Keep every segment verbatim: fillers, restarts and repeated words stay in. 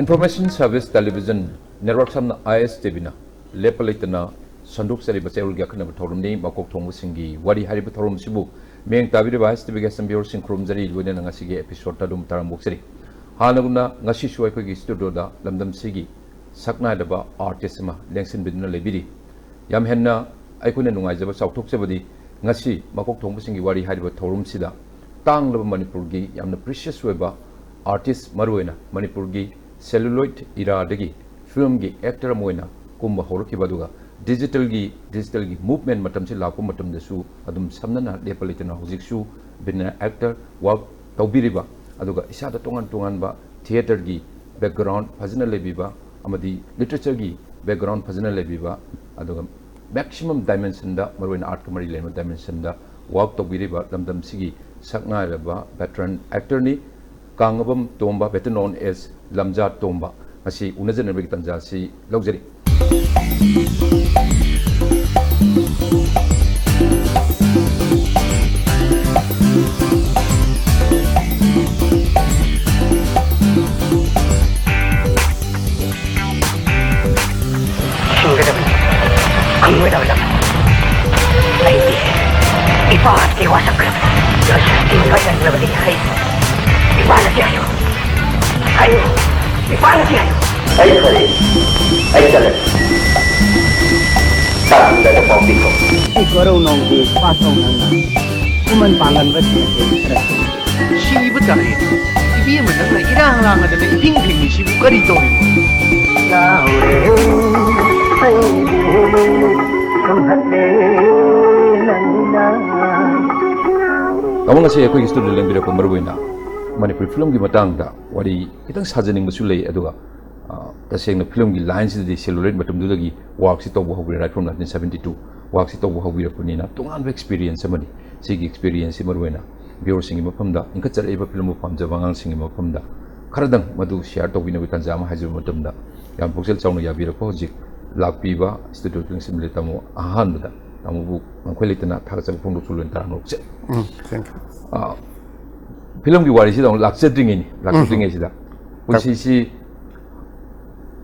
Information Service Television Network ꯁꯝꯅ I S T Vꯅ ꯂꯦꯞꯄ ꯂꯩꯇꯅ ꯁꯟꯗꯣꯛꯆꯔꯤꯕ ꯆꯌꯣꯜꯒꯤ ꯑꯈꯟꯅꯕ ꯊꯧꯔꯝꯅꯤ ꯃꯀꯣꯛ ꯊꯣꯡꯕꯁꯤꯡꯒꯤ ꯋꯥꯔꯤ ꯍꯥꯏꯔꯤꯕ ꯊꯧꯔꯝꯁꯤꯕꯨ ꯃꯤꯠꯌꯦꯡ ꯇꯥꯕꯤꯔꯤꯕ I S T Vꯒꯤ ꯑꯁꯝꯕꯤꯌꯣꯔꯁꯤꯡ ꯈꯨꯔꯨꯝꯖꯔꯤ, ꯂꯣꯏꯅꯅ ꯉꯁꯤꯒꯤ episode ꯇꯔꯨꯛ ꯇꯔꯥꯃꯨꯛ ꯁꯤꯔꯤ꯫ ꯍꯥꯟꯅꯒꯨꯝꯅ ꯉꯁꯤꯁꯨ ꯑꯩꯈꯣꯏꯒꯤ studioꯗ ꯂꯝꯗꯝꯁꯤꯒꯤ ꯁꯛꯅꯥꯏꯔꯕ artist ꯑꯃ ꯂꯦꯡꯁꯤꯟꯕꯤꯗꯨꯅ ꯂꯩꯕꯤꯔꯤ꯫ ꯌꯥꯝ ꯍꯦꯟꯅ ꯑꯩꯈꯣꯏꯅ ꯅꯨꯡꯉꯥꯏꯖꯕ, ꯆꯥꯎꯊꯣꯛꯆꯕꯗꯤ ꯉꯁꯤ ꯃꯀꯣꯛ ꯊꯣꯡꯕꯁꯤꯡꯒꯤ ꯋꯥꯔꯤ ꯍꯥꯏꯔꯤꯕ ꯊꯧꯔꯝꯁꯤꯗ ꯇꯥꯡꯂꯕ ꯃꯅꯤꯄꯨꯔꯒꯤ ꯌꯥꯝꯅ precious ꯑꯣꯏꯕ artist, ꯃꯔꯨꯑꯣꯏꯅ ꯃꯅꯤꯄꯨꯔꯒꯤ celluloid eraꯗꯒꯤ filmꯒꯤ actor ꯑꯃ ꯑꯣꯏꯅ ꯀꯨꯝꯕ ꯍꯧꯔꯛꯈꯤꯕ, ꯑꯗꯨꯒ digitalꯒꯤ digitalꯒꯤ movement ꯃꯇꯝꯁꯤ ꯂꯥꯛꯄ ꯃꯇꯝꯗꯁꯨ ꯑꯗꯨꯝ ꯁꯝꯅꯅ ꯂꯦꯞꯄ ꯂꯩꯇꯅ ꯍꯧꯖꯤꯛꯁꯨ ꯕꯤꯅ actor work ꯇꯧꯕꯤꯔꯤꯕ, ꯑꯗꯨꯒ ꯏꯁꯥꯗ ꯇꯣꯉꯥꯟ ꯇꯣꯉꯥꯟꯕ theatreꯒꯤ background ꯐꯖꯅ ꯂꯩꯕꯤꯕ ꯑꯃꯗꯤ literatureꯒꯤ background ꯐꯖꯅ ꯂꯩꯕꯤꯕ, ꯑꯗꯨꯒ maximum dimensionꯗ, ꯃꯔꯨꯑꯣꯏꯅ artꯀ ꯃꯔꯤ ꯂꯩꯅꯕ dimensionꯗ work ꯇꯧꯕꯤꯔꯤꯕ ꯂꯝꯗꯝꯁꯤꯒꯤ ꯁꯛꯅꯥꯏꯔꯕ veteran actorꯅꯤ꯫ ꯀꯥꯡꯉꯕꯝ ꯇꯣꯝꯕ, better known as ꯂꯝꯖꯥ ꯇꯣꯝꯕ, ꯉꯁꯤ ꯎꯅꯖꯅꯕꯒꯤ ꯇꯥꯟꯖꯥ ꯑꯁꯤ ꯂꯧꯖꯔꯤ꯫ ꯍꯤꯡꯒꯗꯕꯅꯤ, ꯈꯨꯝꯒꯗꯕꯅꯤ꯫ ꯑꯩꯗꯤ ꯏꯄꯥ ꯍꯥꯠꯀꯦ ꯋꯥꯁꯛꯈ꯭ꯔꯕꯅꯤ꯫ ꯍꯤꯡꯒꯗꯕꯅꯤ꯫ ꯑꯩ ꯏꯄꯥ ꯅꯠꯇꯦ ꯍꯥꯏꯌꯨ꯫ ꯍꯥꯏꯌꯨ꯫ ꯏꯄꯥ ꯅꯠꯇꯦ ꯍꯥꯏꯌꯨ꯫ ꯑꯩ ꯐꯔꯦ꯫ ꯑꯩ ꯆꯠꯂꯒꯦ꯫ ꯇꯥꯛꯄꯤꯕꯗ ꯄꯥꯎ ꯄꯤꯈꯣ꯫ ꯑꯩ ꯀꯣꯔꯧ ꯅꯣꯡꯒꯤ ꯄꯥꯊꯧ ꯅꯪꯅ ꯈꯨꯃꯟ ꯄꯥꯡꯒꯟꯕ ꯊꯤꯔꯛꯀꯦ꯫ ꯁꯤꯕ ꯇꯥꯔꯦ꯫ ꯏꯕꯦꯝꯃ, ꯅꯪꯅ ꯏꯔꯥꯡ ꯂꯥꯡꯉꯗꯅ ꯏꯐꯤꯡ ꯐꯤꯡꯉꯤꯁꯤꯕꯨ ꯀꯔꯤ ꯇꯧꯔꯤꯅꯣ? ꯇꯥꯃꯣ, ꯉꯁꯤ ꯑꯩꯈꯣꯏꯒꯤ studio ꯂꯦꯡꯕꯤꯔꯛꯄ ꯃꯔꯨꯑꯣꯏꯅ ꯃꯅꯤꯄꯨꯔꯤ filmꯒꯤ ꯃꯇꯥꯡꯗ ꯋꯥꯔꯤ ꯈꯤꯇꯪ ꯁꯥꯖꯅꯤꯡꯕꯁꯨ ꯂꯩ, ꯑꯗꯨꯒ, ꯑ, ꯇꯁꯦꯡꯅ filmꯒꯤ lineꯁꯤꯗꯗꯤ celluloid ꯃꯇꯝꯗꯨꯗꯒꯤ workꯁꯤ ꯇꯧꯕ ꯍꯧꯈ꯭ꯔꯦ, right from nineteen seventy two workꯁꯤ ꯇꯧꯕ ꯍꯧꯕꯤꯔꯛꯄꯅꯤꯅ ꯇꯣꯉꯥꯟꯕ experience ꯑꯃꯅꯤ꯫ ꯁꯤꯒꯤ experienceꯁꯤ ꯃꯔꯨꯑꯣꯏꯅ viewerꯁꯤꯡꯒꯤ ꯃꯐꯝꯗ, ꯏꯟꯈꯠꯆꯔꯛꯏꯕ filmꯕꯨ ꯄꯥꯝꯖꯕ ꯑꯉꯥꯡꯁꯤꯡꯒꯤ ꯃꯐꯝꯗ ꯈꯔꯗꯪ ꯃꯗꯨ share ꯇꯧꯕꯤꯅꯕꯒꯤ ꯇꯥꯟꯖꯥ ꯑꯃ ꯍꯥꯏꯖꯕ ꯃꯇꯝꯗ, ꯌꯥꯝ ꯄꯨꯛꯆꯦꯜ ꯆꯥꯎꯅ ꯌꯥꯕꯤꯔꯛꯄ ꯍꯧꯖꯤꯛ ꯂꯥꯛꯄꯤꯕ studio ꯂꯦꯡꯁꯤꯟꯕꯤꯔꯦ ꯇꯥꯃꯣ꯫ ꯑꯍꯥꯟꯕꯗ ꯇꯥꯃꯣꯕꯨ ꯉꯝꯈꯩ ꯂꯩꯇꯅ ꯊꯥꯒꯠꯆꯕ ꯐꯣꯡꯗꯣꯛꯆꯕ ꯂꯣꯏꯅ ꯇꯔꯥꯝꯅ ꯑꯣꯛꯆꯩ꯫ ꯎꯝ, thank you꯫ ꯑ, filmꯒꯤ ꯋꯥꯔꯤꯁꯤꯗ ꯑꯃꯨꯛ ꯂꯥꯛꯆꯗ꯭ꯔꯤꯉꯩꯅꯤ, ꯂꯥꯛꯆꯗ꯭ꯔꯤꯉꯩꯁꯤꯗ ꯄꯨꯟꯁꯤꯁꯤ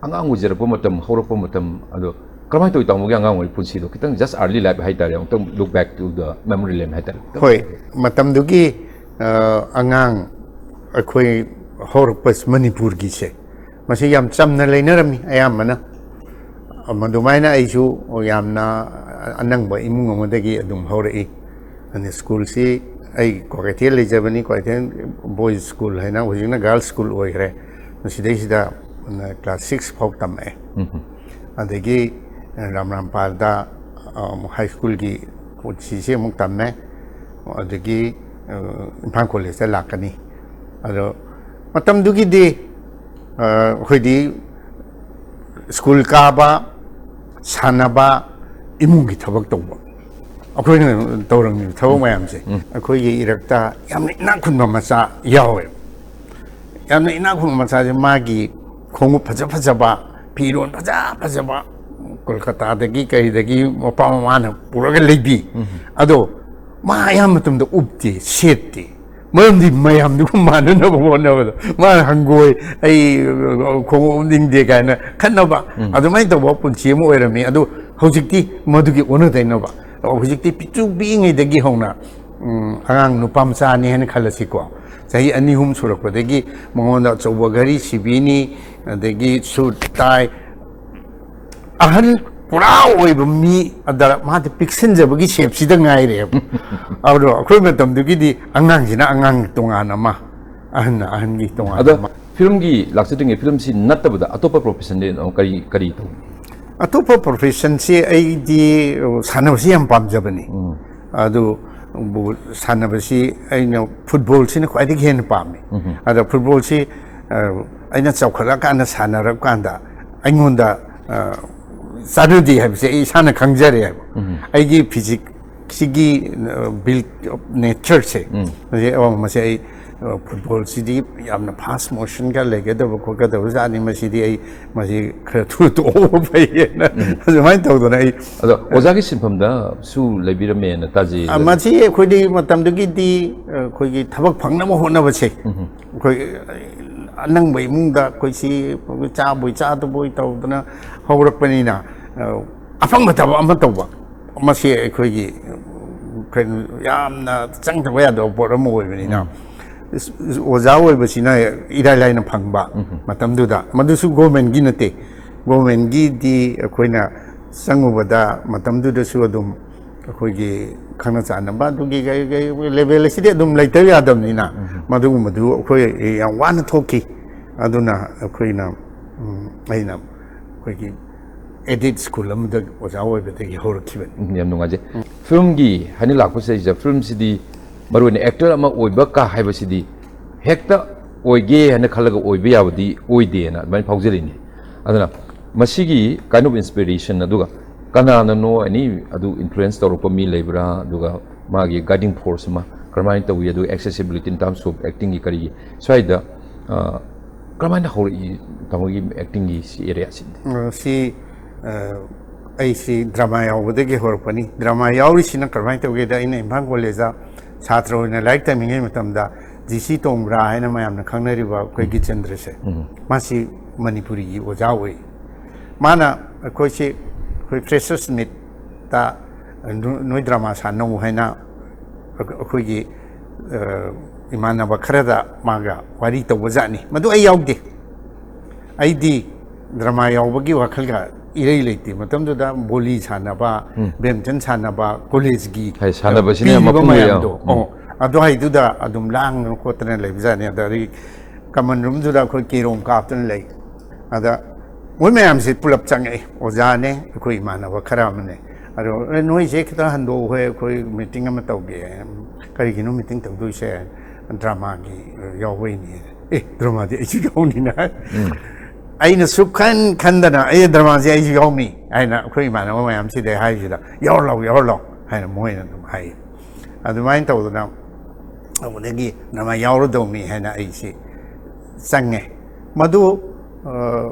ꯑꯉꯥꯡ ꯑꯣꯏꯖꯔꯛꯄ ꯃꯇꯝ, ꯍꯧꯔꯛꯄ ꯃꯇꯝ, ꯑꯗꯣ ꯀꯔꯝꯍꯥꯏꯅ ꯇꯧꯏ ꯇꯥꯃꯣꯒꯤ ꯑꯉꯥꯡ ꯑꯣꯏꯔꯤ ꯄꯨꯟꯁꯤꯗꯣ? ꯈꯤꯇꯪ just early life ꯍꯥꯏꯇꯥꯔꯦ, ꯑꯃꯨꯛꯇꯪ look back to the memory lane ꯍꯥꯏꯇꯥꯔꯦ꯫ ꯍꯣꯏ, ꯃꯇꯝꯗꯨꯒꯤ ꯑ, ꯑꯉꯥꯡ ꯑꯩꯈꯣꯏ ꯍꯧꯔꯛꯄ ꯃꯅꯤꯄꯨꯔꯒꯤꯁꯦ, ꯃꯁꯤ ꯌꯥꯝ ꯆꯝꯅ ꯂꯩꯅꯔꯝꯃꯤ ꯑꯌꯥꯝꯕꯅ꯫ ꯃꯗꯨꯃꯥꯏꯅ ꯑꯩꯁꯨ ꯌꯥꯝꯅ ꯑꯅꯪꯕ ꯏꯃꯨꯡ ꯑꯃꯗꯒꯤ ꯑꯗꯨꯝ ꯍꯧꯔꯛꯏ꯫ ꯑꯗꯨꯅ ꯁ꯭ꯀꯨꯜꯁꯤ ꯑꯩ ꯀ꯭ꯋꯥꯀꯩꯊꯦꯜ ꯂꯩꯖꯕꯅꯤ, ꯀ꯭ꯋꯥꯀꯩꯊꯦꯜ ꯕꯣꯏꯁ ꯁ꯭ꯀꯨꯜ ꯍꯥꯏꯅ ꯍꯧꯖꯤꯛꯅ ꯒꯥꯔꯜꯁ ꯁ꯭ꯀꯨꯜ ꯑꯣꯏꯈ꯭ꯔꯦ꯫ ꯃꯁꯤꯗꯩꯁꯤꯗ ꯀ꯭ꯂꯥꯁ ꯁꯤꯛꯁ ꯐꯥꯎ ꯇꯝꯃꯛꯑꯦ꯫ ꯑꯗꯒꯤ ꯔꯥꯝꯔꯥꯝꯄꯥꯜꯗ ꯑꯃꯨꯛ ꯍꯥꯏ ꯁ꯭ꯀꯨꯜꯒꯤ ꯄꯨꯟꯁꯤꯁꯦ ꯑꯃꯨꯛ ꯇꯝꯃꯦ꯫ ꯑꯗꯒꯤ ꯏꯝꯐꯥꯜ ꯀꯣꯂꯦꯖꯇ ꯂꯥꯛꯀꯅꯤ꯫ ꯑꯗꯣ ꯃꯇꯝꯗꯨꯒꯤꯗꯤ ꯑꯩꯈꯣꯏꯗꯤ ꯁ꯭ꯀꯨꯜ ꯀꯥꯕ, ꯁꯥꯟꯅꯕ, ꯏꯃꯨꯡꯒꯤ ꯊꯕꯛ ꯇꯧꯕ, ꯑꯩꯈꯣꯏꯅ ꯇꯧꯔꯝꯃꯤꯕ ꯊꯕꯛ ꯃꯌꯥꯝꯁꯦ꯫ ꯑꯩꯈꯣꯏꯒꯤ ꯏꯔꯛꯇ ꯌꯥꯝꯅ ꯏꯅꯥꯛ ꯈꯨꯟꯕ ꯃꯆꯥ ꯌꯥꯎꯋꯦ꯫ ꯌꯥꯝꯅ ꯏꯅꯥꯛ ꯈꯨꯟꯕ ꯃꯆꯥꯁꯦ ꯃꯥꯒꯤ ꯈꯣꯡꯎꯞ ꯐꯖ ꯐꯖꯕ, ꯐꯤꯔꯣꯜ ꯐꯖ ꯐꯖꯕ ꯀꯣꯜꯀꯇꯥꯗꯒꯤ ꯀꯩꯗꯒꯤ ꯃꯄꯥ ꯃꯃꯥꯅ ꯄꯨꯔꯒ ꯂꯩꯕꯤ꯫ ꯑꯗꯣ ꯃꯥ ꯑꯌꯥꯝꯕ ꯃꯇꯝꯗ ꯎꯞꯇꯦ, ꯁꯦꯠꯇꯦ꯫ ꯃꯔꯝꯗꯤ ꯃꯌꯥꯝꯗꯨꯒ ꯃꯥꯟꯅꯅꯕ ꯍꯣꯠꯅꯕꯗ ꯃꯥꯅ ꯍꯪꯒꯣꯏ, ꯑꯩ ꯈꯣꯡꯎꯞ ꯎꯞꯅꯤꯡꯗꯦ ꯀꯥꯏꯅ ꯈꯠꯅꯕ, ꯑꯗꯨꯃꯥꯏꯅ ꯇꯧꯕ ꯄꯨꯟꯁꯤ ꯑꯃ ꯑꯣꯏꯔꯝꯃꯤ꯫ ꯑꯗꯣ ꯍꯧꯖꯤꯛꯇꯤ ꯃꯗꯨꯒꯤ ꯑꯣꯟꯅ ꯇꯩꯅꯕ, ꯍꯧꯖꯤꯛꯇꯤ ꯄꯤꯛꯇ꯭ꯔꯨ ꯄꯤꯛꯏꯉꯩꯗꯒꯤ ꯍꯧꯅ ꯎꯝ, ꯑꯉꯥꯡ ꯅꯨꯄꯥ ꯃꯆꯥꯅꯤ ꯍꯥꯏꯅ ꯈꯜꯂꯁꯤꯀꯣ, ꯆꯍꯤ ꯑꯅꯤ ꯑꯍꯨꯝ ꯁꯨꯔꯛꯄꯗꯒꯤ ꯃꯉꯣꯟꯗ ꯑꯆꯧꯕ ꯘꯔꯤ ꯁꯤꯕꯤꯅꯤ, ꯑꯗꯒꯤ ꯁꯨꯠ ꯇꯥꯏ, ꯑꯍꯜ ꯄꯨꯔꯥ ꯑꯣꯏꯕ ꯃꯤ ꯑꯗ ꯃꯥꯗꯤ ꯄꯤꯛꯁꯤꯟꯖꯕꯒꯤ ꯁꯦꯞꯁꯤꯗ ꯉꯥꯏꯔꯦꯕ꯫ ꯑꯗꯣ ꯑꯩꯈꯣꯏ ꯃꯇꯝꯗꯨꯒꯤꯗꯤ ꯑꯉꯥꯡꯁꯤꯅ ꯑꯉꯥꯡ ꯇꯣꯉꯥꯟ ꯑꯃ, ꯑꯍꯟꯅ ꯑꯍꯟꯒꯤ ꯇꯣꯉꯥꯟ ꯑꯗꯣ ꯑꯃ꯫ ꯐꯤꯂꯝꯒꯤ ꯂꯥꯛꯆꯗ꯭ꯔꯤꯉꯩ ꯐꯤꯂꯝꯁꯤ ꯅꯠꯇꯕꯗ ꯑꯇꯣꯞꯄ ꯄ꯭ꯔꯣꯐꯦꯁꯟꯗꯤ ꯑꯗꯨꯝ ꯀꯔꯤ ꯀꯔꯤ ꯇꯧ? ꯑꯇꯣꯞꯄ ꯄ꯭ꯔꯣꯐꯦꯁꯟꯁꯤ ꯑꯩꯗꯤ ꯁꯥꯟꯅꯕꯁꯤ ꯌꯥꯝ ꯄꯥꯝꯖꯕꯅꯤ꯫ ꯑꯗꯨꯕꯨ ꯁꯥꯟꯅꯕꯁꯤ ꯑꯩꯅ ꯐꯨꯠꯕꯣꯜꯁꯤꯅ ꯈ꯭ꯋꯥꯏꯗꯒꯤ ꯍꯦꯟꯅ ꯄꯥꯝꯃꯤ꯫ ꯑꯗ ꯐꯨꯠꯕꯣꯜꯁꯤ ꯑ, ꯑꯩꯅ ꯆꯥꯎꯈꯠꯂꯛꯀꯥꯟꯗ ꯁꯥꯟꯅꯔꯀꯥꯟꯗ ꯑꯩꯉꯣꯟꯗ ꯑ, ꯆꯥꯟꯅꯗꯦ ꯍꯥꯏꯕꯁꯦ ꯑꯩ ꯏꯁꯥꯅ ꯈꯪꯖꯔꯦ ꯍꯥꯏꯕ꯫ ꯑꯩꯒꯤ ꯐꯤꯖꯤꯛꯁꯤꯒꯤ ꯕꯤꯜ ꯅꯦꯆꯔꯁꯦ ꯃꯁꯤ ꯑꯣ, ꯃꯁꯤ ꯑꯩ ꯑ, ꯐꯨꯠꯕꯣꯜꯁꯤꯗꯤ ꯌꯥꯝꯅ ꯐꯥꯁ ꯃꯣꯁꯟꯒ ꯂꯩꯒꯗꯕ ꯈꯣꯠꯀꯗꯕ ꯖꯥꯠꯅꯤ, ꯃꯁꯤꯗꯤ ꯑꯩ ꯃꯁꯤ ꯈꯔ ꯊꯨꯅ ꯇꯣꯛꯍꯧꯕ ꯐꯩꯌꯦꯅ ꯑꯗꯨꯃꯥꯏꯅ ꯇꯧꯗꯅ ꯑꯩ ꯑꯗꯣ ꯑꯣꯖꯥꯒꯤ ꯁꯤꯟꯐꯝꯗꯁꯨ ꯂꯩꯕꯤꯔꯝꯃꯦꯅ ꯇꯥꯖꯩ꯫ ꯑ, ꯃꯁꯤ ꯑꯩꯈꯣꯏꯗꯤ ꯃꯇꯝꯗꯨꯒꯤꯗꯤ ꯑ, ꯑꯩꯈꯣꯏꯒꯤ ꯊꯕꯛ ꯐꯪꯅꯕ ꯍꯣꯠꯅꯕꯁꯦ ꯑꯩꯈꯣꯏ ꯑ, ꯑꯅꯪꯕ ꯏꯃꯨꯡꯗ ꯑꯩꯈꯣꯏ ꯁꯤ ꯆꯥꯕꯣꯏ ꯆꯥꯗꯕꯣꯏ ꯇꯧꯗꯅ ꯍꯧꯔꯛꯄꯅꯤꯅ, ꯑ, ꯑꯐꯪꯕ ꯊꯕꯛ ꯑꯃ ꯇꯧꯕ, ꯃꯁꯤ ꯑꯩꯈꯣꯏꯒꯤ, ꯎꯝ, ꯀꯩꯅꯣ, ꯌꯥꯝꯅ ꯆꯪꯗꯕ ꯌꯥꯗꯕ ꯄꯣꯠ ꯑꯃ ꯑꯣꯏꯕꯅꯤꯅ, ꯎꯝ꯫ ꯑꯣꯖꯥ ꯑꯣꯏꯕꯁꯤꯅ ꯏꯔꯥꯏ ꯂꯥꯏꯅ ꯐꯪꯕ ꯎꯝ꯫ ꯃꯇꯝꯗꯨꯗ, ꯃꯗꯨꯁꯨ ꯒꯣꯔꯃꯦꯟꯒꯤ ꯅꯠꯇꯦ꯫ ꯒꯣꯔꯃꯦꯟꯒꯤꯗꯤ ꯑꯩꯈꯣꯏꯅ ꯆꯪꯉꯨꯕꯗ ꯃꯇꯝꯗꯨꯗꯁꯨ ꯑꯗꯨꯝ ꯑꯩꯈꯣꯏꯒꯤ ꯈꯪꯅ ꯆꯥꯟꯅꯕ ꯑꯗꯨꯒꯤ ꯀꯩ-, ꯀꯩ-, ꯂꯦꯚꯦꯜ ꯑꯁꯤꯗꯤ ꯑꯗꯨꯝ ꯂꯩꯇꯕ ꯌꯥꯗꯕꯅꯤꯅ, ꯎꯝ꯫ ꯃꯗꯨꯒꯨꯝꯕꯗꯨ ꯑꯩꯈꯣꯏ ꯌꯥꯝ ꯋꯥꯅ ꯊꯣꯛꯈꯤ꯫ ꯑꯗꯨꯅ ꯑꯩꯈꯣꯏꯅ, ꯎꯝ, ꯑꯩꯅ ꯑꯩꯈꯣꯏꯒꯤ ꯑꯦꯗꯤꯠ ꯁ꯭ꯀꯨꯜ ꯑꯃꯗ ꯑꯣꯖꯥ ꯑꯣꯏꯕꯗꯒꯤ ꯍꯧꯔꯛꯈꯤꯕꯅꯤ꯫ ꯎꯝ, ꯌꯥꯝ ꯅꯨꯡꯉꯥꯏꯖꯩ꯫ ꯎꯝ꯫ ꯐꯤꯂꯝꯒꯤ ꯍꯥꯏꯅ ꯂꯥꯛꯄꯁꯤꯗꯩꯁꯤꯗ ꯐꯤꯂꯝꯁꯤꯗꯤ ꯃꯔꯨꯑꯣꯏꯅ ꯑꯦꯛꯇꯔ ꯑꯃ ꯑꯣꯏꯕ ꯀꯥ ꯍꯥꯏꯕꯁꯤꯗꯤ ꯍꯦꯛꯇ ꯑꯣꯏꯒꯦ ꯍꯥꯏꯅ ꯈꯜꯂꯒ ꯑꯣꯏꯕ ꯌꯥꯕꯗꯤ ꯑꯣꯏꯗꯦꯅ ꯑꯗꯨꯃꯥꯏꯅ ꯐꯥꯎꯖꯔꯤꯅꯤ꯫ ꯑꯗꯨꯅ ꯃꯁꯤꯒꯤ kind of inspiration, ꯑꯗꯨꯒ ꯀꯅꯥꯅꯅꯣ ꯑꯦꯅꯤ ꯑꯗꯨ ꯏꯟꯐ꯭ꯂꯨꯌꯦꯟꯁ ꯇꯧꯔꯛꯄ ꯃꯤ ꯂꯩꯕ꯭ꯔꯥ, ꯑꯗꯨꯒ ꯃꯥꯒꯤ ꯒꯥꯏꯗꯤꯡ ꯐꯣꯔꯁ ꯑꯃ ꯀꯔꯝꯍꯥꯏꯅ ꯇꯧꯏ, ꯑꯗꯨꯒ accessibility in terms of acting ꯒꯤ ꯀꯔꯤꯒꯤ ꯁ꯭ꯋꯥꯏꯗ, ꯑ, ꯀꯔꯝꯍꯥꯏꯅ ꯍꯧꯔꯛꯏ ꯇꯥꯃꯣꯒꯤ ꯑꯦꯛꯇꯤꯡꯒꯤ ꯁꯤ ꯑꯦꯔꯤꯌꯥꯁꯤꯗꯤ? ꯑ, ꯁꯤ, ꯑ, ꯑꯩꯁꯤ ꯗ꯭ꯔꯃꯥ ꯌꯥꯎꯕꯗꯒꯤ ꯍꯧꯔꯛꯄꯅꯤ꯫ ꯗ꯭ꯔꯃꯥ ꯌꯥꯎꯔꯤꯁꯤꯅ ꯀꯔꯝꯍꯥꯏꯅ ꯇꯧꯒꯦꯗ, ꯑꯩꯅ ꯏꯝꯐꯥꯜ ꯀꯣꯂꯦꯖꯇ ꯁꯥꯇ꯭ꯔ ꯑꯣꯏꯅ ꯂꯥꯏꯔꯤꯛ ꯇꯝꯃꯤꯉꯩ ꯃꯇꯝꯗ ꯖꯤ ꯁꯤ ꯇꯣꯡꯕ꯭ꯔꯥ ꯍꯥꯏꯅ ꯃꯌꯥꯝꯅ ꯈꯪꯅꯔꯤꯕ ꯑꯩꯈꯣꯏ ꯎꯝ꯫ ꯒꯤꯇꯦꯟꯗ꯭ꯔꯁꯦ, ꯎꯝ꯫ ꯃꯥꯁꯤ ꯃꯅꯤꯄꯨꯔꯤꯒꯤ ꯑꯣꯖꯥ ꯑꯣꯏ꯫ ꯃꯥꯅ ꯑꯩꯈꯣꯏꯁꯤ, ꯑꯩꯈꯣꯏ ꯐ꯭ꯔꯦꯁꯔꯁ ꯃꯤꯠꯇ ꯅꯣ-, ꯅꯣꯏ ꯗ꯭ꯔꯃꯥ ꯁꯥꯟꯅꯧ ꯍꯥꯏꯅ ꯑꯩꯈꯣꯏꯒꯤ, ꯑ, ꯏꯃꯥꯟꯅꯕ ꯈꯔꯗ ꯃꯥꯒ ꯋꯥꯔꯤ ꯇꯧꯕ ꯖꯥꯠꯅꯤ꯫ ꯃꯗꯨ ꯑꯩ ꯌꯥꯎꯗꯦ꯫ ꯑꯩꯗꯤ ꯗ꯭ꯔꯃꯥ ꯌꯥꯎꯕꯒꯤ ꯋꯥꯈꯜꯒ ꯏꯔꯩ ꯂꯩꯇꯦ꯫ ꯃꯇꯝꯗꯨꯗ ꯕꯣꯂꯤ ꯁꯥꯟꯅꯕ, ꯎꯝ꯫ ꯕꯦꯗꯃꯤꯟꯇꯟ ꯁꯥꯟꯅꯕ, ꯀꯣꯂꯦꯖꯀꯤ ꯍꯥꯏ, ꯁꯥꯟꯅꯕꯁꯤꯅ ꯌꯥꯝ ꯄꯤꯔꯤꯕ ꯃꯄꯨꯡ ꯑꯣꯏꯌꯦ꯫ ꯃꯌꯥꯝꯗꯣ, ꯎꯝ꯫ ꯑꯣ, ꯑꯗꯨ ꯍꯥꯏꯗꯨꯗ ꯑꯗꯨꯝ ꯂꯥꯡꯗꯅ ꯈꯣꯠꯇꯅ ꯂꯩꯕꯖꯥꯠꯅꯤ꯫ ꯑꯗ ꯑꯗꯒꯤ ꯀꯃꯟ ꯔꯨꯝꯗꯨꯗ ꯑꯩꯈꯣꯏ ꯀꯦꯔꯣꯝ ꯀꯥꯞꯇꯅ ꯂꯩ꯫ ꯑꯗ ꯃꯣꯏ ꯃꯌꯥꯝꯁꯦ ꯄꯨꯂꯞ ꯆꯪꯉꯛꯑꯦ꯫ ꯑꯣꯖꯥꯅꯦ, ꯑꯩꯈꯣꯏ ꯏꯃꯥꯟꯅꯕ ꯈꯔ ꯑꯃꯅꯦ꯫ ꯑꯗꯣ, "ꯑꯦ, ꯅꯣꯏꯁꯦ ꯈꯤꯇꯪ ꯍꯟꯗꯣꯛꯑꯣ, ꯍꯣꯏ, ꯑꯩꯈꯣꯏ ꯃꯤꯇꯤꯡ ꯑꯃ ꯇꯧꯒꯦ꯫" "ꯀꯔꯤꯒꯤꯅꯣ ꯃꯤꯇꯤꯡ ꯇꯧꯗꯣꯏꯁꯦ?" "ꯗ꯭ꯔꯃꯥꯒꯤ ꯌꯥꯎꯕꯩꯅꯦ꯫" "ꯑꯦ, ꯗ꯭ꯔꯃꯥꯗꯤ ꯑꯩꯁꯨ ꯌꯥꯎꯅꯤꯅ ꯍꯥꯏ꯫ ꯎꯝ꯫ ꯑꯩꯅ ꯁꯨꯛꯈꯟ ꯈꯟꯗꯅ, "ꯑꯦ, ꯗ꯭ꯔꯃꯥꯁꯦ ꯑꯩꯁꯨ ꯌꯥꯎꯅꯤ" ꯍꯥꯏꯅ ꯑꯩꯈꯣꯏ ꯏꯃꯥꯟꯅꯕ ꯃꯌꯥꯝꯁꯤꯗ ꯍꯥꯏꯁꯤꯗ, "ꯌꯥꯎꯔ ꯂꯥꯎ, ꯌꯥꯎꯔ ꯂꯥꯎ" ꯍꯥꯏꯅ ꯃꯣꯏꯅ ꯑꯗꯨꯝ ꯍꯥꯏ꯫ ꯑꯗꯨꯃꯥꯏꯅ ꯇꯧꯗꯅ ꯇꯧꯕꯗꯒꯤ ꯗ꯭ꯔꯃꯥ ꯌꯥꯎꯔꯗꯧꯅꯤ ꯍꯥꯏꯅ ꯑꯩꯁꯤ ꯆꯪꯉꯦ꯫ ꯃꯗꯨ, ꯑ,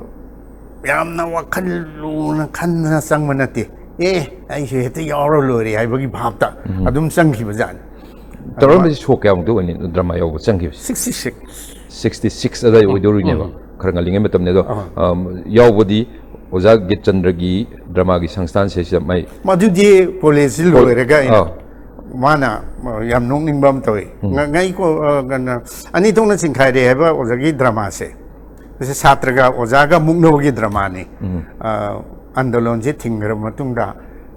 ꯌꯥꯝꯅ ꯋꯥꯈꯜ ꯂꯨꯅ ꯈꯟꯗꯅ ꯆꯪꯕ ꯅꯠꯇꯦ꯫ "ꯑꯦ, ꯑꯩꯁꯨ ꯍꯦꯛꯇ ꯌꯥꯎꯔ ꯂꯣꯏꯔꯦ" ꯍꯥꯏꯕꯒꯤ ꯚꯥꯞꯇ ꯎꯝ꯫ ꯑꯗꯨꯝ ꯆꯪꯈꯤꯕ ꯖꯥꯠꯅꯤ꯫ ꯇꯧꯔꯝꯕꯁꯤ ꯁꯣ ꯀꯌꯥꯃꯨꯛꯇ ꯑꯣꯏꯅꯤ ꯗ꯭ꯔꯃꯥ ꯌꯥꯎꯕ ꯆꯪꯈꯤꯕꯁꯤ? Sixty six. ꯁꯤꯛꯁꯇꯤ ꯁꯤꯛꯁ ꯑꯗꯨꯋꯥꯏ ꯑꯣꯏꯗꯧꯔꯤꯅꯦꯕ꯫ ꯈꯔ ꯉꯜꯂꯤꯉꯩ ꯃꯇꯝꯅꯦ ꯑꯗꯣ꯫ ꯑꯥ, ꯌꯥꯎꯕꯗꯤ ꯑꯣꯖꯥ ꯒꯤꯠꯆꯟꯗ꯭ꯔꯒꯤ ꯗ꯭ꯔꯃꯥꯒꯤ ꯁꯪꯁꯊꯥꯟꯁꯦ ꯁꯤꯗ ꯃꯥꯏ ꯃꯗꯨꯗꯤ ꯀꯣꯂꯦꯖꯁꯤ ꯂꯣꯏꯔꯒ ꯑꯩꯅ ꯑꯥ꯫ ꯃꯥꯅ ꯌꯥꯝ ꯅꯣꯛꯅꯤꯡꯕ ꯑꯃ ꯇꯧꯏ꯫ ꯉ- ꯉꯥꯏꯈꯣ, ꯑ, ꯀꯩꯅꯣ, ꯑꯅꯤ ꯊꯣꯛꯅ ꯆꯤꯡꯈꯥꯏꯔꯦ ꯍꯥꯏꯕ ꯑꯣꯖꯥꯒꯤ ꯗ꯭ꯔꯃꯥꯁꯦ꯫ ꯃꯁꯤ ꯁꯥꯇ꯭ꯔꯒ ꯑꯣꯖꯥꯒ ꯃꯨꯛꯅꯕꯒꯤ ꯗ꯭ꯔꯃꯥꯅꯤ꯫ ꯑ, ꯑꯟꯗꯣꯂꯣꯟꯁꯤ ꯊꯤꯡꯈ꯭ꯔꯕ ꯃꯇꯨꯡꯗ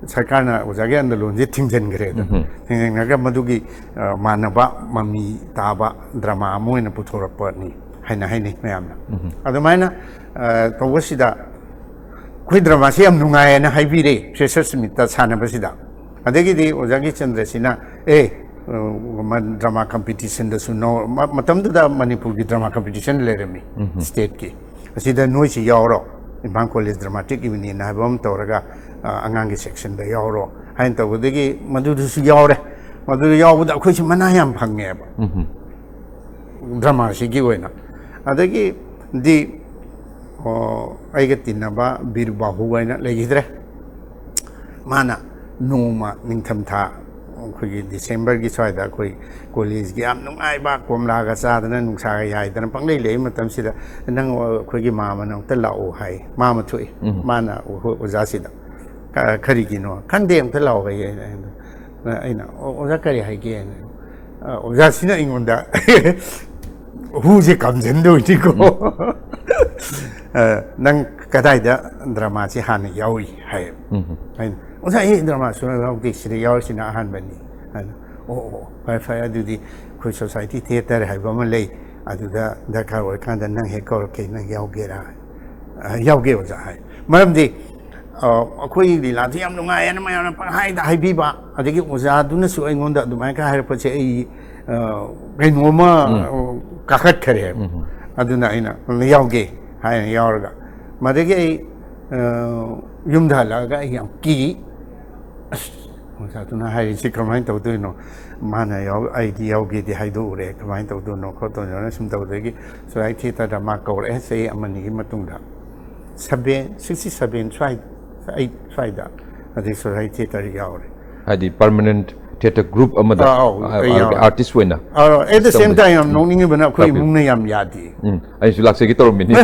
ꯁꯔꯀꯥꯔꯅ ꯑꯣꯖꯥꯒꯤ ꯑꯟꯗꯣꯂꯣꯟꯁꯤ ꯊꯤꯡꯖꯤꯟꯈ꯭ꯔꯦꯗꯅ꯫ ꯊꯤꯡꯖꯤꯟꯈ꯭ꯔꯒ ꯃꯗꯨꯒꯤ, ꯑ, ꯃꯥꯟꯅꯕ ꯃꯃꯤ ꯇꯥꯕ ꯗ꯭ꯔꯃꯥ ꯑꯃ ꯑꯣꯏꯅ ꯄꯨꯊꯣꯔꯛꯄꯅꯤ ꯍꯥꯏꯅ ꯍꯥꯏꯅꯩ ꯃꯌꯥꯝꯅ꯫ ꯑꯗꯨꯃꯥꯏꯅ, ꯑ, ꯇꯧꯕꯁꯤꯗ ꯑꯩꯈꯣꯏ ꯗ꯭ꯔꯃꯥꯁꯤ ꯌꯥꯝ ꯅꯨꯡꯉꯥꯏꯌꯦꯅ ꯍꯥꯏꯕꯤꯔꯦ ꯐ꯭ꯔꯦꯁꯔꯁ ꯃꯤꯠꯇ ꯁꯥꯟꯅꯕꯁꯤꯗ꯫ ꯑꯗꯒꯤꯗꯤ ꯑꯣꯖꯥ ꯒꯤꯠꯆꯟꯗ꯭ꯔꯁꯤꯅ, "ꯑꯦ, ꯑ, ꯃ-, ꯗ꯭ꯔꯃꯥ ꯀꯝꯄꯤꯇꯤꯁꯟꯗꯁꯨ ꯅꯣ-," ꯃ-, ꯃꯇꯝꯗꯨꯗ ꯃꯅꯤꯄꯨꯔꯒꯤ ꯗ꯭ꯔꯃꯥ ꯀꯝꯄꯤꯇꯤꯁꯟ ꯂꯩꯔꯝꯃꯤ ꯁ꯭ꯇꯦꯠꯀꯤ꯫ "ꯑꯁꯤꯗ ꯅꯣꯏꯁꯤ ꯌꯥꯎꯔꯣ, ꯏꯝꯐꯥꯜ ꯀꯣꯂꯦꯖ ꯗ꯭ꯔꯃꯥꯇꯤꯛ ꯌꯨꯅꯤꯌꯟ ꯍꯥꯏꯕ ꯑꯃ ꯇꯧꯔꯒ, ꯑ, ꯑꯉꯥꯡꯒꯤ ꯁꯦꯛꯁꯟꯗ ꯌꯥꯎꯔꯣ" ꯍꯥꯏꯅ ꯇꯧꯕꯗꯒꯤ ꯃꯗꯨꯗꯁꯨ ꯌꯥꯎꯔꯦ꯫ ꯃꯗꯨꯗ ꯌꯥꯎꯕꯗ ꯑꯩꯈꯣꯏꯁꯤ ꯃꯅꯥ ꯌꯥꯝ ꯐꯪꯉꯦꯕ꯫ ꯗ꯭ꯔꯃꯥꯁꯤꯒꯤ ꯑꯣꯏꯅ꯫ ꯑꯗꯒꯤꯗꯤ, ꯑꯣ, ꯑꯩꯒ ꯇꯤꯟꯅꯕ ꯕꯤꯔ ꯕꯥꯍꯨ ꯍꯥꯏꯅ ꯂꯩꯈꯤꯗ꯭ꯔꯦ꯫ ꯃꯥꯅ ꯅꯣꯡꯃ ꯅꯤꯡꯊꯝꯊꯥ ꯑꯩꯈꯣꯏꯒꯤ ꯗꯤꯁꯦꯝꯕꯔꯒꯤ ꯁ꯭ꯋꯥꯏꯗ ꯑꯩꯈꯣꯏ ꯀꯣꯂꯦꯖꯀꯤ ꯌꯥꯝ ꯅꯨꯡꯉꯥꯏꯕ ꯀꯣꯝꯂꯥꯒ ꯆꯥꯗꯅ ꯅꯨꯡꯁꯥꯒ ꯌꯥꯏꯗꯅ ꯄꯪꯂꯩ ꯂꯩꯕ ꯃꯇꯝꯁꯤꯗ, "ꯅꯪ ꯑꯩꯈꯣꯏꯒꯤ ꯃꯥꯃꯅ ꯑꯃꯨꯛꯇ ꯂꯥꯛꯑꯣ" ꯍꯥꯏ꯫ ꯃꯥꯃ ꯊꯣꯛꯏ꯫ ꯃꯥꯅ ꯑꯣ-, ꯑꯣꯖꯥꯁꯤꯗ, "ꯀ-, ꯀꯔꯤꯒꯤꯅꯣ?" "ꯈꯪꯗꯦ, ꯑꯃꯨꯛꯇ ꯂꯥꯛꯑꯣ" ꯍꯥꯏꯌꯦ꯫ ꯑꯩꯅ, ꯑꯩꯅ, "ꯑꯣ-, ꯑꯣꯖꯥ ꯀꯔꯤ ꯍꯥꯏꯒꯦ?" ꯑ, ꯑꯣꯖꯥꯁꯤꯅ ꯑꯩꯉꯣꯟꯗ ꯍꯨꯁꯦ ꯀꯥꯝꯖꯟꯗꯣꯏꯅꯤꯀꯣ꯫ "ꯑ, ꯅꯪ ꯀꯗꯥꯏꯗ ꯗ꯭ꯔꯃꯥꯁꯤ ꯍꯥꯟꯅ ꯌꯥꯎꯏ?" ꯍꯥꯏꯌꯦꯕ꯫ ꯑꯩꯅ, "ꯑꯣꯖꯥ, ꯑꯩ ꯗ꯭ꯔꯃꯥ ꯁꯨꯡꯌꯥꯎ ꯌꯥꯎꯗꯦ, ꯁꯤꯗ ꯌꯥꯎꯔꯤꯁꯤꯅ ꯑꯍꯥꯟꯕꯅꯤ" ꯍꯥꯏꯅ꯫ "ꯑꯣ, ꯑꯣ, ꯐꯔꯦ, ꯐꯔꯦ, ꯑꯗꯨꯗꯤ ꯑꯩꯈꯣꯏ ꯁꯣꯁꯥꯏꯇꯤ ꯊꯤꯌꯦꯇꯔ ꯍꯥꯏꯕ ꯑꯃ ꯂꯩ, ꯑꯗꯨꯗ ꯗꯔꯀꯥꯔ ꯑꯣꯏꯔꯀꯥꯟꯗ ꯅꯪ ꯍꯦꯛ ꯀꯧꯔꯛꯀꯦ, ꯅꯪ ꯌꯥꯎꯒꯦꯔꯥ?" "ꯑ, ꯌꯥꯎꯒꯦ ꯑꯣꯖꯥ" ꯍꯥꯏ꯫ ꯃꯔꯝꯗꯤ, ꯑ, ꯑꯩꯈꯣꯏ ꯂꯤꯂꯥꯗꯨ ꯌꯥꯝ ꯅꯨꯡꯉꯥꯏꯌꯦꯅ ꯃꯌꯥꯝꯅ ꯄꯪꯍꯥꯏꯗ ꯍꯥꯏꯕꯤꯕ, ꯑꯗꯒꯤ ꯑꯣꯖꯥꯗꯨꯅꯁꯨ ꯑꯩꯉꯣꯟꯗ ꯑꯗꯨꯃꯥꯏꯅ ꯈꯔ ꯍꯥꯏꯔꯛꯄꯁꯦ ꯑꯩ, ꯑ, ꯀꯩꯅꯣꯝꯃ, ꯑ, ꯀꯥꯈꯠꯈꯔꯦ꯫ ꯑꯗꯨꯅ ꯑꯩꯅ "ꯌꯥꯎꯒꯦ" ꯍꯥꯏꯅ ꯌꯥꯎꯔꯒ, ꯃꯗꯒꯤ ꯑꯩ, ꯑ, ꯌꯨꯝꯗ ꯍꯜꯂꯛꯑꯒ ꯑꯩ ꯌꯥꯝ ꯀꯤ꯫ "ꯑꯁ, ꯑꯣꯖꯥꯗꯨꯅ ꯍꯥꯏꯔꯤꯁꯤ ꯀꯃꯥꯏꯅ ꯇꯧꯗꯣꯏꯅꯣ? ꯃꯥꯅ ꯌꯥꯎ-, ꯑꯩꯗꯤ ꯌꯥꯎꯒꯦꯗꯤ ꯍꯥꯏꯗꯣꯛꯎꯔꯦ, ꯀꯃꯥꯏꯅ ꯇꯧꯗꯣꯏꯅꯣ ꯈꯣꯠꯇꯣꯏꯅꯣꯅ" ꯁꯨꯝ ꯇꯧꯕꯗꯒꯤ ꯁꯣꯁꯥꯏꯇꯤ ꯊꯤꯌꯦꯇꯔꯗ ꯃꯥ ꯀꯧꯔꯛꯑꯦ꯫ ꯆꯍꯤ ꯑꯃꯅꯤꯒꯤ ꯃꯇꯨꯡꯗ, ꯁꯕꯦꯟ, ꯁꯤꯛꯁꯇꯤ ꯁꯕꯦꯟ ꯁ꯭ꯋꯥꯏ, ꯑꯩꯠ ꯁ꯭ꯋꯥꯏꯗ ꯑꯗꯩ ꯁꯣꯁꯥꯏꯇꯤ ꯊꯤꯌꯦꯇꯔ ꯌꯥꯎꯔꯦ꯫ ꯍꯥꯏꯗꯤ ꯄꯔꯃꯅꯦꯟꯠ ꯊꯤꯌꯦꯇꯔ ꯒ꯭ꯔꯨꯞ ꯑꯃꯗ ꯑꯥ, ꯑꯧ, ꯑꯩ ꯌꯥꯎꯋꯦ꯫ ꯑꯥꯔꯇꯤꯁ ꯑꯣꯏꯅ? ꯑꯦꯠ ꯗ ꯁꯦꯝ ꯇꯧꯕ꯫ ꯇꯥꯏꯝ ꯌꯥꯝ ꯅꯣꯛꯅꯤꯡꯉꯤꯕꯅ ꯑꯩꯈꯣꯏ ꯇꯥꯛꯄꯤꯌꯨ꯫ ꯏꯃꯨꯡꯅ ꯌꯥꯝ ꯌꯥꯗꯦ꯫ ꯎꯝ, ꯑꯩꯁꯨ ꯂꯥꯛꯆꯒꯦ ꯇꯧꯔꯝꯃꯤꯅꯤ꯫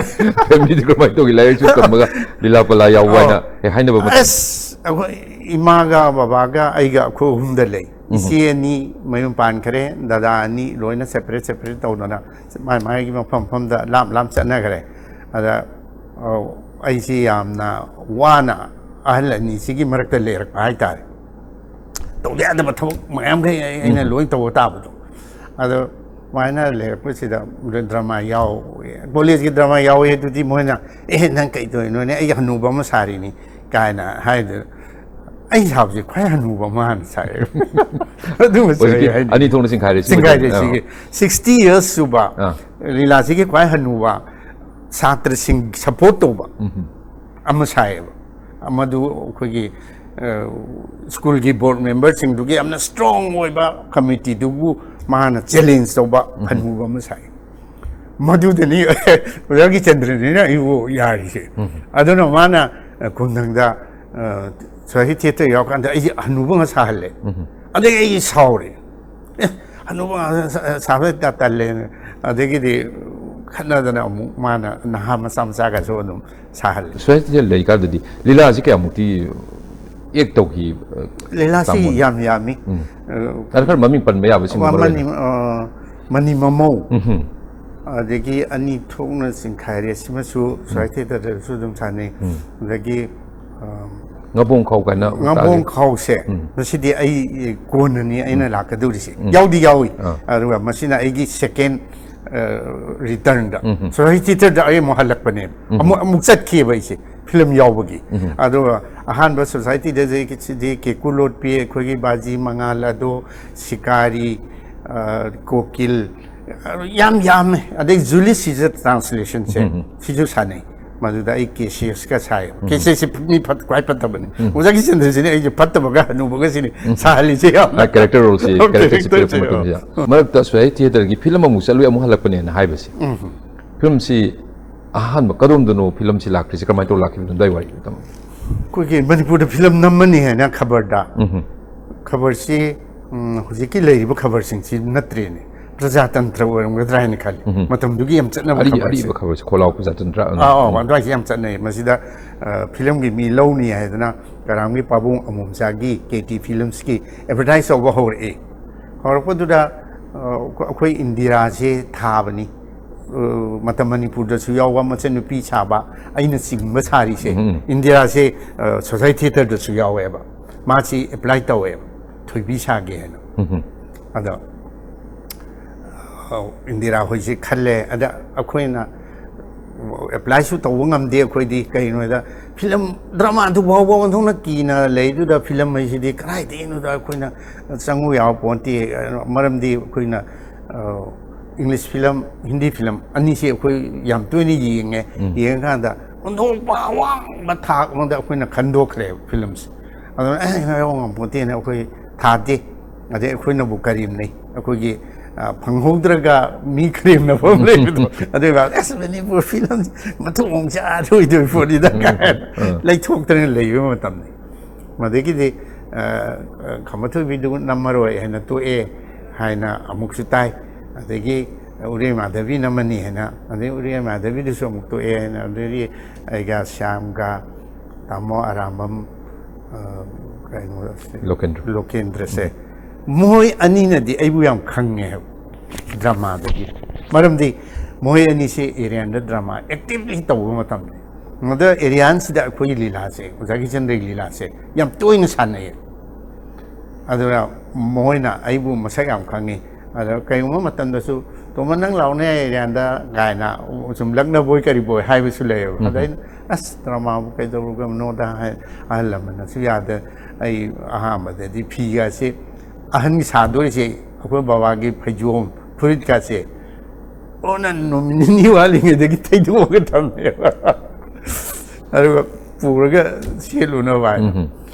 ꯐꯦꯃꯤꯂꯤꯗꯤ ꯀꯃꯥꯏꯅ ꯇꯧꯒꯦ? ꯂꯥꯏꯔꯤꯛꯁꯨ ꯇꯝꯃꯒ ꯂꯤꯂꯥ ꯄꯂꯥ ꯌꯥꯎꯕ ꯍꯥꯏꯅ ꯑꯧ꯫ ꯍꯦꯛ ꯍꯥꯏꯅꯕ ꯃꯇꯝ꯫ ꯑꯁ, ꯑꯩꯈꯣꯏ ꯏꯃꯥꯒ ꯕꯕꯥꯒ ꯑꯩꯒ ꯑꯩꯈꯣꯏ ꯑꯍꯨꯝꯗ ꯂꯩ꯫ ꯏꯆꯦ ꯑꯅꯤ ꯃꯌꯨꯝ ꯄꯥꯟꯈ꯭ꯔꯦ, ꯗꯗꯥ ꯑꯅꯤ ꯂꯣꯏꯅ ꯁꯦꯄꯔꯦꯠ ꯁꯦꯄꯔꯦꯠ ꯇꯧꯗꯅ ꯃꯥꯏ ꯃꯥꯏꯒꯤ ꯃꯐꯝ ꯃꯐꯝꯗ ꯂꯥꯞ ꯂꯥꯞ ꯆꯠꯅꯈ꯭ꯔꯦ꯫ ꯑꯗ ꯑꯧ, ꯑꯩꯁꯤ ꯌꯥꯝꯅ ꯋꯥꯅ ꯑꯍꯜ ꯑꯅꯤꯁꯤꯒꯤ ꯃꯔꯛꯇ ꯂꯩꯔꯛꯄ ꯍꯥꯏꯇꯥꯔꯦ꯫ ꯇꯧꯗ ꯌꯥꯗꯕ ꯊꯕꯛ ꯃꯌꯥꯝꯈꯩ ꯑꯩ- ꯑꯩꯅ ꯂꯣꯏ ꯇꯧꯕ ꯇꯥꯕꯗꯣ꯫ ꯑꯗꯣ ꯁꯨꯃꯥꯏꯅ ꯂꯩꯔꯛꯄꯁꯤꯗ ꯗ꯭ꯔꯃꯥ ꯌꯥꯎꯋꯦ, ꯀꯣꯂꯦꯖꯀꯤ ꯗ꯭ꯔꯃꯥ ꯌꯥꯎꯋꯦ꯫ ꯑꯗꯨꯗꯤ ꯃꯣꯏꯅ, "ꯑꯦ, ꯅꯪ ꯀꯩ ꯇꯧꯔꯤꯅꯣꯅꯦ? ꯑꯩ ꯍꯅꯨꯕ ꯑꯃ ꯁꯥꯔꯤꯅꯤ" ꯀꯥꯏꯅ ꯍꯥꯏꯗꯅ, ꯑꯩ ꯁꯥꯕꯁꯦ ꯈ꯭ꯋꯥꯏ ꯍꯅꯨꯕ ꯑꯃ ꯍꯥꯟꯅ ꯁꯥꯏꯌꯦ꯫ ꯑꯗꯨꯃꯁꯨ ꯑꯩ ꯍꯧꯖꯤꯛꯀꯤ ꯍꯥꯏꯅꯤꯡꯉꯤ꯫ ꯑꯅꯤ ꯊꯣꯛꯅ ꯆꯤꯡꯈꯥꯏꯔꯦ, ꯁꯤꯡꯕ ꯆꯤꯡꯈꯥꯏꯔꯦ꯫ ꯑꯥ꯫ ꯁꯤꯒꯤ ꯁꯤꯛꯁꯇꯤ ꯌꯔꯁ ꯁꯨꯕ ꯑꯥ꯫ ꯂꯤꯂꯥꯁꯤꯒꯤ ꯈ꯭ꯋꯥꯏ ꯍꯅꯨꯕ ꯁꯥꯇ꯭ꯔꯁꯤꯡ ꯁꯄꯣꯔꯠ ꯇꯧꯕ ꯑꯃ ꯁꯥꯏꯌꯦꯕ꯫ ꯃꯗꯨ ꯑꯩꯈꯣꯏꯒꯤ, ꯑ, ꯁ꯭ꯀꯨꯜꯒꯤ ꯕꯣꯔꯗ ꯃꯦꯝꯕꯔꯁꯤꯡꯗꯨꯒꯤ ꯌꯥꯝꯅ ꯁ꯭ꯇꯔꯣꯡ ꯑꯣꯏꯕ ꯀꯃꯤꯇꯤꯗꯨꯕꯨ ꯃꯥꯅ ꯆꯦꯂꯦꯟꯖ ꯇꯧꯕ ꯍꯅꯨꯕ ꯑꯃ ꯁꯥꯏ꯫ ꯃꯗꯨꯗꯅꯤ ꯑꯣꯖꯥ ꯒꯤꯆꯟꯗ꯭ꯔꯅꯤꯅ ꯑꯩꯕꯨ ꯌꯥꯔꯤꯁꯦ꯫ ꯑꯗꯨꯅ ꯃꯥꯅ, ꯑ, ꯈꯨꯡꯒꯪꯗ, ꯑ, ꯁꯣꯁꯥꯏꯇꯤ ꯊꯤꯌꯦꯇꯔ ꯌꯥꯎꯔꯀꯥꯟꯗ ꯑꯩꯁꯦ ꯍꯅꯨꯕ ꯑꯃ ꯁꯥꯍꯜꯂꯦ꯫ ꯑꯗꯒꯤ ꯑꯩ ꯁꯥꯎꯔꯦ꯫ "ꯑꯦ, ꯍꯅꯨꯕ ꯉꯥꯛꯇ ꯁꯥ-, ꯁꯥꯕ ꯀꯌꯥ ꯇꯜꯂꯦꯅ"꯫ ꯑꯗꯒꯤꯗꯤ ꯈꯠꯅꯗꯅ ꯑꯃꯨꯛ ꯃꯥꯅ ꯅꯍꯥ ꯃꯆꯥ ꯃꯆꯥꯒꯁꯨ ꯑꯗꯨꯝ ꯁꯥꯍꯜꯂꯦ꯫ ꯁꯣꯁꯥꯏꯇꯤꯗ ꯂꯩꯀꯥꯟꯗꯗꯤ ꯂꯤꯂꯥꯁꯤ ꯀꯌꯥꯃꯨꯛꯇꯤ ꯑꯦꯛ ꯇꯧꯈꯤ? ꯑ, ꯂꯤꯂꯥꯁꯤ ꯇꯥꯃꯣꯅ? ꯌꯥꯝ ꯌꯥꯝꯃꯤ꯫ ꯎꯝ꯫ ꯑ, ꯑꯗ ꯈꯔ ꯃꯃꯤꯡ ꯄꯟꯕ ꯌꯥꯕꯁꯤꯡ ꯃ-, ꯃꯔꯨꯑꯣꯏꯅ? ꯃꯅꯤ-, ꯑ, ꯃꯅꯤ ꯃꯃꯧ꯫ ꯎꯝ꯫ ꯑꯗꯒꯤ ꯑꯅꯤ ꯊꯣꯛꯅ ꯆꯤꯡꯈꯥꯏꯔꯦ꯫ ꯁꯤꯃꯁꯨ ꯁꯣꯁꯥꯏꯇꯤꯗꯁꯨ ꯑꯗꯨꯝ ꯁꯥꯟꯅꯩ꯫ ꯎꯝ꯫ ꯑꯗꯒꯤ, ꯑ, ꯉꯥꯕꯣꯡ ꯈꯥꯎ ꯀꯥꯏꯅ ꯉꯥꯕꯣꯡ ꯇꯥꯈꯤ꯫ ꯈꯥꯎꯁꯦ, ꯎꯝ꯫ ꯃꯁꯤꯗꯤ ꯑꯩ ꯀꯣꯟꯅꯅꯤ ꯑꯩꯅ ꯂꯥꯛꯀꯗꯧꯔꯤꯁꯦ꯫ ꯎꯝ꯫ ꯌꯥꯎꯗꯤ ꯌꯥꯎꯏ꯫ ꯑꯥ꯫ ꯑꯗꯨꯒ ꯃꯁꯤꯅ ꯑꯩꯒꯤ ꯁꯦꯀꯦꯟ ꯔꯤꯇꯔꯟꯗ꯫ ꯎꯝ꯫ ꯁꯣꯁꯥꯏꯇꯤ ꯊꯤꯌꯦꯇꯔꯗ ꯑꯩ ꯑꯃꯨꯛ ꯍꯜꯂꯛꯄꯅꯦ꯫ ꯎꯝ꯫ ꯑꯃꯨꯛ, ꯑꯃꯨꯛ ꯆꯠꯈꯤꯑꯕ ꯑꯩꯁꯦ ꯐꯤꯂꯝ ꯌꯥꯎꯕꯒꯤ꯫ ꯎꯝ꯫ ꯑꯗꯨꯒ ꯑꯍꯥꯟꯕ ꯁꯣꯁꯥꯏꯇꯤꯗ ꯁꯤꯗꯤ ꯀꯦꯀꯨ ꯂꯣꯠꯄꯤ, ꯑꯩꯈꯣꯏꯒꯤ ꯕꯥꯖꯤ ꯃꯉꯥꯜ ꯑꯗꯣ, ꯁꯤꯀꯥꯔꯤ, ꯑ, ꯀꯣꯀꯤꯜ, ꯑ, ꯌꯥꯝ ꯌꯥꯝꯃꯦ꯫ ꯑꯗꯩ ꯖꯨꯂꯤꯁ ꯁꯤꯖꯔ ꯇ꯭ꯔꯥꯟꯁꯂꯦꯁꯟꯁꯦ ꯎꯝ꯫ ꯁꯤꯁꯨ ꯁꯥꯟꯅꯩ꯫ ꯃꯗꯨꯗ ꯑꯩ ꯀꯦ ꯁꯤ ꯑꯦꯁꯀ ꯁꯥꯏꯌꯦꯕ꯫ ꯀꯦ ꯁꯤ ꯑꯦꯁꯁꯤ ꯃꯤ ꯐꯠ-, ꯈ꯭ꯋꯥꯏ ꯐꯠꯇꯕꯅꯤ꯫ ꯑꯣꯖꯥ ꯀꯤꯁꯟꯗ꯭ꯔꯁꯤꯅꯤ ꯑꯩꯁꯦ ꯐꯠꯇꯕꯒ ꯍꯅꯨꯕꯒ ꯁꯤꯅꯤ ꯁꯥꯍꯜꯂꯤꯁꯦ ꯌꯥꯝꯅ꯫ ꯃꯥꯏ ꯀꯦꯔꯦꯛꯇꯔ ꯔꯣꯜꯁꯤ, ꯀꯦꯔꯦꯛꯇꯔꯁꯤ ꯄꯤꯔꯛꯄ ꯀꯦꯔꯦꯛꯇꯔꯁꯦ, ꯃꯇꯝꯁꯤꯗ꯫ ꯃꯔꯛꯇ ꯁꯣꯁꯥꯏꯇꯤ ꯊꯤꯌꯦꯇꯔꯒꯤ ꯐꯤꯂꯝ ꯑꯃꯨꯛ ꯆꯠꯂꯨꯏ, ꯑꯃꯨꯛ ꯍꯜꯂꯛꯄꯅꯦꯅ ꯍꯥꯏꯕꯁꯦ꯫ ꯐꯤꯂꯝꯁꯤ ꯑꯍꯥꯟꯕ ꯀꯗꯣꯝꯗꯅꯣ ꯐꯤꯂꯝꯁꯤ ꯂꯥꯛꯈ꯭ꯔꯤꯁꯦ? ꯀꯃꯥꯏꯅ ꯇꯧꯔ ꯂꯥꯛꯈꯤꯕꯅꯣ? ꯑꯗꯨꯋꯥꯏ ꯋꯥꯔꯤꯗꯣ ꯇꯝꯃꯣ꯫ ꯑꯩꯈꯣꯏꯒꯤ ꯃꯅꯤꯄꯨꯔꯗ ꯐꯤꯂꯝ ꯅꯝꯃꯅꯤ ꯍꯥꯏꯅ ꯈꯕꯔꯗ ꯎꯝ꯫ ꯈꯕꯔꯁꯤ, ꯎꯝ, ꯍꯧꯖꯤꯛꯀꯤ ꯂꯩꯔꯤꯕ ꯈꯕꯔꯁꯤꯡꯁꯤ ꯅꯠꯇ꯭ꯔꯦꯅꯦ꯫ ꯄ꯭ꯔꯖꯥꯇꯟꯇ꯭ꯔ ꯑꯣꯏꯔꯝꯒꯗ꯭ꯔꯥ ꯍꯥꯏꯅ ꯈꯜꯂꯤ꯫ ꯎꯝ꯫ ꯃꯇꯝꯗꯨꯒꯤ ꯌꯥꯝ ꯆꯠꯅꯕ ꯑꯔꯤ-, ꯈꯕꯔꯁꯦ꯫ ꯑꯔꯤꯕ ꯈꯕꯔꯁꯦ, ꯈꯣꯜꯂꯥꯎ ꯄ꯭ꯔꯖꯥꯇꯟꯇ꯭ꯔ꯫ ꯎꯝ꯫ ꯑꯥ, ꯑꯥ, ꯎꯝ꯫ ꯑꯗꯨꯋꯥꯏꯁꯦ ꯌꯥꯝ ꯆꯠꯅꯩ꯫ ꯃꯁꯤꯗ, ꯑ, ꯐꯤꯂꯝꯒꯤ ꯃꯤ ꯂꯧꯅꯤ ꯍꯥꯏꯗꯅ ꯀꯔꯥꯝꯒꯤ ꯄꯥꯕꯨꯡ ꯑꯃꯣꯝꯆꯥꯒꯤ ꯀꯦ ꯇꯤ ꯐꯤꯂꯝꯁꯀꯤ ꯑꯦꯗꯚꯔꯇꯥꯏꯁ ꯇꯧꯕ ꯍꯧꯔꯛꯑꯦ꯫ ꯍꯧꯔꯛꯄꯗꯨꯗ, ꯑ, ꯑꯩꯈꯣꯏ ꯏꯟꯗꯤꯔꯥꯁꯦ ꯊꯥꯕꯅꯤ꯫ ꯑ, ꯃꯇꯝ ꯃꯅꯤꯄꯨꯔꯗꯁꯨ ꯌꯥꯎꯕ ꯃꯆꯟꯅꯨꯄꯤ ꯁꯥꯕ ꯑꯩꯅ ꯆꯤꯡꯕ ꯁꯥꯔꯤꯁꯦ, ꯎꯝ꯫ ꯏꯟꯗꯤꯔꯥꯁꯦ, ꯑ, ꯁꯣꯁꯥꯏ ꯊꯤꯌꯦꯇꯔꯗꯁꯨ ꯌꯥꯎꯋꯦꯕ꯫ ꯃꯥꯁꯤ ꯑꯦꯄ꯭ꯂꯥꯏ ꯇꯧꯋꯦꯕ, ꯊꯣꯏꯕꯤ ꯁꯥꯒꯦ ꯍꯥꯏꯅ꯫ ꯎꯝ꯫ ꯑꯗꯣ, ꯑ, ꯏꯟꯗꯤꯔꯥ ꯍꯣꯏꯁꯦ ꯈꯜꯂꯦ꯫ ꯑꯗ ꯑꯩꯈꯣꯏꯅ ꯑꯦꯄ꯭ꯂꯥꯏꯁꯨ ꯇꯧꯕ ꯉꯝꯗꯦ ꯑꯩꯈꯣꯏꯗꯤ꯫ ꯀꯩꯒꯤꯅꯣꯗ ꯐꯤꯂꯝ ꯗ꯭ꯔꯃꯥꯗꯨ ꯐꯥꯎꯕ ꯑꯣꯟꯊꯣꯛꯅ ꯀꯤꯅ ꯂꯩꯗꯨꯗ ꯐꯤꯂꯝ ꯍꯥꯏꯁꯤꯗꯤ ꯀꯗꯥꯏꯗꯒꯤꯅꯣꯗ ꯑꯩꯈꯣꯏꯅ ꯆꯪꯉꯨ ꯌꯥꯕ ꯄꯣꯟꯇꯦ꯫ ꯃꯔꯝꯗꯤ ꯑꯩꯈꯣꯏꯅ, ꯑ, ꯏꯪꯂꯤꯁ ꯐꯤꯂꯝ, ꯍꯤꯟꯗꯤ ꯐꯤꯂꯝ ꯑꯅꯤꯁꯦ ꯑꯩꯈꯣꯏ ꯌꯥꯝ ꯇꯣꯏꯅ ꯌꯦꯡꯉꯦ꯫ ꯎꯝ꯫ ꯌꯦꯡꯉꯀꯥꯟꯗ ꯑꯣꯟꯊꯣꯛꯄ ꯑꯋꯥꯡꯕ ꯊꯥꯛ ꯑꯃꯗ ꯑꯩꯈꯣꯏꯅ ꯈꯟꯗꯣꯛꯈ꯭ꯔꯦꯕ ꯐꯤꯂꯝꯁꯦ꯫ ꯑꯗꯨꯅ, "ꯑꯦ, ꯌꯥꯎ ꯉꯝꯄꯣꯟꯇꯦꯅ ꯑꯩꯈꯣꯏ ꯊꯥꯗꯦ꯫ ꯑꯗꯩ ꯑꯩꯈꯣꯏꯅꯕꯨ ꯀꯔꯦꯝꯅꯩ꯫ ꯑꯩꯈꯣꯏꯒꯤ, ꯑ, ꯐꯪꯍꯧꯗ꯭ꯔꯒ ꯃꯤ ꯀꯔꯦꯝꯅꯕ ꯑꯃ ꯂꯩꯕꯗꯣ꯫ ꯑꯗꯨꯒ, 'ꯑꯁ, ꯃꯅꯤꯄꯨꯔ ꯐꯤꯂꯝ ꯃꯊꯣꯡ ꯆꯥꯔꯣꯏꯗꯣꯏ ꯄꯣꯠꯅꯤꯗ' ꯀꯥꯏꯅ ꯎꯝ꯫ ꯂꯩꯊꯣꯛꯇꯅ ꯂꯩꯕ ꯃꯇꯝꯅꯤ꯫ ꯃꯗꯒꯤꯗꯤ, ꯑ, ꯈꯝꯕ ꯊꯣꯏꯕꯤꯗꯨ ꯅꯝꯃꯔꯣꯏ ꯍꯥꯏꯅ ꯇꯣꯛꯑꯦ ꯍꯥꯏꯅ ꯑꯃꯨꯛꯁꯨ ꯇꯥꯏ꯫ ꯑꯗꯒꯤ ꯎꯔꯦ ꯃꯥꯙꯕꯤ ꯅꯝꯃꯅꯤ ꯍꯥꯏꯅ, ꯑꯗꯩ ꯎꯔꯦ ꯃꯥꯙꯕꯤꯗꯨꯁꯨ ꯑꯃꯨꯛ ꯇꯣꯛꯑꯦ ꯍꯥꯏꯅ, ꯑꯗꯩꯗꯤ ꯑꯩꯒ ꯁ꯭ꯌꯥꯝꯒ ꯇꯥꯃꯣ ꯑꯔꯥꯝꯕꯝ, ꯑ, ꯀꯩꯅꯣ, ꯂꯣꯀꯦꯟꯗ꯭ꯔ꯫ ꯂꯣꯀꯦꯟꯗ꯭ꯔꯁꯦ, ꯎꯝ꯫ ꯃꯣꯏ ꯑꯅꯤꯅꯗꯤ ꯑꯩꯕꯨ ꯌꯥꯝ ꯈꯪꯉꯦ ꯍꯥꯏꯕ ꯗ꯭ꯔꯃꯥꯗꯒꯤ꯫ ꯃꯔꯝꯗꯤ ꯃꯣꯏ ꯑꯅꯤꯁꯦ ꯑꯦꯔꯤꯌꯥꯟꯗ ꯗ꯭ꯔꯃꯥ ꯑꯦꯛꯇꯤꯚꯂꯤ ꯇꯧꯕ ꯃꯇꯝꯅꯤ꯫ ꯃꯗ ꯑꯦꯔꯤꯌꯥꯟꯁꯤꯗ ꯑꯩꯈꯣꯏꯒꯤ ꯂꯤꯂꯥꯁꯦ, ꯑꯣꯖꯥ ꯀꯤꯆꯟꯗ꯭ꯔꯒꯤ ꯂꯤꯂꯥꯁꯦ ꯌꯥꯝ ꯇꯣꯏꯅ ꯁꯥꯟꯅꯩꯌꯦ꯫ ꯑꯗꯨꯅ ꯃꯣꯏꯅ ꯑꯩꯕꯨ ꯃꯁꯛ ꯌꯥꯝ ꯈꯪꯉꯤ꯫ ꯑꯗ ꯀꯩꯒꯨꯝꯕ ꯃꯇꯝꯗꯁꯨ, "ꯇꯣꯝꯕ, ꯅꯪ ꯂꯥꯎꯅꯦ ꯑꯦꯔꯤꯌꯥꯟꯗ" ꯀꯥꯏꯅ ꯁꯨꯝ ꯂꯛꯅꯕꯣꯏ ꯀꯔꯤꯕꯣꯏ ꯍꯥꯏꯕꯁꯨ ꯂꯩꯌꯦꯕ꯫ ꯎꯝ꯫ ꯑꯗ ꯑꯩꯅ, "ꯑꯁ, ꯗ꯭ꯔꯃꯥꯕꯨ ꯀꯩꯗꯧꯔꯨꯒꯅꯣꯗ" ꯍꯥꯏ꯫ ꯑꯍꯜ ꯂꯃꯟꯅꯁꯨ ꯌꯥꯗ꯫ ꯑꯩ ꯑꯍꯥꯟꯕꯗꯗꯤ ꯐꯤꯒꯁꯦ, ꯑꯍꯟꯒꯤ ꯁꯥꯗꯣꯏꯁꯦ, ꯑꯩꯈꯣꯏ ꯕꯕꯥꯒꯤ ꯐꯩꯖꯣꯝ, ꯐꯨꯔꯤꯠꯀꯥꯁꯦ ꯑꯣꯅ ꯅꯨꯃꯤꯠ ꯅꯤꯅꯤ ꯋꯥꯠꯂꯤꯉꯩꯗꯒꯤ ꯊꯩꯗꯣꯛꯑꯒ ꯊꯝꯃꯦꯕ꯫ ꯑꯗꯨꯒ ꯄꯨꯔꯒ ꯁꯦꯠꯂꯨꯅꯕ ꯍꯥꯏꯅ꯫ ꯎꯝ꯫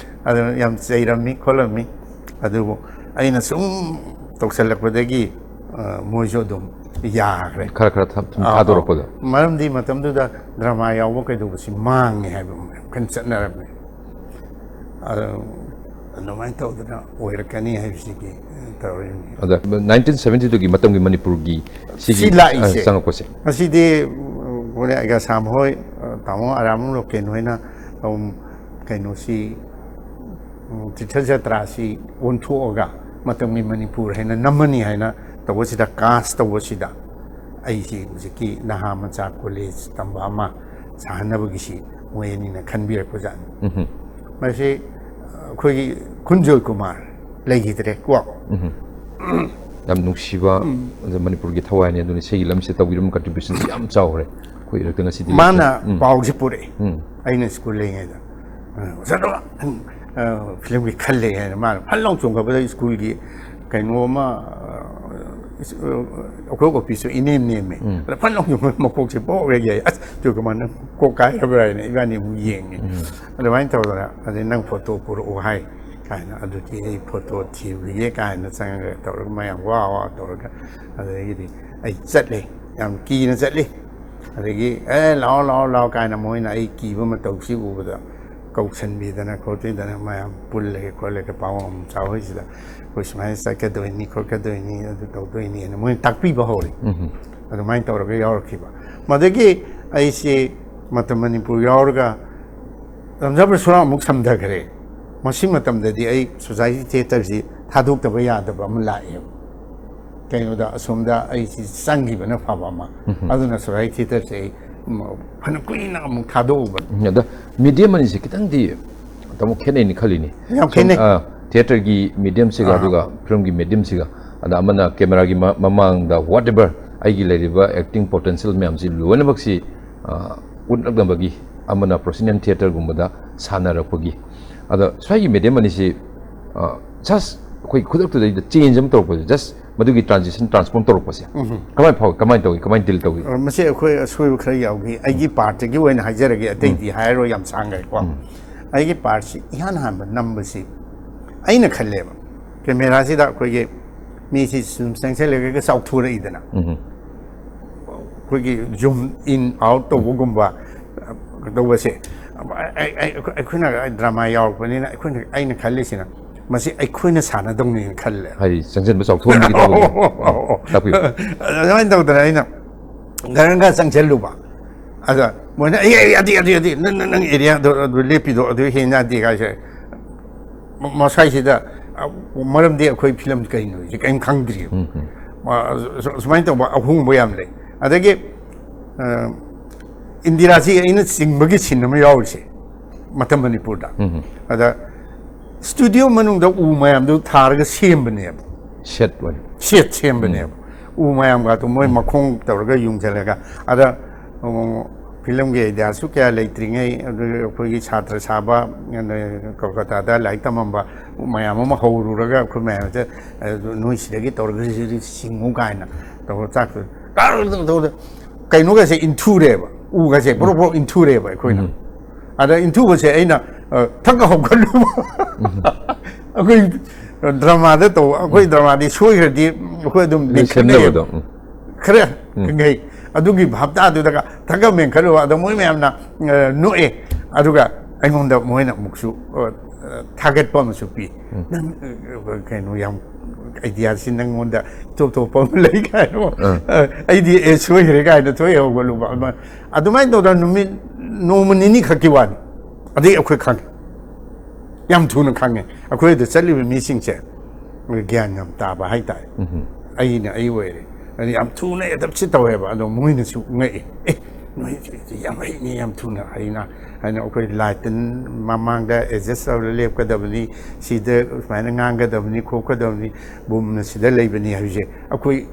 ꯑꯗꯨꯅ ꯌꯥꯝ ꯆꯩꯔꯝꯃꯤ ꯈꯣꯠꯂꯝꯃꯤ꯫ ꯑꯗꯨꯕꯨ ꯑꯩꯅ ꯁꯨꯝ ꯇꯧꯁꯜꯂꯛꯄꯗꯒꯤ, ꯑ, ꯃꯣꯏꯁꯨ ꯑꯗꯨꯝ ꯌꯥꯈ꯭ꯔꯦ꯫ ꯈꯔ ꯈꯔ ꯊꯝ-, ꯁꯨꯝ ꯑꯥ, ꯊꯥꯗꯣꯔꯛꯄꯗꯣ꯫ ꯑꯥ꯫ ꯃꯔꯝꯗꯤ ꯃꯇꯝꯗꯨꯗ ꯗ꯭ꯔꯃꯥ ꯌꯥꯎꯕ ꯀꯩꯗꯧꯕꯁꯤ ꯃꯥꯡꯉꯦ ꯍꯥꯏꯕ ꯑꯃ ꯌꯥꯝ ꯀꯟꯅ ꯆꯠꯅꯔꯝꯃꯦ꯫ ꯑꯗꯨ ꯑꯗꯨꯃꯥꯏꯅ ꯇꯧꯗꯅ ꯑꯣꯏꯔꯛꯀꯅꯤ ꯍꯥꯏꯕꯁꯤꯒꯤ ꯇꯧꯔꯤꯕꯅꯤ꯫ ꯑꯗ ꯅꯥꯏꯟꯇꯤꯟ ꯁꯚꯦꯟꯇꯤ ꯇꯨꯒꯤ ꯃꯇꯝꯒꯤ ꯃꯅꯤꯄꯨꯔꯒꯤ ꯁꯤꯒꯤ ꯁꯤ ꯂꯥꯛꯏꯁꯦ꯫ ꯑ, ꯆꯪꯉꯛꯄꯁꯦ꯫ ꯉꯁꯤꯗꯤ ꯎꯝ, ꯍꯣꯔꯦꯟ ꯑꯩꯒ ꯁꯥꯝ ꯍꯣꯏ, ꯑ, ꯇꯥꯃꯣ ꯑꯔꯥꯝ ꯂꯣꯀꯦꯟ ꯍꯣꯏꯅ, ꯎꯝ, ꯀꯩꯅꯣꯁꯤ, ꯎꯝ, ꯇꯤꯔꯊ ꯖꯇ꯭ꯔꯥꯁꯤ ꯑꯣꯟꯊꯣꯛꯑꯒ ꯃꯇꯝꯒꯤ ꯃꯅꯤꯄꯨꯔ ꯍꯥꯏꯅ ꯅꯝꯃꯅꯤ ꯍꯥꯏꯅ ꯇꯧꯕꯁꯤꯗ, ꯀꯥꯁ ꯇꯧꯕꯁꯤꯗ ꯑꯩꯁꯤ ꯍꯧꯖꯤꯛꯀꯤ ꯅꯍꯥ ꯃꯆꯥ ꯀꯣꯂꯦꯖ ꯇꯝꯕ ꯑꯃ ꯁꯥꯍꯟꯅꯕꯒꯤꯁꯤ ꯃꯣꯏ ꯑꯅꯤꯅ ꯈꯟꯕꯤꯔꯛꯄꯖꯥꯠꯅꯤ꯫ ꯃꯁꯤ ꯑꯩꯈꯣꯏꯒꯤ ꯈꯨꯟꯖꯣꯏ ꯀꯨꯃꯥꯔ ꯂꯩꯈꯤꯗ꯭ꯔꯦ ꯀꯣ꯫ ꯌꯥꯝ ꯅꯨꯡꯁꯤꯕ, ꯑꯗ ꯃꯅꯤꯄꯨꯔꯒꯤ ꯊꯋꯥꯏꯅꯤ꯫ ꯑꯗꯨꯅ ꯏꯁꯩꯒꯤ ꯂꯝꯁꯤꯗ ꯇꯧꯕꯤꯔꯝꯕ contribution ꯁꯤ ꯌꯥꯝ ꯆꯥꯎꯈ꯭ꯔꯦ꯫ ꯑꯩꯈꯣꯏ ꯏꯔꯛꯇ ꯉꯁꯤꯗꯤ ꯃꯥꯅ ꯎꯝ꯫ ꯄꯥꯎꯁꯤ ꯄꯨꯔꯛꯑꯦ꯫ ꯎꯝ꯫ ꯑꯩꯅ ꯁ꯭ꯀꯨꯜ ꯂꯩꯉꯩꯗ, "ꯑ, ꯑꯣꯖꯥ ꯅꯣꯡꯃ, ꯅꯪ, ꯑ, ꯐꯤꯂꯝꯒꯤ ꯈꯜꯂꯦ" ꯍꯥꯏꯅ ꯃꯥꯅ ꯐꯠ ꯂꯥꯎ ꯆꯣꯡꯈꯠꯄꯗ ꯁ꯭ꯀꯨꯜꯒꯤ ꯀꯩꯅꯣ ꯑꯃ, ꯑ, ꯏꯁ-, ꯑ, ꯑꯩꯈꯣꯏ ꯑꯣꯐꯤꯁꯇꯨ ꯏꯅꯦꯝ ꯅꯦꯝꯃꯦ꯫ ꯑꯗ ꯐꯠ ꯂꯥꯎ ꯆꯣꯡꯈꯠ ꯃꯀꯣꯛꯁꯦ ꯄꯣꯛ ꯍꯦꯛ ꯌꯥꯏ꯫ "ꯑꯁ, ꯇꯨ ꯀꯃꯥꯏꯅ ꯀꯣꯛ ꯀꯥꯏꯔꯕ꯭ꯔꯥ?" ꯍꯥꯏꯅ ꯏꯕꯥꯅꯤ ꯑꯃꯨꯛ ꯌꯦꯡꯉꯦ꯫ ꯑꯗꯨꯃꯥꯏꯅ ꯇꯧꯗꯅ, ꯑꯗꯩ "ꯅꯪ ꯐꯣꯇꯣ ꯄꯨꯔꯛꯑꯣ" ꯍꯥꯏ ꯀꯥꯏꯅ, ꯑꯗꯨꯗꯤ ꯑꯩ ꯐꯣꯇꯣ ꯊꯤꯔꯨꯈꯤꯒꯦ ꯀꯥꯏꯅ ꯆꯪꯉꯒ ꯇꯧꯔꯒ ꯃꯌꯥꯝ ꯋꯥ ꯋꯥ ꯇꯧꯔꯒ, ꯑꯗꯒꯤꯗꯤ ꯑꯩ ꯆꯠꯂꯦ, ꯌꯥꯝ ꯀꯤꯅ ꯆꯠꯂꯤ꯫ ꯑꯗꯒꯤ "ꯑꯦ, ꯂꯥꯛꯑꯣ, ꯂꯥꯛꯑꯣ, ꯂꯥꯛꯑꯣ" ꯀꯥꯏꯅ ꯃꯣꯏꯅ ꯑꯩ ꯀꯤꯕ ꯃꯇꯧꯁꯤ ꯎꯕꯗ ꯀꯧꯁꯟꯕꯤꯗꯅ ꯈꯣꯠꯄꯤꯗꯅ ꯃꯌꯥꯝ ꯄꯨꯜꯂꯒ ꯈꯣꯠꯂꯒ ꯄꯥꯎ ꯑꯃ ꯆꯥꯎ ꯍꯣꯏꯁꯤꯗ ꯑꯩꯈꯣꯏ ꯁꯨꯃꯥꯏꯅ ꯆꯠꯀꯗꯣꯏꯅꯤ ꯈꯣꯠꯀꯗꯣꯏꯅꯤ ꯑꯗꯨ ꯇꯧꯗꯣꯏꯅꯤ ꯍꯥꯏꯅ ꯃꯣꯏꯅ ꯇꯥꯛꯄꯤꯕ ꯍꯧꯔꯦ꯫ ꯑꯗꯨꯃꯥꯏꯅ ꯇꯧꯔꯒ ꯌꯥꯎꯔꯛꯈꯤꯕ꯫ ꯃꯗꯒꯤ ꯑꯩꯁꯤ ꯃꯇꯝ ꯃꯅꯤꯄꯨꯔ ꯌꯥꯎꯔꯒ ꯔꯝꯖꯥ ꯄꯔꯁꯨꯔꯥꯝ ꯑꯃꯨꯛ ꯁꯝꯊꯈ꯭ꯔꯦ꯫ ꯃꯁꯤ ꯃꯇꯝꯗꯗꯤ ꯑꯩ ꯁꯣꯁꯥꯏꯇꯤ ꯊꯤꯌꯦꯇꯔꯁꯤ ꯊꯥꯗꯣꯛꯇꯕ ꯌꯥꯗꯕ ꯑꯃ ꯂꯥꯛꯑꯦꯕ꯫ ꯀꯩꯅꯣꯗ ꯑꯁꯣꯝꯗ ꯑꯩꯁꯤ ꯆꯪꯈꯤꯕꯅ ꯐꯕ ꯑꯃ꯫ ꯑꯗꯨꯅ ꯁꯣꯁꯥꯏꯇꯤ ꯊꯤꯌꯦꯇꯔꯁꯦ ꯑꯩ ꯎꯝ, ꯐꯅ ꯀꯨꯏꯅ ꯑꯃꯨꯛ ꯊꯥꯗꯣꯛꯎꯕꯅꯤ꯫ ꯎꯝ, ꯑꯗ ꯃꯤꯗꯤꯌꯝ ꯑꯅꯤꯁꯦ ꯈꯤꯇꯪꯗꯤ ꯑꯃꯨꯛ ꯈꯦꯠꯅꯩꯅ ꯈꯜꯂꯤꯅꯤ꯫ ꯌꯥꯝ ꯈꯦꯠꯅꯩ꯫ ꯁꯣꯝ, ꯑ, ꯊꯤꯌꯦꯇꯔꯒꯤ ꯃꯤꯗꯤꯌꯝꯁꯤꯒ ꯑꯥ꯫ ꯑꯗꯨꯒ ꯐꯤꯂꯝꯒꯤ ꯃꯤꯗꯤꯌꯝꯁꯤꯒ, ꯑꯗ ꯑꯃꯅ ꯀꯦꯃꯦꯔꯥꯒꯤ ꯃ-, ꯃꯃꯥꯡꯗ whatever ꯑꯩꯒꯤ ꯂꯩꯔꯤꯕ ꯑꯦꯛꯇꯤꯡ ꯄꯣꯇꯦꯟꯁꯤꯌꯦꯜ ꯃꯌꯥꯝꯁꯤ ꯂꯣꯏꯅꯃꯛꯁꯤ, ꯑ, ꯎꯠꯂꯛꯅꯕꯒꯤ, ꯑꯃꯅ ꯄ꯭ꯔꯣꯐꯦꯁꯅꯦꯜ ꯊꯤꯌꯦꯇꯔꯒꯨꯝꯕꯗ ꯁꯥꯟꯅꯔꯛꯄꯒꯤ꯫ ꯑꯗ ꯁ꯭ꯋꯥꯏꯒꯤ ꯃꯤꯗꯤꯌꯝ ꯑꯅꯤꯁꯤ, ꯑ, ꯖꯁ ꯑꯩꯈꯣꯏ ꯈꯨꯗꯛꯇꯨꯗꯩꯗ ꯆꯦꯟꯖ ꯑꯃ ꯇꯧꯔꯛꯄꯁꯦ, ꯖꯁ ꯃꯗꯨꯒꯤ ꯇ꯭ꯔꯥꯟꯖꯤꯁꯟ ꯇ꯭ꯔꯥꯟꯁꯐꯣꯔꯝ ꯇꯧꯔꯛꯄꯁꯦ ꯀꯃꯥꯏꯅ ꯐꯥꯎꯏ, ꯀꯃꯥꯏꯅ ꯇꯧꯏ, ꯀꯃꯥꯏꯅ ꯗꯤꯜ ꯇꯧꯏ? ꯑ, ꯃꯁꯤ ꯑꯩꯈꯣꯏ ꯑꯁꯣꯏꯕ ꯈꯔ ꯌꯥꯎꯈꯤ꯫ ꯑꯩꯒꯤ ꯄꯥꯔꯠꯇꯒꯤ ꯑꯣꯏꯅ ꯍꯥꯏꯖꯔꯒꯦ, ꯑꯇꯩꯗꯤ ꯍꯥꯏꯔꯔꯣꯏ, ꯌꯥꯝ ꯁꯥꯡꯈ꯭ꯔꯦꯀꯣ꯫ ꯑꯩꯒꯤ ꯄꯥꯔꯠꯁꯤ ꯏꯍꯥꯟ ꯍꯥꯟꯕ ꯅꯝꯕꯁꯤ ꯑꯩꯅ ꯈꯜꯂꯦꯕ, ꯀꯦꯃꯦꯔꯥꯁꯤꯗ ꯑꯩꯈꯣꯏꯒꯤ ꯃꯤꯁꯤ ꯁꯨꯝ ꯆꯪꯁꯤꯜꯂꯒ ꯆꯥꯎꯊꯣꯔꯛꯏꯗꯅ, ꯑꯩꯈꯣꯏꯒꯤ ꯖꯨꯝ ꯏꯟ ꯑꯥꯎꯠ ꯇꯧꯕꯒꯨꯝꯕ, ꯑ, ꯇꯧꯕꯁꯦ, ꯑꯩ- ꯑꯩ- ꯑꯩꯈꯣꯏ- ꯑꯩꯈꯣꯏꯅ ꯗ꯭ꯔꯃꯥ ꯌꯥꯎꯔꯛꯄꯅꯤꯅ ꯑꯩꯈꯣꯏꯅ ꯑꯩꯅ ꯈꯜꯂꯤꯁꯤꯅ ꯃꯁꯤ ꯑꯩꯈꯣꯏꯅ ꯁꯥꯟꯅꯗꯧꯅꯤꯅ ꯈꯜꯂꯦ꯫ ꯍꯥꯏꯗꯤ ꯆꯪꯁꯤꯟꯕ ꯆꯥꯎꯊꯣꯛꯍꯟꯕꯒꯤ ꯊꯕꯛꯅꯤ꯫ ꯇꯥꯛꯄꯤꯌꯨ꯫ ꯑꯗꯨꯃꯥꯏꯅ ꯇꯧꯗꯅ ꯑꯩꯅ ꯒꯔꯪꯒ ꯆꯪꯁꯤꯜꯂꯨꯕ꯫ ꯑꯗ ꯃꯣꯏꯅ ꯑꯦ ꯑꯦ, ꯌꯥꯗꯦ ꯌꯥꯗꯦ ꯌꯥꯗꯦ, ꯅꯪ ꯅꯪ- ꯅꯪ ꯑꯦꯔꯤꯌꯥꯗꯣ ꯑꯗꯨ ꯂꯦꯞꯄꯤꯗꯣ ꯑꯗꯨ ꯍꯦꯟꯅ ꯌꯥꯗꯦ ꯀꯥꯏꯁꯦ꯫ ꯃ- ꯃꯁꯥꯏꯁꯤꯗ ꯑ, ꯃꯔꯝꯗꯤ ꯑꯩꯈꯣꯏ ꯐꯤꯂꯝ ꯀꯩꯅꯣꯁꯦ ꯀꯔꯤꯝ ꯈꯪꯗ꯭ꯔꯤꯕ꯫ ꯃ- ꯁꯨ- ꯁꯨꯃꯥꯏꯅ ꯇꯧꯕ ꯑꯍꯣꯡꯕ ꯌꯥꯝ ꯂꯩ꯫ ꯑꯗꯒꯤ ꯑ, ꯏꯟꯗꯤꯔꯥꯁꯤ ꯑꯩꯅ ꯆꯤꯡꯕꯒꯤ ꯁꯤꯟ ꯑꯃ ꯌꯥꯎꯔꯤꯁꯦ ꯃꯇꯝ ꯃꯅꯤꯄꯨꯔꯗ꯫ ꯑꯗ ꯁ꯭ꯇꯨꯗꯤꯑꯣ ꯃꯅꯨꯡꯗ ꯎ ꯃꯌꯥꯝꯗꯨ ꯊꯥꯔꯒ ꯁꯦꯝꯕꯅꯦꯕ꯫ ꯁꯦꯠ ꯑꯣꯏꯅ꯫ ꯁꯦꯠ ꯁꯦꯝꯕꯅꯦꯕ꯫ ꯎ ꯃꯌꯥꯝꯒ ꯑꯗꯨ ꯃꯣꯏ ꯃꯈꯣꯡ ꯇꯧꯔꯒ ꯌꯨꯡꯁꯤꯜꯂꯒ꯫ ꯑꯗ ꯎꯝ, ꯐꯤꯂꯝꯒꯤ ꯑꯥꯏꯗꯤꯌꯥꯁꯨ ꯀꯌꯥ ꯂꯩꯇ꯭ꯔꯤꯉꯩ ꯑꯗꯨ ꯑꯩꯈꯣꯏꯒꯤ ꯁꯥꯇ꯭ꯔ ꯁꯥꯕ, ꯑꯗ ꯀꯣꯜꯀꯇꯥꯗ ꯂꯥꯏꯔꯤꯛ ꯇꯝꯃꯝꯕ ꯃꯌꯥꯝ ꯑꯃ ꯍꯧꯔꯨꯔꯒ ꯑꯩꯈꯣꯏ ꯃꯌꯥꯝꯁꯦ, ꯑꯗꯨ ꯅꯣꯏ ꯁꯤꯗꯒꯤ ꯇꯧꯔꯒ ꯁꯤꯗꯤ ꯆꯤꯡꯉꯨ ꯀꯥꯏꯅ ꯇꯧꯔ ꯆꯥꯛꯇꯨ ꯀꯩꯅꯣꯒꯁꯦ ꯏꯟꯊꯨꯔꯦꯕ꯫ ꯎꯒꯁꯦ ꯄ꯭ꯔꯣꯛ ꯄ꯭ꯔꯣꯛ ꯏꯟꯊꯨꯔꯦꯕ ꯑꯩꯈꯣꯏꯅ꯫ ꯑꯗ ꯏꯟꯊꯨꯕꯁꯦ ꯑꯩꯅ ꯑ, ꯊꯛ ꯍꯧꯒꯠꯂꯨꯕ꯫ ꯑꯩꯈꯣꯏ ꯗ꯭ꯔꯃꯥꯗ ꯇꯧꯕ, ꯑꯩꯈꯣꯏ ꯗ꯭ꯔꯃꯥꯗꯤ ꯁꯣꯏꯈ꯭ꯔꯗꯤ ꯑꯩꯈꯣꯏ ꯑꯗꯨꯝ ꯑꯗꯨ ꯃꯦꯟꯈꯠꯅꯩꯌꯦꯕ꯫ ꯁꯦꯝꯅꯕꯗꯣ꯫ ꯎꯝ꯫ ꯈꯔ ꯉꯩ ꯑꯗꯨꯒꯤ ꯍꯞꯇꯥꯗꯨꯗꯒ ꯊꯛꯀ ꯃꯦꯟꯈꯠꯂꯨꯕ꯫ ꯑꯗꯣ ꯃꯣꯏ ꯃꯌꯥꯝꯅ ꯑ, ꯅꯣꯛꯑꯦ꯫ ꯑꯗꯨꯒ ꯑꯩꯉꯣꯟꯗ ꯃꯣꯏꯅ ꯑꯃꯨꯛꯁꯨ ꯑ, ꯊꯥꯒꯠꯄ ꯑꯃꯁꯨ ꯄꯤ꯫ ꯅꯪ ꯑ, ꯀꯩꯅꯣ ꯌꯥꯝ ꯑꯥꯏꯗꯤꯌꯥꯁꯤ ꯅꯪꯉꯣꯟꯗ ꯏꯇꯣꯞ ꯇꯣꯞꯄ ꯑꯃ ꯂꯩ ꯀꯥꯏꯅ꯫ ꯑ, ꯑꯩꯗꯤ ꯑꯦ ꯁꯣꯏꯈ꯭ꯔꯦ ꯀꯥꯏꯅ ꯊꯣꯛꯑꯦ ꯍꯧꯒꯠꯂꯨꯕ ꯑꯃ꯫ ꯑꯗꯨꯃꯥꯏꯅ ꯇꯧꯗꯅ ꯅꯨꯃꯤꯠ ꯅꯣꯡꯃ ꯅꯤꯅꯤ ꯈꯛꯀꯤ ꯋꯥꯅꯤ꯫ ꯑꯗꯩ ꯑꯩꯈꯣꯏ ꯈꯪꯉꯦ꯫ ꯌꯥꯝ ꯊꯨꯅ ꯈꯪꯉꯦ꯫ ꯑꯩꯈꯣꯏꯗ ꯆꯠꯂꯤꯕ ꯃꯤꯁꯤꯡꯁꯦ ꯒ꯭ꯌꯥꯟ ꯌꯥꯝ ꯇꯥꯕ ꯍꯥꯏꯇꯥꯔꯦ꯫ ꯑꯩꯅ ꯑꯩ ꯑꯣꯏꯔꯦ꯫ ꯑꯗ ꯌꯥꯝ ꯊꯨꯅ ꯑꯦꯗꯞꯁꯤ ꯇꯧꯋꯦꯕ꯫ ꯑꯗꯣ ꯃꯣꯏꯅꯁꯨ ꯉꯛꯑꯦ꯫ "ꯑꯦ, ꯅꯣꯏ ꯌꯥꯝ ꯍꯩꯅꯤ, ꯌꯥꯝ ꯊꯨꯅ ꯍꯩꯅ" ꯍꯥꯏꯅ꯫ ꯑꯩꯈꯣꯏ ꯂꯥꯏꯇꯟ ꯃꯃꯥꯡꯗ ꯑꯦꯗꯖꯁ ꯇꯧꯔ ꯂꯦꯞꯀꯗꯕꯅꯤ, ꯁꯤꯗ ꯁꯨꯃꯥꯏꯅ ꯉꯥꯡꯒꯗꯕꯅꯤ ꯈꯣꯠꯀꯗꯕꯅꯤ, ꯕꯨꯝꯅ ꯁꯤꯗ ꯂꯩꯕꯅꯤ ꯍꯥꯏꯕꯁꯦ ꯑꯩꯈꯣꯏ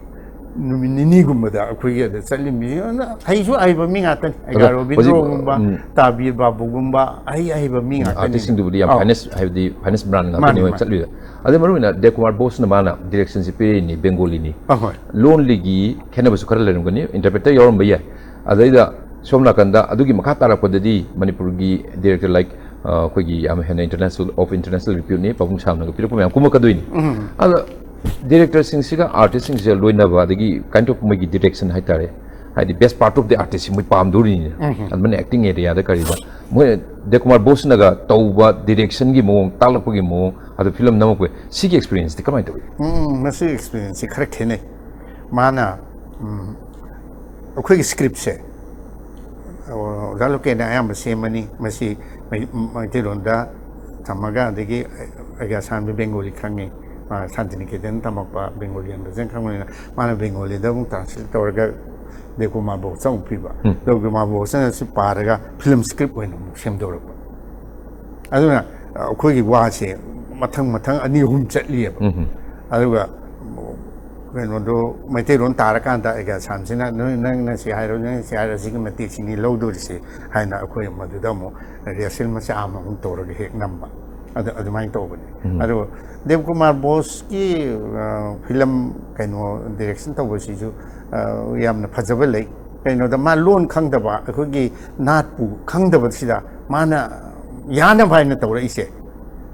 ꯅꯨꯃꯤꯠ ꯅꯤꯅꯤꯒꯨꯝꯕꯗ ꯑꯩꯈꯣꯏꯒꯤ ꯑꯗ ꯆꯠꯂꯤ ꯃꯤ ꯑꯗꯨꯅ ꯍꯩꯁꯨ ꯍꯩꯕ ꯃꯤ ꯉꯥꯛꯇꯅꯤ꯫ ꯑꯩꯒ ꯑꯗꯣ ꯍꯧꯖꯤꯛ, ꯔꯣꯕꯤꯟꯗ꯭ꯔꯣꯒꯨꯝꯕ, ꯎꯝ꯫ ꯇꯥꯕꯤꯔ ꯕꯥꯕꯨꯒꯨꯝꯕ ꯑꯍꯩ ꯑꯍꯩꯕ ꯃꯤ ꯉꯥꯛꯇꯅꯤ꯫ ꯑꯥꯔꯇꯤꯁꯁꯤꯡꯗꯨꯕꯨꯗꯤ ꯌꯥꯝ ꯑꯧ꯫ ꯐꯥꯏꯅꯦꯁ ꯍꯥꯏꯕꯗꯤ ꯐꯥꯏꯅꯦꯁ ꯕ꯭ꯔꯥꯟ ꯃꯥꯅꯤ, ꯉꯥꯛꯇꯅꯤ ꯃꯣꯏ ꯃꯥꯅꯤ꯫ ꯆꯠꯂꯤꯗꯣ꯫ ꯑꯗꯩ ꯃꯔꯨꯑꯣꯏꯅ ꯗꯦꯕ ꯀꯨꯃꯥꯔ ꯕꯣꯁꯅ ꯃꯥꯅ ꯗꯤꯔꯦꯛꯁꯟꯁꯤ ꯄꯤꯔꯛꯏꯅꯤ ꯕꯦꯡꯒꯣꯂꯤꯅꯤ꯫ ꯑꯍꯣꯏ꯫ ꯂꯣꯟꯂꯤꯒꯤ ꯈꯦꯠꯅꯕꯁꯨ ꯈꯔ ꯂꯩꯔꯝꯒꯅꯤ, ꯏꯟꯇꯔꯄ꯭ꯔꯦꯇꯔ ꯌꯥꯎꯔꯝꯕ ꯌꯥꯏ꯫ ꯑꯗꯩꯗ ꯁꯣꯝ ꯅꯥꯀꯟꯗ ꯑꯗꯨꯒꯤ ꯃꯈꯥ ꯇꯥꯔꯛꯄꯗꯗꯤ ꯃꯅꯤꯄꯨꯔꯒꯤ ꯗꯤꯔꯦꯛꯇꯔ ꯂꯥꯏꯛ ꯑꯩꯈꯣꯏꯒꯤ ꯌꯥꯝ ꯍꯦꯟꯅ ꯏꯟꯇꯔꯅꯦꯁꯅꯦꯜ ꯑꯣꯐ ꯏꯟꯇꯔꯅꯦꯁꯅꯦꯜ ꯔꯤꯄ꯭ꯌꯨꯠꯅꯤ ꯄꯥꯕꯨꯡ ꯁꯥꯝꯅꯒ ꯄꯤꯔꯛꯄ ꯃꯌꯥꯝ ꯀꯨꯝꯃꯛꯀꯗꯣꯏꯅꯤ꯫ ꯑꯗ ꯗꯤꯔꯦꯛꯇꯔꯁꯤꯡꯁꯤꯒ ꯑꯥꯔꯇꯤꯁꯁꯤꯡꯁꯤꯒ ꯂꯣꯏꯅꯕ ꯑꯗꯒꯤ ꯀꯥꯏꯟ ꯑꯣꯐ ꯃꯣꯏꯒꯤ ꯗꯤꯔꯦꯛꯁꯟ ꯍꯥꯏꯇꯥꯔꯦ, ꯍꯥꯏꯗꯤ best part of the artist ꯁꯤ ꯃꯣꯏ ꯄꯥꯝꯗꯣꯔꯤꯅꯤꯅ꯫ ꯑꯗꯨꯃꯥꯏꯅ acting area ꯗ ꯀꯔꯤꯗ ꯃꯣꯏ ꯗꯦꯕ ꯀꯨꯃꯥꯔ ꯕꯣꯁꯅꯒ ꯇꯧꯕ direction ꯒꯤ ꯃꯑꯣꯡ, ꯇꯥꯛꯂꯛꯄꯒꯤ ꯃꯑꯣꯡ, ꯑꯗꯨ film ꯅꯝꯃꯛꯄ, ꯁꯤꯒꯤ experience ꯇꯤ ꯀꯃꯥꯏꯅ ꯇꯧꯏ? ꯎꯝ, ꯃꯁꯤ experience ꯁꯤ ꯈꯔ ꯈꯦꯠꯅꯩ꯫ ꯃꯥꯅ, ꯎꯝ, ꯑꯩꯈꯣꯏꯒꯤ script ꯁꯦ ꯑꯣꯖꯥ ꯂꯣꯀꯦꯟꯅ ꯑꯌꯥꯝꯕ ꯁꯦꯝꯃꯅꯤ꯫ ꯃꯁꯤ ꯃꯩ-, ꯃꯩꯇꯩꯂꯣꯟꯗ ꯊꯝꯃꯒ, ꯑꯗꯒꯤ ꯑꯩꯒꯤ ꯑꯁꯥꯝꯗ ꯕꯦꯡꯒꯣꯂꯤ ꯈꯪꯉꯤ, ꯃꯥ ꯁꯥꯟꯇꯤꯅꯤꯀꯦꯇꯟ ꯇꯝꯃꯛꯄ, ꯕꯦꯡꯒꯣꯂꯤ ꯌꯥꯝ ꯐꯖꯅ ꯈꯪꯕꯅꯤꯅ, ꯃꯥꯅ ꯕꯦꯡꯒꯣꯂꯤꯗ ꯑꯃꯨꯛ translate ꯇꯧꯔꯒ ꯗꯦꯕ ꯀꯨꯃꯥꯔ ꯕꯣꯁꯇ ꯑꯃꯨꯛ ꯄꯤꯕ꯫ ꯗꯦꯕ ꯀꯨꯃꯥꯔ ꯕꯣꯁꯅ ꯁꯤ ꯄꯥꯔꯒ film script ꯑꯣꯏꯅ ꯑꯃꯨꯛ ꯁꯦꯝꯗꯣꯔꯛꯄ꯫ ꯑꯗꯨꯅ ꯑꯩꯈꯣꯏꯒꯤ ꯋꯥꯁꯦ ꯃꯊꯪ ꯃꯊꯪ ꯑꯅꯤ ꯑꯍꯨꯝ ꯆꯠꯂꯤꯑꯕ꯫ ꯑꯗꯨꯒ ꯀꯩꯅꯣꯗꯣ ꯃꯩꯇꯩꯂꯣꯟ ꯇꯥꯔꯀꯥꯟꯗ ꯑꯩꯒ ꯑꯁꯥꯝꯁꯤꯅ "ꯅꯣꯏ, ꯅꯪꯅ ꯁꯤ ꯍꯥꯏꯔꯣ, ꯅꯪꯅ ꯁꯤ ꯍꯥꯏꯔꯣ, ꯁꯤꯒꯤ ꯃꯇꯦꯛꯁꯤꯅꯤ ꯂꯧꯗꯣꯔꯤꯁꯦ" ꯍꯥꯏꯅ ꯑꯩꯈꯣꯏ ꯃꯗꯨꯗ ꯑꯃꯨꯛ rehearsal ꯃꯆꯥ ꯑꯃ ꯑꯃꯨꯛ ꯇꯧꯔꯒ ꯍꯦꯛ ꯅꯝꯕ꯫ ꯑꯗꯨ, ꯑꯗꯨꯃꯥꯏꯅ ꯇꯧꯕꯅꯤ꯫ ꯑꯗꯨ ꯗꯦꯕ ꯀꯨꯃꯥꯔ ꯕꯣꯁꯀꯤ, ꯑ, film ꯀꯩꯅꯣ direction ꯇꯧꯕꯁꯤꯁꯨ, ꯑ, ꯌꯥꯝꯅ ꯐꯖꯕ ꯂꯩ꯫ ꯀꯩꯅꯣꯗ ꯃꯥ ꯂꯣꯟ ꯈꯪꯗꯕ, ꯑꯩꯈꯣꯏꯒꯤ ꯅꯥꯠꯄꯨ ꯈꯪꯗꯕꯁꯤꯗ ꯃꯥꯅ ꯌꯥꯅꯕ ꯍꯥꯏꯅ ꯇꯧꯔꯛꯏꯁꯦ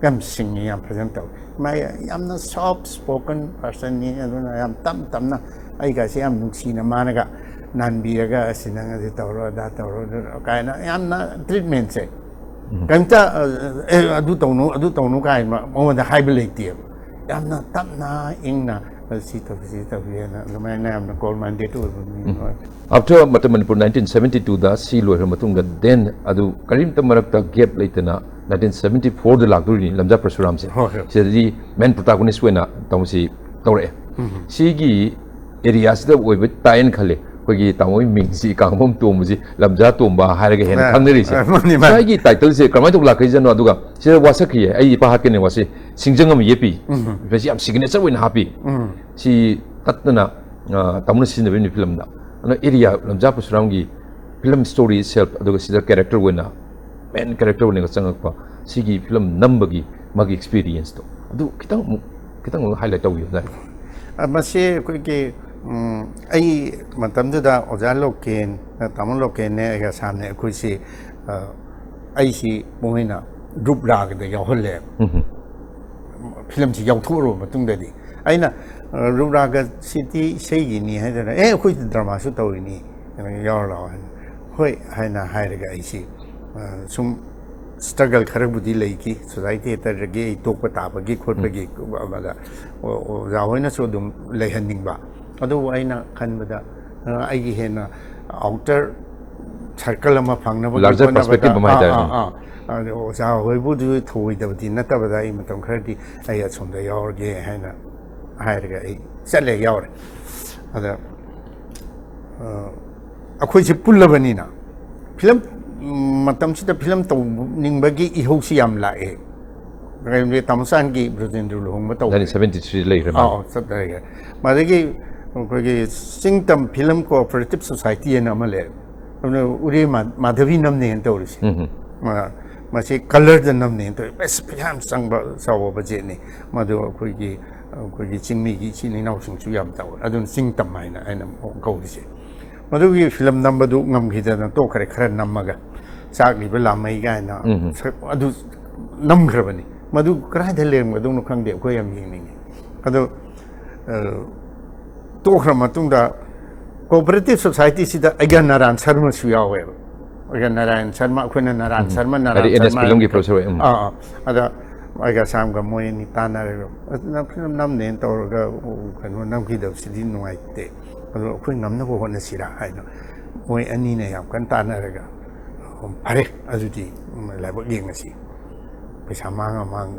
ꯌꯥꯝ ꯁꯤꯡꯉꯤ, ꯌꯥꯝ ꯐꯖꯅ ꯇꯧꯏ꯫ ꯃꯥ ꯌꯥꯝꯅ soft spoken person ꯅꯤ꯫ ꯑꯗꯨꯅ ꯌꯥꯝ ꯇꯞ ꯇꯞꯅ ꯑꯩꯒꯁꯦ ꯌꯥꯝ ꯅꯨꯡꯁꯤꯅ ꯃꯥꯅꯒ ꯅꯥꯟꯕꯤꯔꯒ, "ꯑꯁꯤ ꯅꯪ ꯑꯗꯨ ꯇꯧꯔꯣ, ꯑꯗꯥ ꯇꯧꯔꯣ" ꯀꯥꯏꯅ ꯌꯥꯝꯅ treatment ꯁꯦ ꯀꯩꯝꯇ, ꯑ, "ꯑꯦ, ꯑꯗꯨ ꯇꯧꯅꯨ, ꯑꯗꯨ ꯇꯧꯅꯨ" ꯀꯥꯏꯅ ꯃꯉꯣꯟꯗ ꯍꯥꯏꯕ ꯂꯩꯇꯦꯕ꯫ ꯌꯥꯝꯅ ꯇꯞꯅ ꯏꯪꯅ, "ꯑ, ꯁꯤ ꯇꯧꯁꯤ, ꯁꯤ ꯇꯧꯁꯤ" ꯍꯥꯏꯅ ꯑꯗꯨꯃꯥꯏꯅ ꯌꯥꯝꯅ cold minded ꯑꯣꯏꯕ ꯃꯤ ꯑꯣꯏ꯫ After ꯃꯇꯝ ꯃꯅꯤꯄꯨꯔ nineteen seventy two ꯗ ꯁꯤ ꯂꯣꯏꯈ꯭ꯔ ꯃꯇꯨꯡꯗ, then ꯑꯗꯨ ꯀꯔꯤꯝꯇ ꯃꯔꯛꯇ gap ꯂꯩꯇꯅ nineteen seventy four ꯗ ꯂꯥꯛꯇꯣꯔꯤꯅꯤ ꯂꯝꯖꯥ ꯄꯔꯁꯨꯔꯥꯝꯁꯦ꯫ ꯍꯣꯏ, ꯍꯣꯏ꯫ ꯁꯤꯗꯗꯤ main protagonist ꯑꯣꯏꯅ ꯇꯥꯃꯣꯁꯤ ꯇꯧꯔꯛꯑꯦ꯫ ꯁꯤꯒꯤ area ꯁꯤꯗ ꯑꯣꯏꯕ ꯇꯥꯏꯌꯦꯅ ꯈꯜꯂꯦ꯫ ꯑꯩꯈꯣꯏꯒꯤ ꯇꯥꯃꯣꯒꯤ ꯃꯤꯡꯁꯤ, ꯀꯥꯡꯕꯝ ꯇꯣꯝꯕꯁꯤ ꯂꯝꯖꯥ ꯇꯣꯝꯕ ꯍꯥꯏꯔꯒ ꯍꯦꯟꯅ ꯑ, ꯈꯪꯅꯔꯤꯁꯦ꯫ ꯑ, ꯃꯥꯅꯤ, ꯃꯥꯅꯤ꯫ ꯁ꯭ꯋꯥꯏꯒꯤ title ꯁꯦ ꯀꯃꯥꯏꯅ ꯇꯧꯕ ꯂꯥꯛꯈ꯭ꯔꯤꯖꯥꯠꯅꯣ? ꯑꯗꯨꯒ ꯁꯤꯗ ꯋꯥꯁꯛꯈꯤꯌꯦ, ꯑꯩ ꯏꯄꯥ ꯍꯥꯠꯀꯅꯤ ꯋꯥꯁꯤ, ꯁꯤꯡꯖꯪ ꯑꯃ ꯌꯦꯠꯄꯤ꯫ ꯃꯁꯤ ꯌꯥꯝ signature ꯑꯣꯏꯅ ꯍꯥꯞꯄꯤ꯫ ꯁꯤ ꯇꯠꯇꯅ, ꯑ, ꯇꯥꯃꯣꯅ ꯁꯤꯖꯤꯟꯅꯕ film ꯗ꯫ ꯑꯗꯣ area ꯂꯝꯖꯥ ꯄꯔꯁꯨꯔꯥꯝꯒꯤ film story itself, ꯑꯗꯨꯒ ꯁꯤꯗ character ꯑꯣꯏꯅ, main character ꯑꯣꯏꯅ ꯆꯪꯉꯛꯄ ꯁꯤꯒꯤ film ꯅꯝꯕꯒꯤ ꯃꯥꯒꯤ experience ꯇꯣ, ꯑꯗꯨ ꯈꯤꯇꯪ ꯑꯃꯨꯛ, ꯈꯤꯇꯪ ꯑꯃꯨꯛ highlight ꯇꯧꯕꯤꯌꯨ, ꯁꯥꯔ꯫ ꯑ, ꯃꯁꯤ ꯑꯩꯈꯣꯏꯒꯤ, ꯎꯝ, ꯑꯩ ꯃꯇꯝꯗꯨꯗ ꯑꯣꯖꯥ ꯂꯣꯀꯦꯟ, ꯇꯥꯃꯣ ꯂꯣꯀꯦꯟꯅꯦ, ꯑꯩꯒ ꯑꯁꯥꯝꯅꯦ, ꯑꯩꯈꯣꯏꯁꯤ, ꯑ, ꯑꯩꯁꯤ ꯃꯣꯏꯅ ꯔꯨꯞ ꯔꯥꯒꯗ ꯌꯥꯎꯍꯜꯂꯦ꯫ Film ꯁꯤ ꯌꯥꯎꯊꯣꯛꯎꯔꯕ ꯃꯇꯨꯡꯗꯗꯤ ꯑꯩꯅ, ꯑ, "ꯔꯨꯞ ꯔꯥꯒ ꯁꯤꯗꯤ ꯏꯁꯩꯒꯤꯅꯤ" ꯍꯥꯏꯗꯅ, "ꯑꯦ, ꯑꯩꯈꯣꯏꯗꯤ drama ꯁꯨ ꯇꯧꯔꯤꯅꯤ" ꯀꯩꯅꯣ ꯌꯥꯎꯔ ꯂꯥꯛꯑꯣ ꯍꯥꯏꯅ, "ꯍꯣꯏ" ꯍꯥꯏꯅ ꯍꯥꯏꯔꯒ ꯑꯩꯁꯤ, ꯑ, ꯁꯨꯝ struggle ꯈꯔꯕꯨꯗꯤ ꯂꯩꯈꯤ, society theatreꯗꯒꯤ ꯑꯩ ꯇꯣꯛꯄ ꯇꯥꯕꯒꯤ ꯈꯣꯠꯄꯒꯤ ꯑꯃꯗ꯫ ꯑꯣ-, ꯑꯣꯖꯥ ꯍꯣꯏꯅꯁꯨ ꯑꯗꯨꯝ ꯂꯩꯍꯟꯅꯤꯡꯕ, ꯑꯗꯨꯕꯨ ꯑꯩꯅ ꯈꯟꯕꯗ, ꯑ, ꯑꯩꯒꯤ ꯍꯦꯟꯅ outer circle ꯑꯃ ꯐꯪꯅꯕꯒꯤ larger ꯍꯣꯠꯅꯕꯗ, perspective ꯑꯃ ꯑꯥ, ꯍꯥꯏꯇꯥꯔꯦ꯫ ꯑꯥ, ꯑꯥ, ꯑꯗꯣ ꯑꯣꯖꯥ ꯍꯣꯏꯕꯨꯗꯤ ꯊꯧꯑꯣꯏꯗꯕꯗꯤ ꯅꯠꯇꯕꯗ, ꯑꯩ ꯃꯇꯝ ꯈꯔꯗꯤ ꯑꯩ ꯑꯁꯣꯝꯗ ꯌꯥꯎꯔꯒꯦ ꯍꯥꯏꯅ ꯍꯥꯏꯔꯒ ꯑꯩ ꯆꯠꯂꯦ, ꯌꯥꯎꯔꯦ꯫ ꯑꯗ, ꯑ, ꯑꯩꯈꯣꯏꯁꯦ ꯄꯨꯜꯂꯕꯅꯤꯅ, ꯐꯤꯂꯝ, ꯃꯇꯝꯁꯤꯗ ꯐꯤꯂꯝ ꯇꯧꯅꯤꯡꯕꯒꯤ ꯏꯍꯧꯁꯤ ꯌꯥꯝ ꯂꯥꯛꯑꯦ꯫ ꯀꯔꯤꯒꯨꯝꯕ ꯇꯥꯃꯣꯆꯥꯟꯒꯤ ꯕ꯭ꯔꯖꯦꯟꯗ꯭ꯔ ꯂꯨꯍꯣꯡꯕ ꯇꯧꯕ꯫ nineteen seventy three ꯂꯩꯈ꯭ꯔꯦ ꯃꯥ꯫ ꯑꯥ, ꯑꯥ, ꯆꯠꯊꯔꯒꯦ꯫ ꯃꯗꯒꯤ ꯑꯩꯈꯣꯏꯒꯤ ꯆꯤꯡꯇꯝ ꯐꯤꯂꯝ ꯀꯣꯑꯣꯄꯔꯦꯇꯤꯚ ꯁꯣꯁꯥꯏꯇꯤ ꯍꯥꯏꯅ ꯑꯃ ꯂꯩ꯫ ꯑꯗꯨꯅ ꯎꯔꯦ ꯃꯥ-, ꯃꯥꯙꯕꯤ ꯅꯝꯅꯦꯅ ꯇꯧꯔꯤꯁꯦ꯫ ꯎꯝ, ꯎꯝ꯫ ꯃꯥ-, ꯃꯁꯤ ꯀꯂꯔꯗ ꯅꯝꯅꯦꯅ ꯇꯧꯔꯤ꯫ ꯑꯁ, ꯄꯩꯁꯥ ꯌꯥꯝ ꯆꯪꯕ ꯆꯥꯎꯕ ꯕꯖꯦꯠꯅꯤ꯫ ꯃꯗꯨ ꯑꯩꯈꯣꯏꯒꯤ, ꯑꯩꯈꯣꯏꯒꯤ ꯆꯤꯡꯃꯤꯒꯤ ꯏꯆꯤꯟ ꯏꯅꯥꯎꯁꯤꯡꯁꯨ ꯌꯥꯝ ꯇꯧꯋꯦ꯫ ꯑꯗꯨꯅ ꯆꯤꯡꯇꯝ ꯍꯥꯏꯅ ꯑꯩꯅ ꯀꯧꯔꯤꯁꯦ꯫ ꯃꯗꯨꯒꯤ ꯐꯤꯂꯝ ꯅꯝꯕꯗꯨ ꯉꯝꯈꯤꯗꯅ ꯇꯣꯛꯈ꯭ꯔꯦ, ꯈꯔ ꯅꯝꯃꯒ꯫ ꯆꯥꯛꯂꯤꯕ ꯂꯥꯃꯩ ꯀꯥꯏꯅ ꯎꯝ, ꯎꯝ꯫ ꯁꯛ-, ꯑꯗꯨ ꯅꯝꯈ꯭ꯔꯕꯅꯤ꯫ ꯃꯗꯨ ꯀꯗꯥꯏꯗ ꯂꯩꯔꯝꯒꯗꯧꯅꯣ ꯈꯪꯗꯦ, ꯑꯩꯈꯣꯏ ꯌꯥꯝ ꯌꯦꯡꯅꯤꯡꯉꯤ꯫ ꯑꯗꯣ, ꯑ, ꯇꯣꯛꯈ꯭ꯔ ꯃꯇꯨꯡꯗ ꯀꯣꯑꯣꯄꯔꯦꯇꯤꯚ ꯁꯣꯁꯥꯏꯇꯤꯁꯤꯗ ꯑꯩꯒ ꯅꯥꯔꯥꯌꯟ ꯁꯔꯃꯁꯨ ꯌꯥꯎꯋꯦꯕ꯫ ꯑꯩꯒ ꯅꯥꯔꯥꯌꯟ ꯁꯔꯃ, ꯑꯩꯈꯣꯏꯅ ꯅꯥꯔꯥꯌꯟ ꯎꯝ꯫ ꯁꯔꯃ, ꯍꯥꯏꯗꯤ ꯅꯥꯔꯥꯌꯟ ꯑꯦꯟ ꯑꯦꯁ ꯁꯔꯃ ꯐꯤꯂꯝꯒꯤ ꯍꯥꯏꯅ producer ꯑꯣꯏ, ꯎꯝ꯫ ꯑꯥ, ꯑꯥ꯫ ꯑꯗ ꯑꯩꯒ ꯑꯁꯥꯝꯒ ꯃꯣꯏ ꯑꯅꯤ ꯇꯥꯟꯅꯔꯒ, "ꯑꯁ, ꯅꯪ ꯐꯤꯂꯝ ꯅꯝꯅꯦꯅ ꯇꯧꯔꯒ, ꯎ, ꯀꯩꯅꯣ ꯅꯝꯈꯤꯗꯕꯁꯤꯗꯤ ꯅꯨꯡꯉꯥꯏꯇꯦ꯫ ꯑꯗꯣ ꯑꯩꯈꯣꯏ ꯉꯝꯅꯕ ꯍꯣꯠꯅꯁꯤꯔꯥ?" ꯍꯥꯏꯅ ꯃꯣꯏ ꯑꯅꯤꯅ ꯌꯥꯝ ꯀꯟꯅ ꯇꯥꯟꯅꯔꯒ, "ꯎꯝ, ꯐꯔꯦ, ꯑꯗꯨꯗꯤ, ꯎꯝ, ꯂꯥꯏꯕꯛ ꯌꯦꯡꯉꯁꯤ꯫ ꯄꯩꯁꯥ ꯃꯥꯡꯉ ꯃꯥꯡ,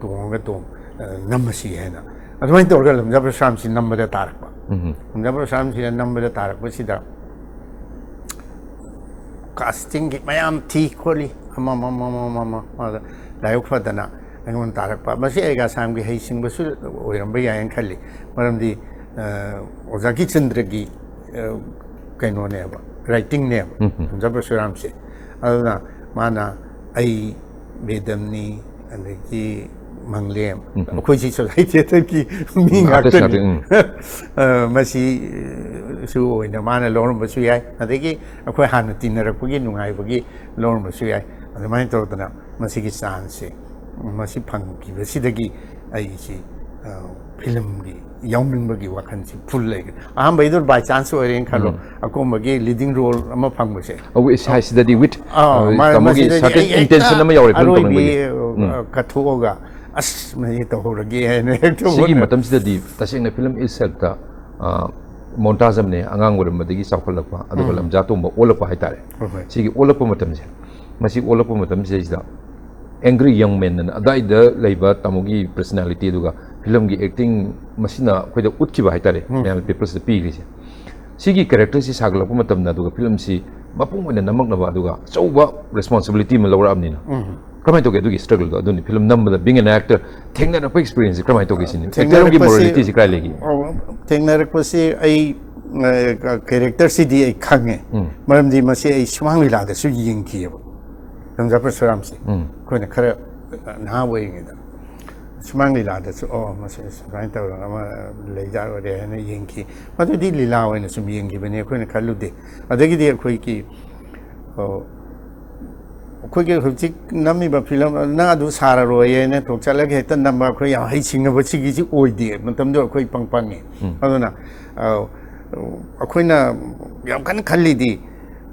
ꯇꯣꯡꯉꯒ ꯇꯣꯡ, ꯑ, ꯅꯝꯃꯁꯤ" ꯍꯥꯏꯅ꯫ ꯑꯗꯨꯃꯥꯏꯅ ꯇꯧꯔꯒ ꯂꯝꯖꯥ ꯄ꯭ꯔꯁꯥꯝꯁꯤ ꯅꯝꯕꯗ ꯇꯥꯔꯛꯄ꯫ ꯎꯝ꯫ ꯂꯝꯖꯥ ꯄ꯭ꯔꯁꯥꯝꯁꯤꯗ ꯅꯝꯕꯗ ꯇꯥꯔꯛꯄꯁꯤꯗ, castingꯒꯤ ꯃꯌꯥꯝ ꯊꯤ ꯈꯣꯠꯂꯤ, ꯑꯃ, ꯑꯃ, ꯑꯃ, ꯑꯃ, ꯑꯃ, ꯑꯃ, ꯑꯗ ꯂꯥꯏꯕꯛ ꯐꯗꯅ ꯑꯩꯉꯣꯟꯗ ꯇꯥꯔꯛꯄ꯫ ꯃꯁꯤ ꯑꯩꯒ ꯑꯁꯥꯝꯒꯤ ꯍꯩꯁꯤꯡꯕꯁꯨ ꯑꯣꯏꯔꯝꯕ ꯌꯥꯏꯅ ꯈꯜꯂꯤ, ꯃꯔꯝꯗꯤ, ꯑ, ꯑꯣꯖꯥ ꯀꯤꯔꯆꯟꯗ꯭ꯔꯒꯤ, ꯑ, ꯀꯩꯅꯣꯅꯦꯕ, writingꯅꯦꯕ, ꯎꯝ, ꯎꯝ꯫ ꯂꯝꯖꯥ ꯄ꯭ꯔꯁꯥꯝꯁꯦ꯫ ꯑꯗꯨꯅ ꯃꯥꯅ ꯑꯩ, ꯕꯦꯗꯝꯅꯤ, ꯑꯗꯒꯤ ꯃꯪꯂꯦꯝ, ꯎꯝ, ꯎꯝ꯫ ꯑꯩꯈꯣꯏꯁꯤ society theatreꯒꯤ ꯃꯤ ꯎꯝ, artist ꯉꯥꯛꯇꯅꯤ꯫ ꯉꯥꯛꯇꯅꯤ, ꯎꯝ꯫ ꯑ, ꯃꯁꯤꯁꯨ ꯑꯣꯏꯅ ꯃꯥꯅ ꯂꯧꯔꯝꯕꯁꯨ ꯌꯥꯏ, ꯑꯗꯒꯤ ꯑꯩꯈꯣꯏ ꯍꯥꯟꯅ ꯇꯤꯟꯅꯔꯛꯄꯒꯤ ꯅꯨꯡꯉꯥꯏꯕꯒꯤ ꯂꯧꯔꯝꯕꯁꯨ ꯌꯥꯏ꯫ ꯑꯗꯨꯃꯥꯏꯅ ꯇꯧꯗꯅ ꯃꯁꯤꯒꯤ chanceꯁꯦ, ꯃꯁꯤ ꯐꯪꯈꯤꯕꯁꯤꯗꯒꯤ ꯑꯩꯁꯤ ꯐꯤꯂꯝꯒꯤ ꯌꯥꯎꯅꯤꯡꯕꯒꯤ ꯋꯥꯈꯜꯁꯤ ꯐꯨꯜ ꯂꯩꯒꯅꯤ꯫ ꯑꯍꯥꯟꯕꯩꯗꯨ ꯕꯥꯏ ꯆꯥꯟꯁ ꯑꯣꯏꯔꯦꯅ ꯈꯜꯂꯣ, ꯑꯀꯣꯟꯕꯒꯤ ꯂꯤꯗꯤꯡ ꯔꯣꯜ ꯑꯃ ꯐꯪꯕꯁꯦ꯫ ꯑꯧ, ꯏꯁꯥꯁꯤꯗꯗꯤ ꯋꯤꯠ ꯑꯥ, ꯃꯥ- ꯇꯥꯃꯣꯒꯤ ꯃꯁꯤꯗꯗꯤ ꯁꯔꯇꯦꯟ ꯑꯩ ꯍꯦꯛꯇ ꯏꯟꯇꯦꯟꯁꯟ ꯑꯃ ꯌꯥꯎꯔꯦ ꯐꯤꯂꯝ ꯑꯔꯣꯏꯕꯤ, ꯇꯧꯅꯤꯡꯕꯒꯤ꯫ ꯑ, ꯀꯠꯊꯣꯛꯑꯒ ꯑꯁ ꯃꯁꯤ ꯇꯧꯍꯧꯔꯒꯦ ꯍꯥꯏꯅ ꯍꯦꯛꯇ ꯁꯤꯒꯤ ꯍꯣꯠꯅ- ꯃꯇꯝꯁꯤꯗꯗꯤ ꯇꯁꯦꯡꯅ ꯐꯤꯂꯝ ꯏꯜꯁꯦꯜꯇ ꯃꯣꯟꯇꯥꯖ ꯑꯃꯅꯦ, ꯑꯉꯥꯡ ꯑꯣꯏꯔꯝꯕꯗꯒꯤ ꯆꯥꯎꯈꯠꯂꯛꯄ, ꯑꯗꯨꯒ ꯂꯝꯖꯥ ꯇꯣꯝꯕ ꯑꯣꯜꯂꯛꯄ ꯍꯥꯏꯇꯥꯔꯦ꯫ ꯍꯣꯏ, ꯍꯣꯏ꯫ ꯁꯤꯒꯤ ꯑꯣꯜꯂꯛꯄ ꯃꯇꯝꯁꯦ, ꯃꯁꯤ ꯑꯣꯜꯂꯛꯄ ꯃꯇꯝꯁꯤꯗꯩꯁꯤꯗ ꯑꯦꯡꯒ꯭ꯔꯤ ꯌꯪ ꯃꯦꯟ ꯑꯅ ꯑꯗꯥꯏꯗ ꯂꯩꯕ ꯇꯥꯃꯣꯒꯤ ꯄꯔꯁꯅꯥꯂꯤꯇꯤ, ꯑꯗꯨꯒ ꯐꯤꯂꯝꯒꯤ ꯑꯦꯛꯇꯤꯡ ꯃꯁꯤꯅ ꯑꯩꯈꯣꯏꯗ ꯎꯠꯈꯤꯕ ꯍꯥꯏꯇꯥꯔꯦ, ꯃꯌꯥꯝ ꯄꯤꯄꯜꯁꯇ ꯄꯤꯈ꯭ꯔꯤꯁꯦ꯫ ꯁꯤꯒꯤ ꯀꯦꯔꯦꯛꯇꯔꯁꯤ ꯁꯥꯒꯠꯂꯛꯄ ꯃꯇꯝꯗ, ꯑꯗꯨꯒ ꯐꯤꯂꯝꯁꯤ ꯃꯄꯨꯡ ꯑꯣꯏꯅ ꯅꯝꯃꯛꯅꯕ, ꯑꯗꯨꯒ ꯑꯆꯧꯕ ꯔꯦꯁꯄꯣꯟꯁꯤꯕꯤꯂꯤꯇꯤ ꯑꯃ ꯂꯧꯔꯛꯑꯕꯅꯤꯅ꯫ ꯀꯃꯥꯏꯅ ꯇꯧꯒꯦ ꯑꯗꯨꯒꯤ ꯁ꯭ꯇ꯭ꯔꯒꯜꯗꯣ? ꯑꯗꯨꯅꯤ ꯐꯤꯂꯝ ꯅꯝꯕꯗ, ꯕꯤꯡ ꯑꯦꯟ ꯑꯦꯛꯇꯔ, ꯊꯦꯡꯅꯔꯛꯄ ꯑꯦꯛꯁꯄꯤꯔꯤꯌꯦꯟꯁꯁꯤ ꯀꯃꯥꯏꯅ ꯇꯧꯒꯦ ꯁꯤꯅꯤ? ꯑꯦꯛꯇꯔ ꯑꯃꯒꯤ ꯊꯦꯡꯅꯔꯛꯄꯁꯤ- ꯃꯣꯔꯦꯂꯤꯇꯤꯁꯤ ꯀꯥꯏ ꯂꯩꯒꯦ? ꯑꯣ, ꯊꯦꯡꯅꯔꯛꯄꯁꯤ ꯑꯩ ꯀꯦꯔꯦꯛꯇꯔꯁꯤꯗꯤ ꯑꯩ ꯈꯪꯉꯦ꯫ ꯃꯔꯝꯗꯤ ꯃꯁꯤ ꯑꯩ ꯁꯨꯃꯥꯡ ꯂꯤꯂꯥꯗꯁꯨ ꯌꯦꯡꯈꯤꯑꯕ, ꯂꯝꯖꯥ ꯄꯔꯁꯨꯔꯥꯝꯁꯦ꯫ ꯑꯩꯈꯣꯏꯅ ꯈꯔ ꯅꯍꯥ ꯑꯣꯏꯔꯤꯉꯩꯗ ꯁꯨꯃꯥꯡ ꯂꯤꯂꯥꯗꯁꯨ, "ꯑꯣ, ꯃꯁꯤ ꯁꯨꯃꯥꯏꯅ ꯇꯧꯔꯒ ꯑꯃ ꯂꯩꯖꯥꯠ ꯑꯣꯏꯔꯦ" ꯍꯥꯏꯅ ꯌꯦꯡꯈꯤ꯫ ꯃꯗꯨꯗꯤ ꯂꯤꯂꯥ ꯑꯣꯏꯅ ꯁꯨꯝ ꯌꯦꯡꯈꯤꯕꯅꯤ, ꯑꯩꯈꯣꯏꯅ ꯈꯜꯂꯨꯗꯦ꯫ ꯑꯗꯒꯤꯗꯤ ꯑꯩꯈꯣꯏꯒꯤ, ꯑꯣ, ꯑꯩꯈꯣꯏꯒꯤ ꯍꯧꯖꯤꯛ ꯅꯝꯃꯤꯕ ꯐꯤꯂꯝ, "ꯅꯪ ꯑꯗꯨ ꯁꯥꯔꯔꯣꯏ" ꯍꯥꯏꯅ ꯊꯣꯛ ꯆꯠꯂꯒ ꯍꯦꯛꯇ ꯅꯝꯕ, ꯑꯩꯈꯣꯏ ꯌꯥꯝ ꯍꯩꯁꯤꯡꯅꯕ ꯁꯤꯒꯤꯁꯤ ꯑꯣꯏꯗꯦ꯫ ꯃꯇꯝꯗꯨ ꯑꯩꯈꯣꯏ ꯄꯪ ꯄꯪꯉꯤ꯫ ꯑꯗꯨꯅ, ꯑ, ꯑꯩꯈꯣꯏꯅ ꯌꯥꯝ ꯀꯟꯅ ꯈꯜꯂꯤꯗꯤ,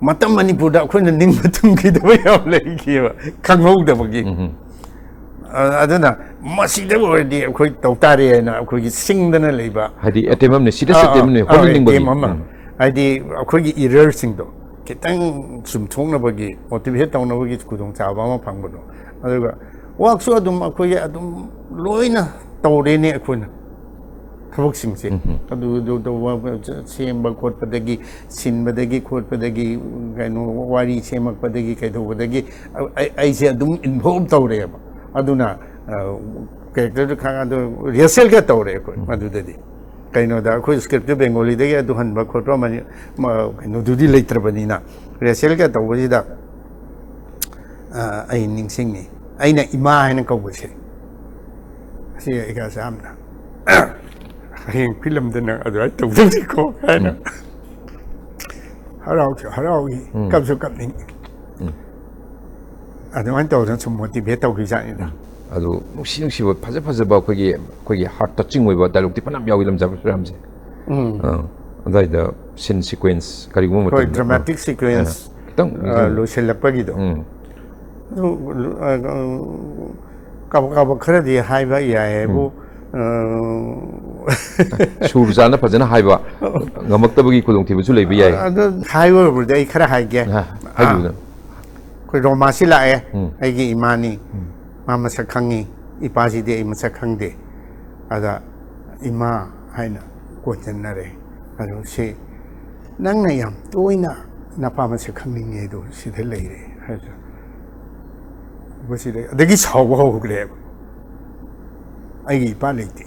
ꯃꯇꯝ ꯃꯅꯤꯄꯨꯔꯗ ꯑꯩꯈꯣꯏꯅ ꯅꯤꯡꯕ ꯊꯨꯡꯈꯤꯗꯕ ꯌꯥꯝ ꯂꯩꯈꯤꯑꯕ, ꯈꯪꯍꯧꯗꯕꯒꯤ꯫ ꯑ-, ꯑꯗꯨꯅ ꯃꯁꯤꯗ ꯑꯣꯏꯔꯗꯤ ꯑꯩꯈꯣꯏ ꯇꯧ ꯇꯥꯔꯦ ꯍꯥꯏꯅ ꯑꯩꯈꯣꯏꯒꯤ ꯁꯤꯡꯗꯅ ꯂꯩꯕ꯫ ꯍꯥꯏꯗꯤ ꯑꯦꯇꯦꯝ ꯑꯃꯅꯤ, ꯁꯤꯗꯁ ꯑꯥ, ꯑꯦꯇꯦꯝ ꯑꯃꯅꯤ, ꯑꯥ, ꯍꯣꯠꯅꯅꯤꯡꯕꯒꯤ꯫ ꯑꯦꯇꯦꯝ ꯑꯃ꯫ ꯎꯝ. ꯍꯥꯏꯗꯤ ꯑꯩꯈꯣꯏꯒꯤ ꯏꯔꯔꯁꯤꯡꯗꯣ ꯈꯤꯇꯪ ꯆꯨꯝꯊꯣꯛꯅꯕꯒꯤ, ꯃꯣꯇꯤꯚꯦꯠ ꯇꯧꯅꯕꯒꯤ ꯈꯨꯗꯣꯡꯆꯥꯕ ꯑꯃ ꯐꯪꯕꯗꯣ꯫ ꯑꯗꯨꯒ ꯋꯥꯛꯁꯨ ꯑꯗꯨꯝ ꯑꯩꯈꯣꯏꯒꯤ ꯑꯗꯨꯝ ꯂꯣꯏꯅ ꯇꯧꯔꯦꯅꯦ ꯑꯩꯈꯣꯏꯅ ꯊꯕꯛꯁꯤꯡꯁꯦ꯫ ꯑꯗꯨ, ꯑꯗꯨ ꯇꯧꯕ, ꯁꯦꯝꯕ ꯈꯣꯠꯄꯗꯒꯤ, ꯁꯤꯟꯕꯗꯒꯤ ꯈꯣꯠꯄꯗꯒꯤ, ꯀꯩꯅꯣ, ꯋꯥꯔꯤ ꯁꯦꯝꯃꯛꯄꯗꯒꯤ ꯀꯩꯗꯧꯕꯗꯒꯤ ꯑꯩ, ꯑꯩꯁꯦ ꯑꯗꯨꯝ ꯏꯟꯚꯣꯜꯕ ꯇꯧꯔꯦꯕ꯫ ꯑꯗꯨꯅ, ꯑ, ꯀꯦꯔꯦꯛꯇꯔꯗꯨ ꯈꯪ-, ꯑꯗꯨ ꯔꯤꯍꯔꯁꯦꯜꯒ ꯇꯧꯔꯦ ꯑꯩꯈꯣꯏ ꯃꯗꯨꯗꯗꯤ꯫ ꯀꯩꯅꯣꯗ ꯑꯩꯈꯣꯏ ꯁ꯭ꯀ꯭ꯔꯤꯞꯇꯨ ꯕꯦꯡꯒꯣꯂꯤꯗꯒꯤ ꯑꯗꯨ ꯍꯟꯕ ꯈꯣꯠꯄ ꯃꯅꯤ-, ꯃ-, ꯀꯩꯅꯣꯗꯨꯗꯤ ꯂꯩꯇ꯭ꯔꯕꯅꯤꯅ, ꯔꯤꯍꯔꯁꯦꯜꯒ ꯇꯧꯕꯁꯤꯗ, ꯑ, ꯑꯩ ꯅꯤꯡꯁꯤꯡꯉꯤ, ꯑꯩꯅ ꯏꯃꯥ ꯍꯥꯏꯅ ꯀꯧꯕꯁꯦ, ꯁꯤ ꯑꯩꯒꯁꯦ ꯌꯥꯝꯅ, "ꯍꯌꯦꯡ ꯐꯤꯂꯝꯗ ꯅꯪ ꯑꯗꯨꯃꯥꯏꯅ ꯇꯧꯗꯧꯅꯤꯀꯣ" ꯍꯥꯏꯅ꯫ ꯍꯔꯥꯎꯁꯨ ꯍꯔꯥꯎꯏ, ꯀꯞꯁꯨ ꯀꯞꯅꯤꯡꯉꯤ꯫ ꯑꯗꯨꯃꯥꯏꯅ ꯇꯧꯗꯅ ꯁꯨꯝ ꯃꯣꯇꯤꯚꯦꯠ ꯇꯧꯈꯤꯕꯖꯥꯠꯅꯤꯗ꯫ ꯑꯗꯨ ꯅꯨꯡꯁꯤ ꯅꯨꯡꯁꯤꯕ ꯐꯖ ꯐꯖꯕ ꯑꯩꯈꯣꯏꯒꯤ ꯑꯩꯈꯣꯏꯒꯤ ꯍꯥꯔꯠ ꯇꯆꯤꯡ ꯑꯣꯏꯕ ꯗꯥꯏꯂꯣꯛꯇꯤ ꯐꯅꯌꯥꯝ ꯌꯥꯎꯏ ꯂꯝꯖꯥ ꯄꯔꯁꯨꯔꯥꯝꯁꯦ꯫ ꯑꯥ, ꯑꯗꯨꯋꯥꯏꯗ ꯁꯤꯟ ꯁꯤꯀ꯭ꯋꯦꯟꯁ ꯀꯔꯤꯒꯨꯝꯕ ꯍꯣꯏ, ꯃꯇꯝꯗ, ꯗ꯭ꯔꯃꯥꯇꯤꯛ ꯑꯥ, ꯁꯤꯀ꯭ꯋꯦꯟꯁ ꯈꯤꯇꯪ ꯂꯣꯏꯁꯤꯜꯂꯛꯄꯒꯤꯗꯣ꯫ ꯎꯝ. ꯑꯗꯨ, ꯑ, ꯀꯥꯕꯛ ꯀꯥꯕꯛ ꯈꯔꯗꯤ ꯍꯥꯏꯕ ꯌꯥꯏ ꯍꯥꯏꯕꯨ, ꯑ, ꯁꯨꯔ ꯆꯥꯅ ꯐꯖꯅ ꯍꯥꯏꯕ ꯉꯝꯃꯛꯇꯕꯒꯤ ꯈꯨꯗꯣꯡꯊꯤꯕꯁꯨ ꯂꯩꯕ ꯌꯥꯏ꯫ ꯑꯗꯨ ꯍꯥꯏꯕꯕꯨꯗꯤ ꯑꯩ ꯈꯔ ꯍꯥꯏꯒꯦ꯫ ꯑꯥ, ꯍꯥꯏꯕꯤꯌꯨꯅ꯫ ꯑꯩꯈꯣꯏ ꯔꯣꯃꯥꯁꯤ ꯂꯥꯛꯑꯦ, ꯎꯝ. ꯑꯩꯒꯤ ꯏꯃꯥꯅꯤ꯫ ꯎꯝ. ꯃꯥ ꯃꯁꯛ ꯈꯪꯉꯤ, ꯏꯄꯥꯁꯤꯗꯤ ꯑꯩ ꯃꯁꯛ ꯈꯪꯗꯦ꯫ ꯑꯗ ꯏꯃꯥ ꯍꯥꯏꯅ ꯀꯣꯟꯁꯤꯟꯅꯔꯦ꯫ ꯑꯗꯨ ꯁꯤ ꯅꯪꯅ ꯌꯥꯝ ꯇꯣꯏꯅ ꯅꯄꯥ ꯃꯁꯛ ꯈꯪꯅꯤꯡꯉꯦ ꯑꯗꯣ ꯁꯤꯗ ꯂꯩꯔꯦ ꯍꯥꯏꯗ ꯃꯁꯤꯗ ꯑꯗꯒꯤ ꯁꯥꯎꯕ ꯍꯧꯈ꯭ꯔꯦꯕ꯫ "ꯑꯩꯒꯤ ꯏꯄꯥ ꯂꯩꯇꯦ,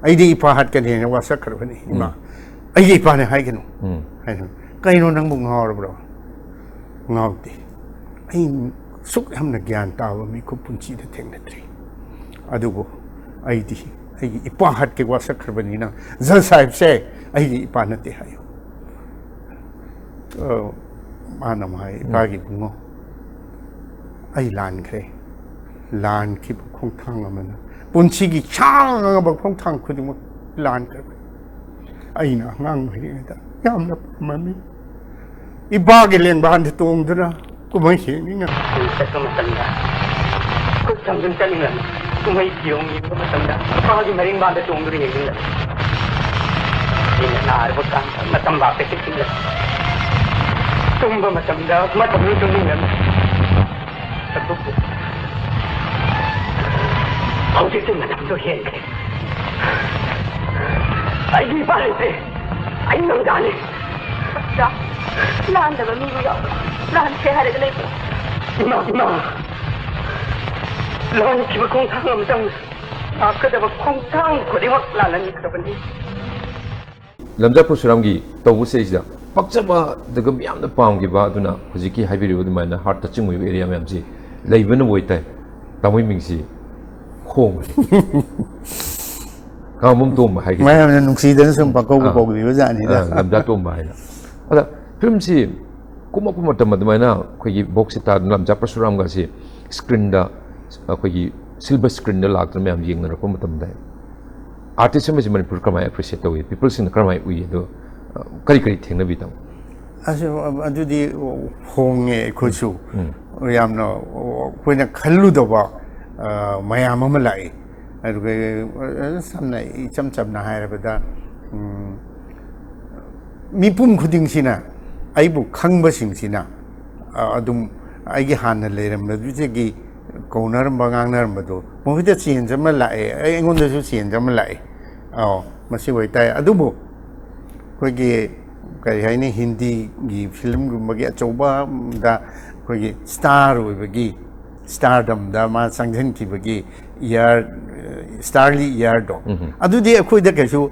ꯑꯩꯗꯤ ꯏꯄꯥ ꯍꯥꯠꯀꯅꯤ" ꯍꯥꯏꯅ ꯋꯥꯁꯛꯈ꯭ꯔꯕꯅꯤ ꯏꯃꯥ꯫ "ꯑꯩꯒꯤ ꯏꯄꯥꯅꯦ ꯍꯥꯏꯒꯅꯨ" ꯎꯝ. ꯍꯥꯏꯅ꯫ "ꯀꯩꯅꯣ ꯅꯪꯕꯨ ꯉꯥꯎꯔꯕ꯭ꯔꯣ?" "ꯉꯥꯎꯗꯦ, ꯑꯩ ꯁꯨꯛ ꯌꯥꯝꯅ ꯒ꯭ꯌꯥꯟ ꯇꯥꯕ ꯃꯤꯀꯨꯞ ꯄꯨꯟꯁꯤꯗ ꯊꯦꯡꯅꯗ꯭ꯔꯤ꯫ ꯑꯗꯨꯕꯨ ꯑꯩꯗꯤ ꯑꯩꯒꯤ ꯏꯄꯥ ꯍꯥꯠꯀꯦ ꯋꯥꯁꯛꯈ꯭ꯔꯕꯅꯤꯅ ꯖꯖ ꯁꯥꯍꯦꯕꯁꯦ ꯑꯩꯒꯤ ꯏꯄꯥ ꯅꯠꯇꯦ ꯍꯥꯏꯌꯨ"꯫ ꯑ, ꯃꯥꯅ ꯑꯃꯨꯛ ꯍꯥꯏ, "ꯏꯄꯥꯒꯤ ꯏꯕꯨꯡꯉꯣ, ꯑꯩ ꯂꯥꯟꯈ꯭ꯔꯦ꯫ ꯂꯥꯟꯈꯤꯕ ꯈꯣꯡꯊꯥꯡ ꯑꯃꯅ ꯄꯨꯟꯁꯤꯒꯤ ꯁꯥꯡꯉꯕ ꯈꯣꯡꯊꯥꯡ ꯈꯨꯗꯤꯡꯃꯛ ꯂꯥꯟꯈ꯭ꯔꯕꯅꯤ꯫ ꯑꯩꯅ ꯑꯉꯥꯡ ꯑꯣꯏꯔꯤꯉꯩꯗ ꯌꯥꯝꯅ ꯄꯥꯝꯃꯝꯃꯤ꯫ ꯏꯄꯥꯒꯤ ꯂꯦꯡꯕꯥꯟꯗ ꯇꯣꯡꯗꯨꯅ ꯀꯨꯝꯍꯩ ꯌꯦꯡꯅꯤꯡꯅ" ꯑꯩ ꯆꯠꯄ ꯃꯇꯝꯗ ꯈꯨꯠ ꯊꯝꯗꯨꯅ ꯆꯠꯅꯤꯡꯂꯝꯃꯤ꯫ ꯀꯨꯝꯍꯩ ꯐꯤꯌꯣꯡ ꯌꯦꯡꯕ ꯃꯇꯝꯗ ꯏꯄꯥꯒꯤ ꯃꯔꯤꯡꯕꯥꯟꯗ ꯇꯣꯡꯗꯨꯅ ꯌꯦꯡꯅꯤꯡꯂꯝꯃꯤ꯫ ꯑꯩꯅ ꯅꯥꯔꯕ ꯀꯥꯟꯗ ꯃꯇꯝꯕꯥꯛꯇ ꯆꯤꯛꯁꯤꯜꯂꯝꯃꯤ꯫ ꯇꯨꯝꯕ ꯃꯇꯝꯗ ꯃꯇꯝꯗꯨ ꯇꯨꯝꯅꯤꯡꯂꯝꯃꯤ꯫ ꯑꯗꯨꯕꯨ ꯍꯧꯖꯤꯛꯇꯤ ꯃꯇꯝꯗꯣ ꯍꯦꯟꯈ꯭ꯔꯦ꯫ ꯑꯩꯒꯤ ꯏꯄꯥ ꯂꯩꯇ꯭ꯔꯦ꯫ ꯑꯩ ꯅꯪꯖꯥꯅꯤ꯫ ꯂꯥꯟꯗꯕ ꯃꯤꯕꯨ ꯌꯥꯎ ꯂꯥꯟꯈ꯭ꯔꯦ ꯍꯥꯏꯔꯒ ꯂꯩꯕ꯭ꯔꯣ? ꯏꯃꯥ, ꯏꯃꯥ! ꯂꯥꯟꯈꯤꯕ ꯈꯣꯡꯊꯥꯡ ꯑꯃꯇꯪ ꯂꯥꯛꯀꯗꯕ ꯈꯣꯡꯊꯥꯡ ꯈꯨꯗꯤꯡꯃꯛ ꯂꯥꯜꯍꯟꯈ꯭ꯔꯕꯅꯤ꯫ ꯂꯝꯖꯥ ꯄꯔꯁꯨꯔꯥꯝꯒꯤ ꯇꯧꯕꯁꯤꯗꯩꯁꯤꯗ ꯄꯛꯆꯕꯗꯨꯒ ꯃꯤꯌꯥꯝꯅ ꯄꯥꯝꯈꯤꯕ, ꯑꯗꯨꯅ ꯍꯧꯖꯤꯛꯀꯤ ꯍꯥꯏꯕꯤꯔꯤꯕ ꯑꯗꯨꯃꯥꯏꯅ ꯍꯥꯔꯠ ꯇꯆꯤꯡ ꯑꯣꯏꯕ ꯑꯦꯔꯤꯌꯥ ꯃꯌꯥꯝꯁꯤ ꯂꯩꯕꯅꯕꯨ ꯑꯣꯏꯇꯥꯏ꯫ ꯇꯥꯃꯣ ꯃꯤꯡꯁꯤ ꯈꯣꯡꯕꯅꯤ꯫ ꯈꯥꯉꯕꯣꯛ ꯇꯣꯝꯕ ꯍꯥꯏꯒꯦ꯫ ꯃꯌꯥꯝꯅ ꯅꯨꯡꯁꯤꯗꯅ ꯁꯨꯝ ꯄꯥꯀꯧꯕ ꯑꯥ. ꯀꯧꯕꯤꯕ ꯖꯥꯠꯅꯤꯗ꯫ ꯑꯥ, ꯂꯝꯖꯥ ꯇꯣꯝꯕ ꯍꯥꯏꯅ꯫ ꯑꯗ ꯐꯤꯂꯝꯁꯤ ꯀꯨꯝꯃꯛꯄ ꯃꯇꯝ ꯑꯗꯨꯃꯥꯏꯅ ꯑꯩꯈꯣꯏꯒꯤ ꯕꯣꯛꯁ ꯁꯦꯠꯇ ꯂꯝꯖꯥ ꯄꯔꯁꯨꯔꯥꯝꯒꯁꯤ ꯁ꯭ꯀ꯭ꯔꯤꯟꯗ ꯑꯩꯈꯣꯏꯒꯤ ꯁꯤꯜꯚꯔ ꯁ꯭ꯀ꯭ꯔꯤꯟꯗ ꯂꯥꯛꯇꯨꯅ ꯃꯌꯥꯝ ꯌꯦꯡꯅꯔꯛꯄ ꯃꯇꯝꯗ ꯑꯥꯔꯇꯤꯁ ꯑꯃꯁꯤ ꯃꯅꯤꯄꯨꯔ ꯀꯔꯝꯍꯥꯏꯅ ꯑꯦꯄ꯭ꯔꯤꯁꯤꯌꯦꯠ ꯇꯧꯏ, ꯄꯤꯄꯜꯁꯤꯡꯅ ꯀꯔꯝꯍꯥꯏꯅ ꯎꯏ, ꯑꯗꯣ ꯀꯔꯤ ꯀꯔꯤ ꯊꯦꯡꯅꯕꯤ, ꯇꯥꯃꯣ? ꯑꯁ, ꯑꯗꯨꯗꯤ ꯍꯣꯡꯉꯦ ꯑꯩꯈꯣꯏꯁꯨ꯫ ꯌꯥꯝꯅ ꯑꯩꯈꯣꯏꯅ ꯈꯜꯂꯨꯗꯕ ꯃꯌꯥꯝ ꯑꯃ ꯂꯥꯛꯏ꯫ ꯑꯗꯨꯒ ꯁꯝꯅ, ꯏꯆꯝ ꯆꯝꯅ ꯍꯥꯏꯔꯕꯗ, ꯃꯤꯄꯨꯝ ꯈꯨꯗꯤꯡꯁꯤꯅ, ꯑꯩꯕꯨ ꯈꯪꯕꯁꯤꯡꯁꯤꯅ ꯑꯗꯨꯝ ꯑꯩꯒꯤ ꯍꯥꯟꯅ ꯂꯩꯔꯝꯕꯗꯨꯗꯒꯤ ꯀꯧꯅꯔꯝꯕ ꯉꯥꯡꯅꯔꯝꯕꯗꯣ ꯃꯈꯣꯏꯗ ꯆꯦꯟꯖ ꯑꯃ ꯂꯥꯛꯑꯦ, ꯑꯩ ꯑꯩꯉꯣꯟꯗꯁꯨ ꯆꯦꯟꯖ ꯑꯃ ꯂꯥꯛꯑꯦ꯫ ꯑꯧ, ꯃꯁꯤ ꯑꯣꯏꯇꯥꯏ꯫ ꯑꯗꯨꯕꯨ ꯑꯩꯈꯣꯏꯒꯤ, ꯀꯔꯤ ꯍꯥꯏꯅꯤ, ꯍꯤꯟꯗꯤꯒꯤ ꯐꯤꯂꯝꯒꯨꯝꯕꯒꯤ ꯑꯆꯧꯕꯗ ꯑꯩꯈꯣꯏꯒꯤ ꯁ꯭ꯇꯥꯔ ꯑꯣꯏꯕꯒꯤ, ꯁ꯭ꯇꯥꯔꯗꯝꯗ ꯃꯥ ꯆꯪꯁꯤꯟꯈꯤꯕꯒꯤ ꯏꯌꯥꯔ, ꯁ꯭ꯇꯥꯔꯂꯤ ꯏꯌꯥꯔꯗꯣ, ꯑꯗꯨꯗꯤ ꯑꯩꯈꯣꯏꯗ ꯀꯩꯁꯨ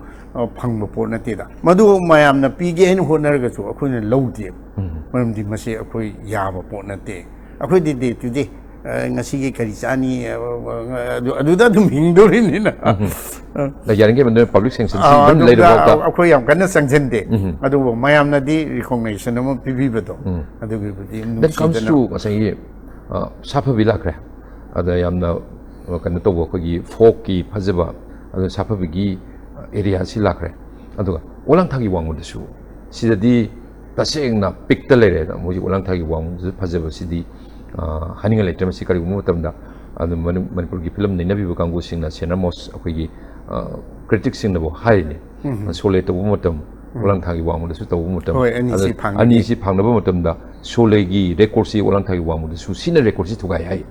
ꯐꯪꯕ ꯄꯣꯠ ꯅꯠꯇꯦꯗ꯫ ꯃꯗꯨ ꯃꯌꯥꯝꯅ ꯄꯤꯒꯦ ꯍꯥꯏꯅ ꯍꯣꯠꯅꯔꯒꯁꯨ ꯑꯩꯈꯣꯏꯅ ꯂꯧꯗꯦꯕ꯫ ꯃꯔꯝꯗꯤ ꯃꯁꯤ ꯑꯩꯈꯣꯏ ꯌꯥꯕ ꯄꯣꯠ ꯅꯠꯇꯦ꯫ ꯑꯩꯈꯣꯏꯗꯤ ꯗꯦ ꯇꯨ ꯗꯦ, ꯉꯁꯤꯒꯤ ꯀꯔꯤ ꯆꯥꯅꯤ, ꯑꯗꯨꯗ ꯑꯗꯨꯝ ꯍꯤꯡꯗꯣꯔꯤꯅꯤꯅ꯫ ꯌꯥꯔꯤꯈꯩ ꯃꯗꯨꯅ ꯄꯕ꯭ꯂꯤꯛ ꯁꯦꯡꯁꯟꯁꯤ ꯑꯗꯨꯝ ꯂꯩꯔꯕ꯫ ꯑꯩꯈꯣꯏ ꯌꯥꯝ ꯀꯟꯅ ꯆꯪꯁꯤꯟꯗꯦ꯫ ꯑꯗꯨꯕꯨ ꯃꯌꯥꯝꯅꯗꯤ ꯔꯤꯀꯣꯛꯅꯦꯁꯟ ꯑꯃ ꯄꯤꯕꯤꯕꯗꯣ, ꯑꯗꯨꯒꯤꯕꯨꯗꯤ ꯅꯨꯡꯁꯤꯗꯅ꯫ ꯉꯁꯥꯏꯒꯤ ꯁꯥꯐꯕꯤ ꯂꯥꯛꯈ꯭ꯔꯦ꯫ ꯑꯗ ꯌꯥꯝꯅ ꯀꯩꯅꯣ ꯇꯧꯕ, ꯑꯩꯈꯣꯏꯒꯤ ꯐꯣꯛꯀꯤ ꯐꯖꯕ, ꯑꯗꯨ ꯁꯥꯐꯕꯤꯒꯤ ꯑꯦꯔꯤꯌꯥꯁꯤ ꯂꯥꯛꯈ꯭ꯔꯦ꯫ ꯑꯗꯨꯒ ꯑꯣꯂꯥꯡꯊꯥꯒꯤ ꯋꯥꯡꯃꯗꯁꯨ, ꯁꯤꯗꯗꯤ ꯇꯁꯦꯡꯅ ꯄꯤꯛꯇ ꯂꯩꯔꯦ꯫ ꯃꯣꯏꯒꯤ ꯑꯣꯂꯥꯡꯊꯥꯒꯤ ꯋꯥꯡꯃꯗꯁꯨ ꯐꯖꯕꯁꯤꯗꯤ ꯍꯥꯏꯅꯤꯡꯉꯥꯏ ꯂꯩꯇ꯭ꯔꯦ꯫ ꯃꯁꯤ ꯀꯔꯤꯒꯨꯝꯕ ꯃꯇꯝꯗ ꯑꯗꯨꯝ ꯃꯅꯤꯄꯨꯔꯒꯤ ꯐꯤꯂꯝ ꯅꯩꯅꯕꯤꯕ ꯀꯥꯡꯕꯨꯁꯤꯡꯅ, ꯁꯦꯅꯃꯣꯁ ꯑꯩꯈꯣꯏꯒꯤ ꯀ꯭ꯔꯤꯇꯤꯛꯁꯤꯡꯅꯕꯨ ꯍꯥꯏꯔꯤꯅꯤ, ꯁꯣꯂꯦ ꯇꯧꯕ ꯃꯇꯝ, ꯑꯣꯂꯥꯡꯊꯥꯒꯤ ꯋꯥꯡꯃꯗꯁꯨ ꯇꯧꯕ ꯃꯇꯝ, ꯍꯣꯏ, ꯑꯅꯤꯁꯤ ꯐꯥꯡꯅꯕ꯫ ꯑꯅꯤꯁꯤ ꯐꯥꯡꯅꯕ ꯃꯇꯝꯗ ꯁꯣꯂꯦꯒꯤ ꯔꯦꯀꯣꯔꯠꯁꯤ ꯑꯣꯂꯥꯡꯊꯥꯒꯤ ꯋꯥꯡꯃꯗꯁꯨ ꯁꯤꯅ ꯔꯦꯀꯣꯔꯠꯁꯤ ꯊꯨꯒꯥꯏ ꯍꯥꯏ꯫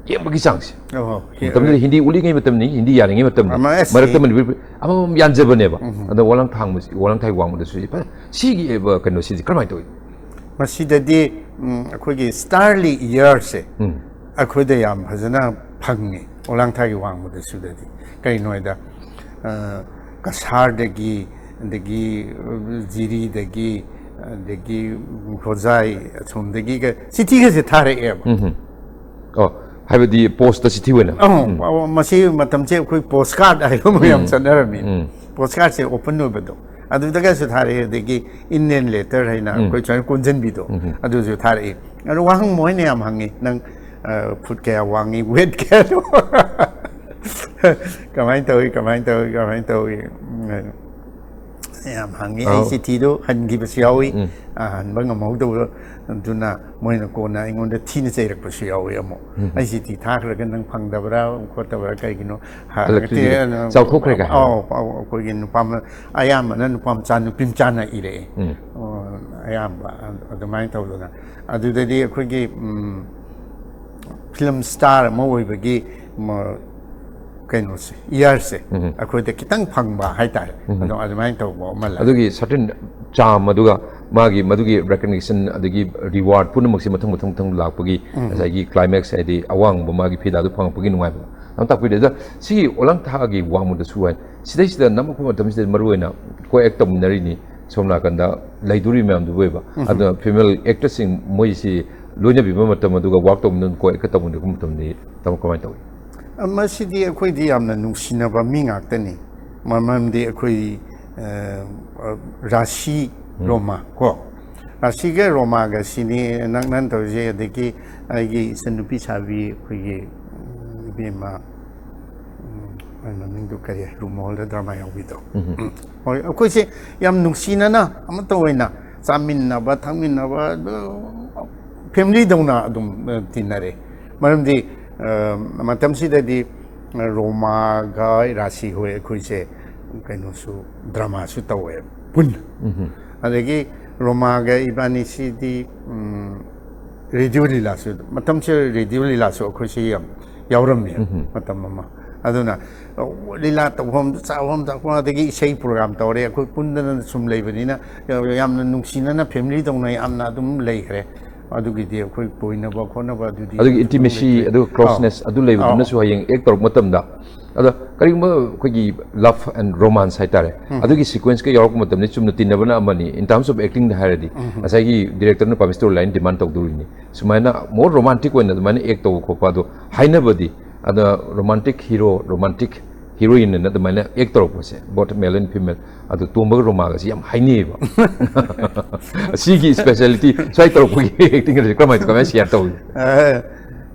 ꯌꯦꯡꯕꯒꯤ ꯆꯥꯡꯁꯦ꯫ ꯃꯇꯝꯗꯨꯗ ꯍꯤꯟꯗꯤ ꯎꯠꯂꯤꯉꯩ ꯃꯇꯝꯅꯤ, ꯍꯤꯟꯗꯤ ꯌꯥꯔꯤꯉꯩ ꯃꯇꯝꯅꯤ꯫ ꯃꯔꯛꯇ ꯃꯅꯤꯄꯨꯔꯤ ꯑꯃꯃꯝ ꯌꯥꯟꯖꯕꯅꯦꯕ꯫ ꯑꯗ ꯋꯥꯂꯥꯡ ꯊꯥꯡꯕꯁꯤ, ꯋꯥꯂꯥꯡꯊꯥꯏ ꯋꯥꯡꯃꯗꯁꯨ ꯁꯤꯒꯤ ꯀꯩꯅꯣꯁꯤꯗꯤ ꯀꯔꯝꯍꯥꯏꯅ ꯇꯧꯏ? ꯃꯁꯤꯗꯗꯤ ꯑꯩꯈꯣꯏꯒꯤ ꯁ꯭ꯇꯥꯔꯂꯤ ꯏꯌꯥꯔꯁꯦ ꯑꯩꯈꯣꯏꯗ ꯌꯥꯝ ꯐꯖꯅ ꯐꯪꯉꯤ, ꯋꯥꯂꯥꯡꯊꯥꯒꯤ ꯋꯥꯡꯃꯗꯁꯨꯗꯗꯤ꯫ ꯀꯩꯅꯣ ꯍꯥꯏꯗ, ꯀꯁꯥꯔꯗꯒꯤ, ꯑꯗꯒꯤ ꯖꯤꯔꯤꯗꯒꯤ, ꯑꯗꯒꯤ ꯍꯣꯖꯥꯏ, ꯑꯁꯣꯝꯗꯒꯤ ꯆꯤꯊꯤꯒꯁꯦ ꯊꯥꯔꯛꯑꯦꯕ꯫ ꯑꯣ, ꯍꯥꯏꯕꯗꯤ ꯄꯣꯁꯇ ꯆꯤꯊꯤ ꯑꯣꯏꯅ? ꯑꯧ, ꯃꯁꯤ ꯃꯇꯝꯁꯦ ꯑꯩꯈꯣꯏ ꯄꯣꯁ ꯀꯥꯔꯗ ꯍꯥꯏꯕ ꯑꯃ ꯌꯥꯝ ꯆꯠꯅꯔꯝꯃꯤ꯫ ꯄꯣꯁ ꯀꯥꯔꯗꯁꯦ ꯑꯣꯄꯟ ꯑꯣꯏꯕꯗꯣ, ꯑꯗꯨꯗꯒꯁꯨ ꯊꯥꯔꯛꯑꯦ꯫ ꯑꯗꯒꯤ ꯏꯟꯗꯤꯌꯟ ꯂꯦꯇꯔ ꯍꯥꯏꯅ ꯑꯩꯈꯣꯏ ꯁꯨꯃꯥꯏꯅ ꯀꯣꯟꯁꯤꯟꯕꯤꯗꯣ, ꯑꯗꯨꯁꯨ ꯊꯥꯔꯛꯑꯦ꯫ ꯑꯗꯣ ꯋꯥꯍꯪ ꯃꯣꯏꯅ ꯌꯥꯝ ꯍꯪꯉꯤ, "ꯅꯪ ꯐꯨꯠ ꯀꯌꯥ ꯋꯥꯡꯉꯤ, ꯋꯦꯠ ꯀꯌꯥꯅꯣ, ꯀꯃꯥꯏꯅ ꯇꯧꯏ, ꯀꯃꯥꯏꯅ ꯇꯧꯏ, ꯀꯃꯥꯏꯅ ꯇꯧꯏ, ꯎꯝ, ꯌꯥꯝ ꯍꯪꯉꯤ꯫ ꯑꯩ ꯑꯧ꯫ ꯆꯤꯊꯤꯗꯣ ꯍꯟꯈꯤꯕꯁꯨ ꯌꯥꯎꯏ꯫ ꯎꯝ꯫ ꯑ, ꯍꯟꯕ ꯉꯝꯍꯧꯗꯕ, ꯑꯗꯨꯅ ꯃꯣꯏꯅ ꯀꯣꯟꯅ ꯑꯩꯉꯣꯟꯗ ꯊꯤꯅ ꯆꯩꯔꯛꯄꯁꯨ ꯌꯥꯎꯏ ꯑꯃꯨꯛ꯫ ꯎꯝ꯫ "ꯑꯩ ꯆꯤꯊꯤ ꯊꯥꯈ꯭ꯔꯒ ꯅꯪ ꯐꯪꯗꯕ꯭ꯔꯥ ꯈꯣꯠꯇꯕ꯭ꯔꯥ, ꯀꯩꯒꯤꯅꯣ?" ꯍꯜꯂꯛꯇ꯭ꯔꯤꯁꯦ ꯍꯥꯏꯔꯛꯇꯦ꯫ ꯆꯥꯎꯊꯣꯛꯈ꯭ꯔꯦ ꯀꯥꯏ ꯍꯥꯏꯕ꯫ ꯑꯧ, ꯑꯧ, ꯑꯩꯈꯣꯏꯒꯤ ꯅꯨꯄꯥ ꯃ-, ꯑꯌꯥꯝꯕꯅ ꯅꯨꯄꯥ ꯃꯆꯥ, ꯅꯨꯄꯤ ꯃꯆꯥꯅ ꯏꯔꯛꯑꯦ꯫ ꯎꯝ꯫ ꯑꯣ, ꯑꯌꯥꯝꯕ ꯑꯗꯨꯃꯥꯏꯅ ꯇꯧꯗꯅ꯫ ꯑꯗꯨꯗꯗꯤ ꯑꯩꯈꯣꯏꯒꯤ, ꯎꯝ, ꯐꯤꯂꯝ ꯁ꯭ꯇꯥꯔ ꯑꯃ ꯑꯣꯏꯕꯒꯤ, ꯃ-, ꯀꯩꯅꯣꯁꯦ, ꯏꯌꯥꯔꯁꯦ ꯎꯝ꯫ ꯑꯩꯈꯣꯏꯗ ꯈꯤꯇꯪ ꯐꯪꯕ ꯍꯥꯏꯇꯥꯔꯦ꯫ ꯎꯝ꯫ ꯑꯗꯣ ꯑꯗꯨꯃꯥꯏꯅ ꯇꯧꯕ ꯑꯃ ꯂꯩ꯫ ꯑꯗꯨꯒꯤ certain charm, ꯑꯗꯨꯒ ꯃꯥꯒꯤ ꯃꯗꯨꯒꯤ recognition ꯑꯗꯒꯤ reward ꯄꯨꯝꯅꯃꯛꯁꯦ ꯃꯊꯪ ꯃꯊꯪ ꯃꯊꯪ ꯂꯥꯛꯄꯒꯤ ꯎꯝ꯫ ꯉꯁꯥꯏꯒꯤ climax ꯍꯥꯏꯗꯤ ꯑꯋꯥꯡꯕ ꯃꯥꯒꯤ ꯐꯤꯗꯥꯗꯨ ꯐꯪꯉꯛꯄꯒꯤ ꯅꯨꯡꯉꯥꯏꯕꯗꯣ ꯌꯥꯝ ꯇꯥꯛꯄꯤꯔꯦ꯫ ꯑꯗ ꯁꯤꯒꯤ ꯑꯣꯂꯥꯡ ꯊꯥꯒꯤ ꯋꯥꯡꯃꯗꯁꯨ ꯍꯥꯏ, ꯁꯤꯗꯩꯁꯤꯗ ꯅꯝꯃꯛꯄ ꯃꯇꯝꯁꯤꯗ ꯃꯔꯨ ꯑꯣꯏꯅ ꯀꯣ ꯑꯦꯛ ꯇꯧꯃꯤꯟꯅꯔꯤꯅꯤ, ꯁꯣꯝ ꯅꯥꯀꯟꯗ ꯂꯩꯗꯣꯔꯤ ꯃꯌꯥꯝꯗꯨꯕꯨ ꯑꯣꯏꯕ꯫ ꯎꯝ꯫ ꯑꯗꯨꯅ female actressꯁꯤꯡ ꯃꯣꯏꯁꯤ ꯂꯣꯏꯅꯕꯤꯕ ꯃꯇꯝ ꯑꯗꯨꯒ ꯋꯥꯛ ꯇꯧꯃꯤꯟꯅ ꯀꯣ ꯑꯦꯛꯀ ꯇꯧꯃꯤꯟꯅꯔꯛꯄ ꯃꯇꯝꯗꯤ ꯇꯥꯃꯣ ꯀꯃꯥꯏꯅ ꯇꯧꯏ? ꯃꯁꯤꯗꯤ ꯑꯩꯈꯣꯏꯗꯤ ꯌꯥꯝꯅ ꯅꯨꯡꯁꯤꯅꯕ ꯃꯤ ꯉꯥꯛꯇꯅꯤ꯫ ꯃꯔꯝꯗꯤ ꯑꯩꯈꯣꯏ, ꯑ, ꯑ, ꯔꯥꯁꯤ ꯎꯝ꯫ ꯔꯣꯃꯥ ꯀꯣ, ꯔꯥꯁꯤꯒ ꯔꯣꯃꯥꯒ ꯁꯤꯅꯤ ꯅꯪ ꯅꯪ ꯇꯧꯔꯤꯁꯦ꯫ ꯑꯗꯒꯤ ꯑꯩꯒꯤ ꯏꯆꯟꯅꯨꯄꯤ ꯁꯥꯕꯤ ꯑꯩꯈꯣꯏꯒꯤ, ꯎꯝ, ꯏꯕꯦꯝꯃ, ꯎꯝ, ꯃꯥꯏ ꯃꯃꯤꯡꯗꯨ ꯀꯔꯤ, ꯔꯨꯃꯣꯜꯗ ꯗ꯭ꯔꯃꯥ ꯌꯥꯎꯕꯤꯗꯣ꯫ ꯎꯝ꯫ ꯎꯝ꯫ ꯍꯣꯏ, ꯑꯩꯈꯣꯏꯁꯦ ꯌꯥꯝ ꯅꯨꯡꯁꯤꯅꯅ ꯑꯃꯠꯇ ꯑꯣꯏꯅ ꯆꯥꯃꯤꯟꯅꯕ, ꯊꯛꯃꯤꯟꯅꯕ, ꯑꯗꯨ family ꯗꯧꯅ ꯑꯗꯨꯝ, ꯑ, ꯇꯤꯟꯅꯔꯦ꯫ ꯃꯔꯝꯗꯤ, ꯑ, ꯃꯇꯝꯁꯤꯗꯗꯤ ꯔꯣꯃꯥꯒ ꯔꯥꯁꯤ ꯍꯣꯏ ꯑꯩꯈꯣꯏꯁꯦ ꯀꯩꯅꯣꯁꯨ, ꯗ꯭ꯔꯃꯥꯁꯨ ꯇꯧꯋꯦ ꯄꯨꯟꯅ꯫ ꯎꯝ꯫ ꯑꯗꯒꯤ ꯔꯣꯃꯥꯒ ꯏꯕꯥꯅꯤꯁꯤꯗꯤ, ꯎꯝ, ꯔꯦꯗꯤꯑꯣ ꯂꯤꯂꯥꯁꯨ, ꯃꯇꯝꯁꯤꯗ ꯔꯦꯗꯤꯑꯣ ꯂꯤꯂꯥꯁꯨ ꯑꯩꯈꯣꯏꯁꯤ ꯌꯥꯝ ꯌꯥꯎꯔꯝꯃꯦ ꯎꯝ꯫ ꯃꯇꯝ ꯑꯃ꯫ ꯑꯗꯨꯅ, ꯑ, ꯂꯤꯂꯥ ꯇꯧꯐꯝ, ꯆꯥꯐꯝ ꯊꯛꯐꯝ, ꯑꯗꯒꯤ ꯏꯁꯩ program ꯇꯧꯔꯦ꯫ ꯑꯩꯈꯣꯏ ꯄꯨꯟꯗꯅ ꯁꯨꯝ ꯂꯩꯕꯅꯤꯅ ꯌꯥꯝꯅ ꯅꯨꯡꯁꯤꯅꯅ family ꯗꯧꯅ ꯌꯥꯝꯅ ꯑꯗꯨꯝ ꯂꯩꯈ꯭ꯔꯦ꯫ ꯑꯗꯨꯒꯤꯗꯤ ꯑꯩꯈꯣꯏ ꯀꯣꯏꯅꯕ ꯈꯣꯠꯅꯕ ꯑꯗꯨꯗꯤ ꯑꯗꯨꯒꯤ ꯑꯗꯨꯝ intimacy, ꯂꯩꯇ꯭ꯔꯦ꯫ ꯑꯗꯨꯒ ꯑꯧ꯫ Closeness ꯑꯗꯨ ꯂꯩꯕꯗꯨꯅꯁꯨ ꯑꯧ꯫ ꯍꯌꯦꯡ act ꯇꯧꯔꯛꯄ ꯃꯇꯝꯗ, ꯑꯗꯣ ꯀꯔꯤꯒꯨꯝꯕ ꯑꯩꯈꯣꯏꯒꯤ love and romance ꯍꯥꯏꯇꯥꯔꯦ, ꯎꯝ꯫ ꯑꯗꯨꯒꯤ sequence ꯀ ꯌꯥꯎꯔꯛꯄ ꯃꯇꯝꯗ ꯆꯨꯝꯅ ꯇꯤꯟꯅꯕꯅ ꯑꯃꯅꯤ, in terms of acting ꯗ ꯍꯥꯏꯔꯗꯤ ꯎꯝ꯫ ꯉꯁꯥꯏꯒꯤ director ꯅ promise story line demand ꯇꯧꯗꯣꯔꯤꯅꯤ꯫ ꯁꯨꯃꯥꯏꯅ more romantic ꯑꯣꯏꯅ ꯑꯗꯨꯃꯥꯏꯅ act ꯇꯧꯕ ꯈꯣꯠꯄ ꯑꯗꯣ ꯍꯥꯏꯅꯕꯗꯤ, ꯑꯗ romantic hero, romantic heroine ꯑꯅ ꯑꯗꯨꯃꯥꯏꯅ act ꯇꯧꯔꯛꯄꯁꯦ, both male and female, ꯑꯗꯣ ꯇꯣꯝꯕꯒ ꯔꯣꯃꯥꯒꯁꯦ ꯌꯥꯝ ꯍꯥꯏꯅꯩꯌꯦꯕ꯫ ꯁꯤꯒꯤ speciality ꯁ꯭ꯋꯥꯏ ꯇꯧꯔꯛꯄꯒꯤ acting ꯁꯦ ꯀꯃꯥꯏ, ꯀꯃꯥꯏꯅ share ꯇꯧꯏ? ꯑ,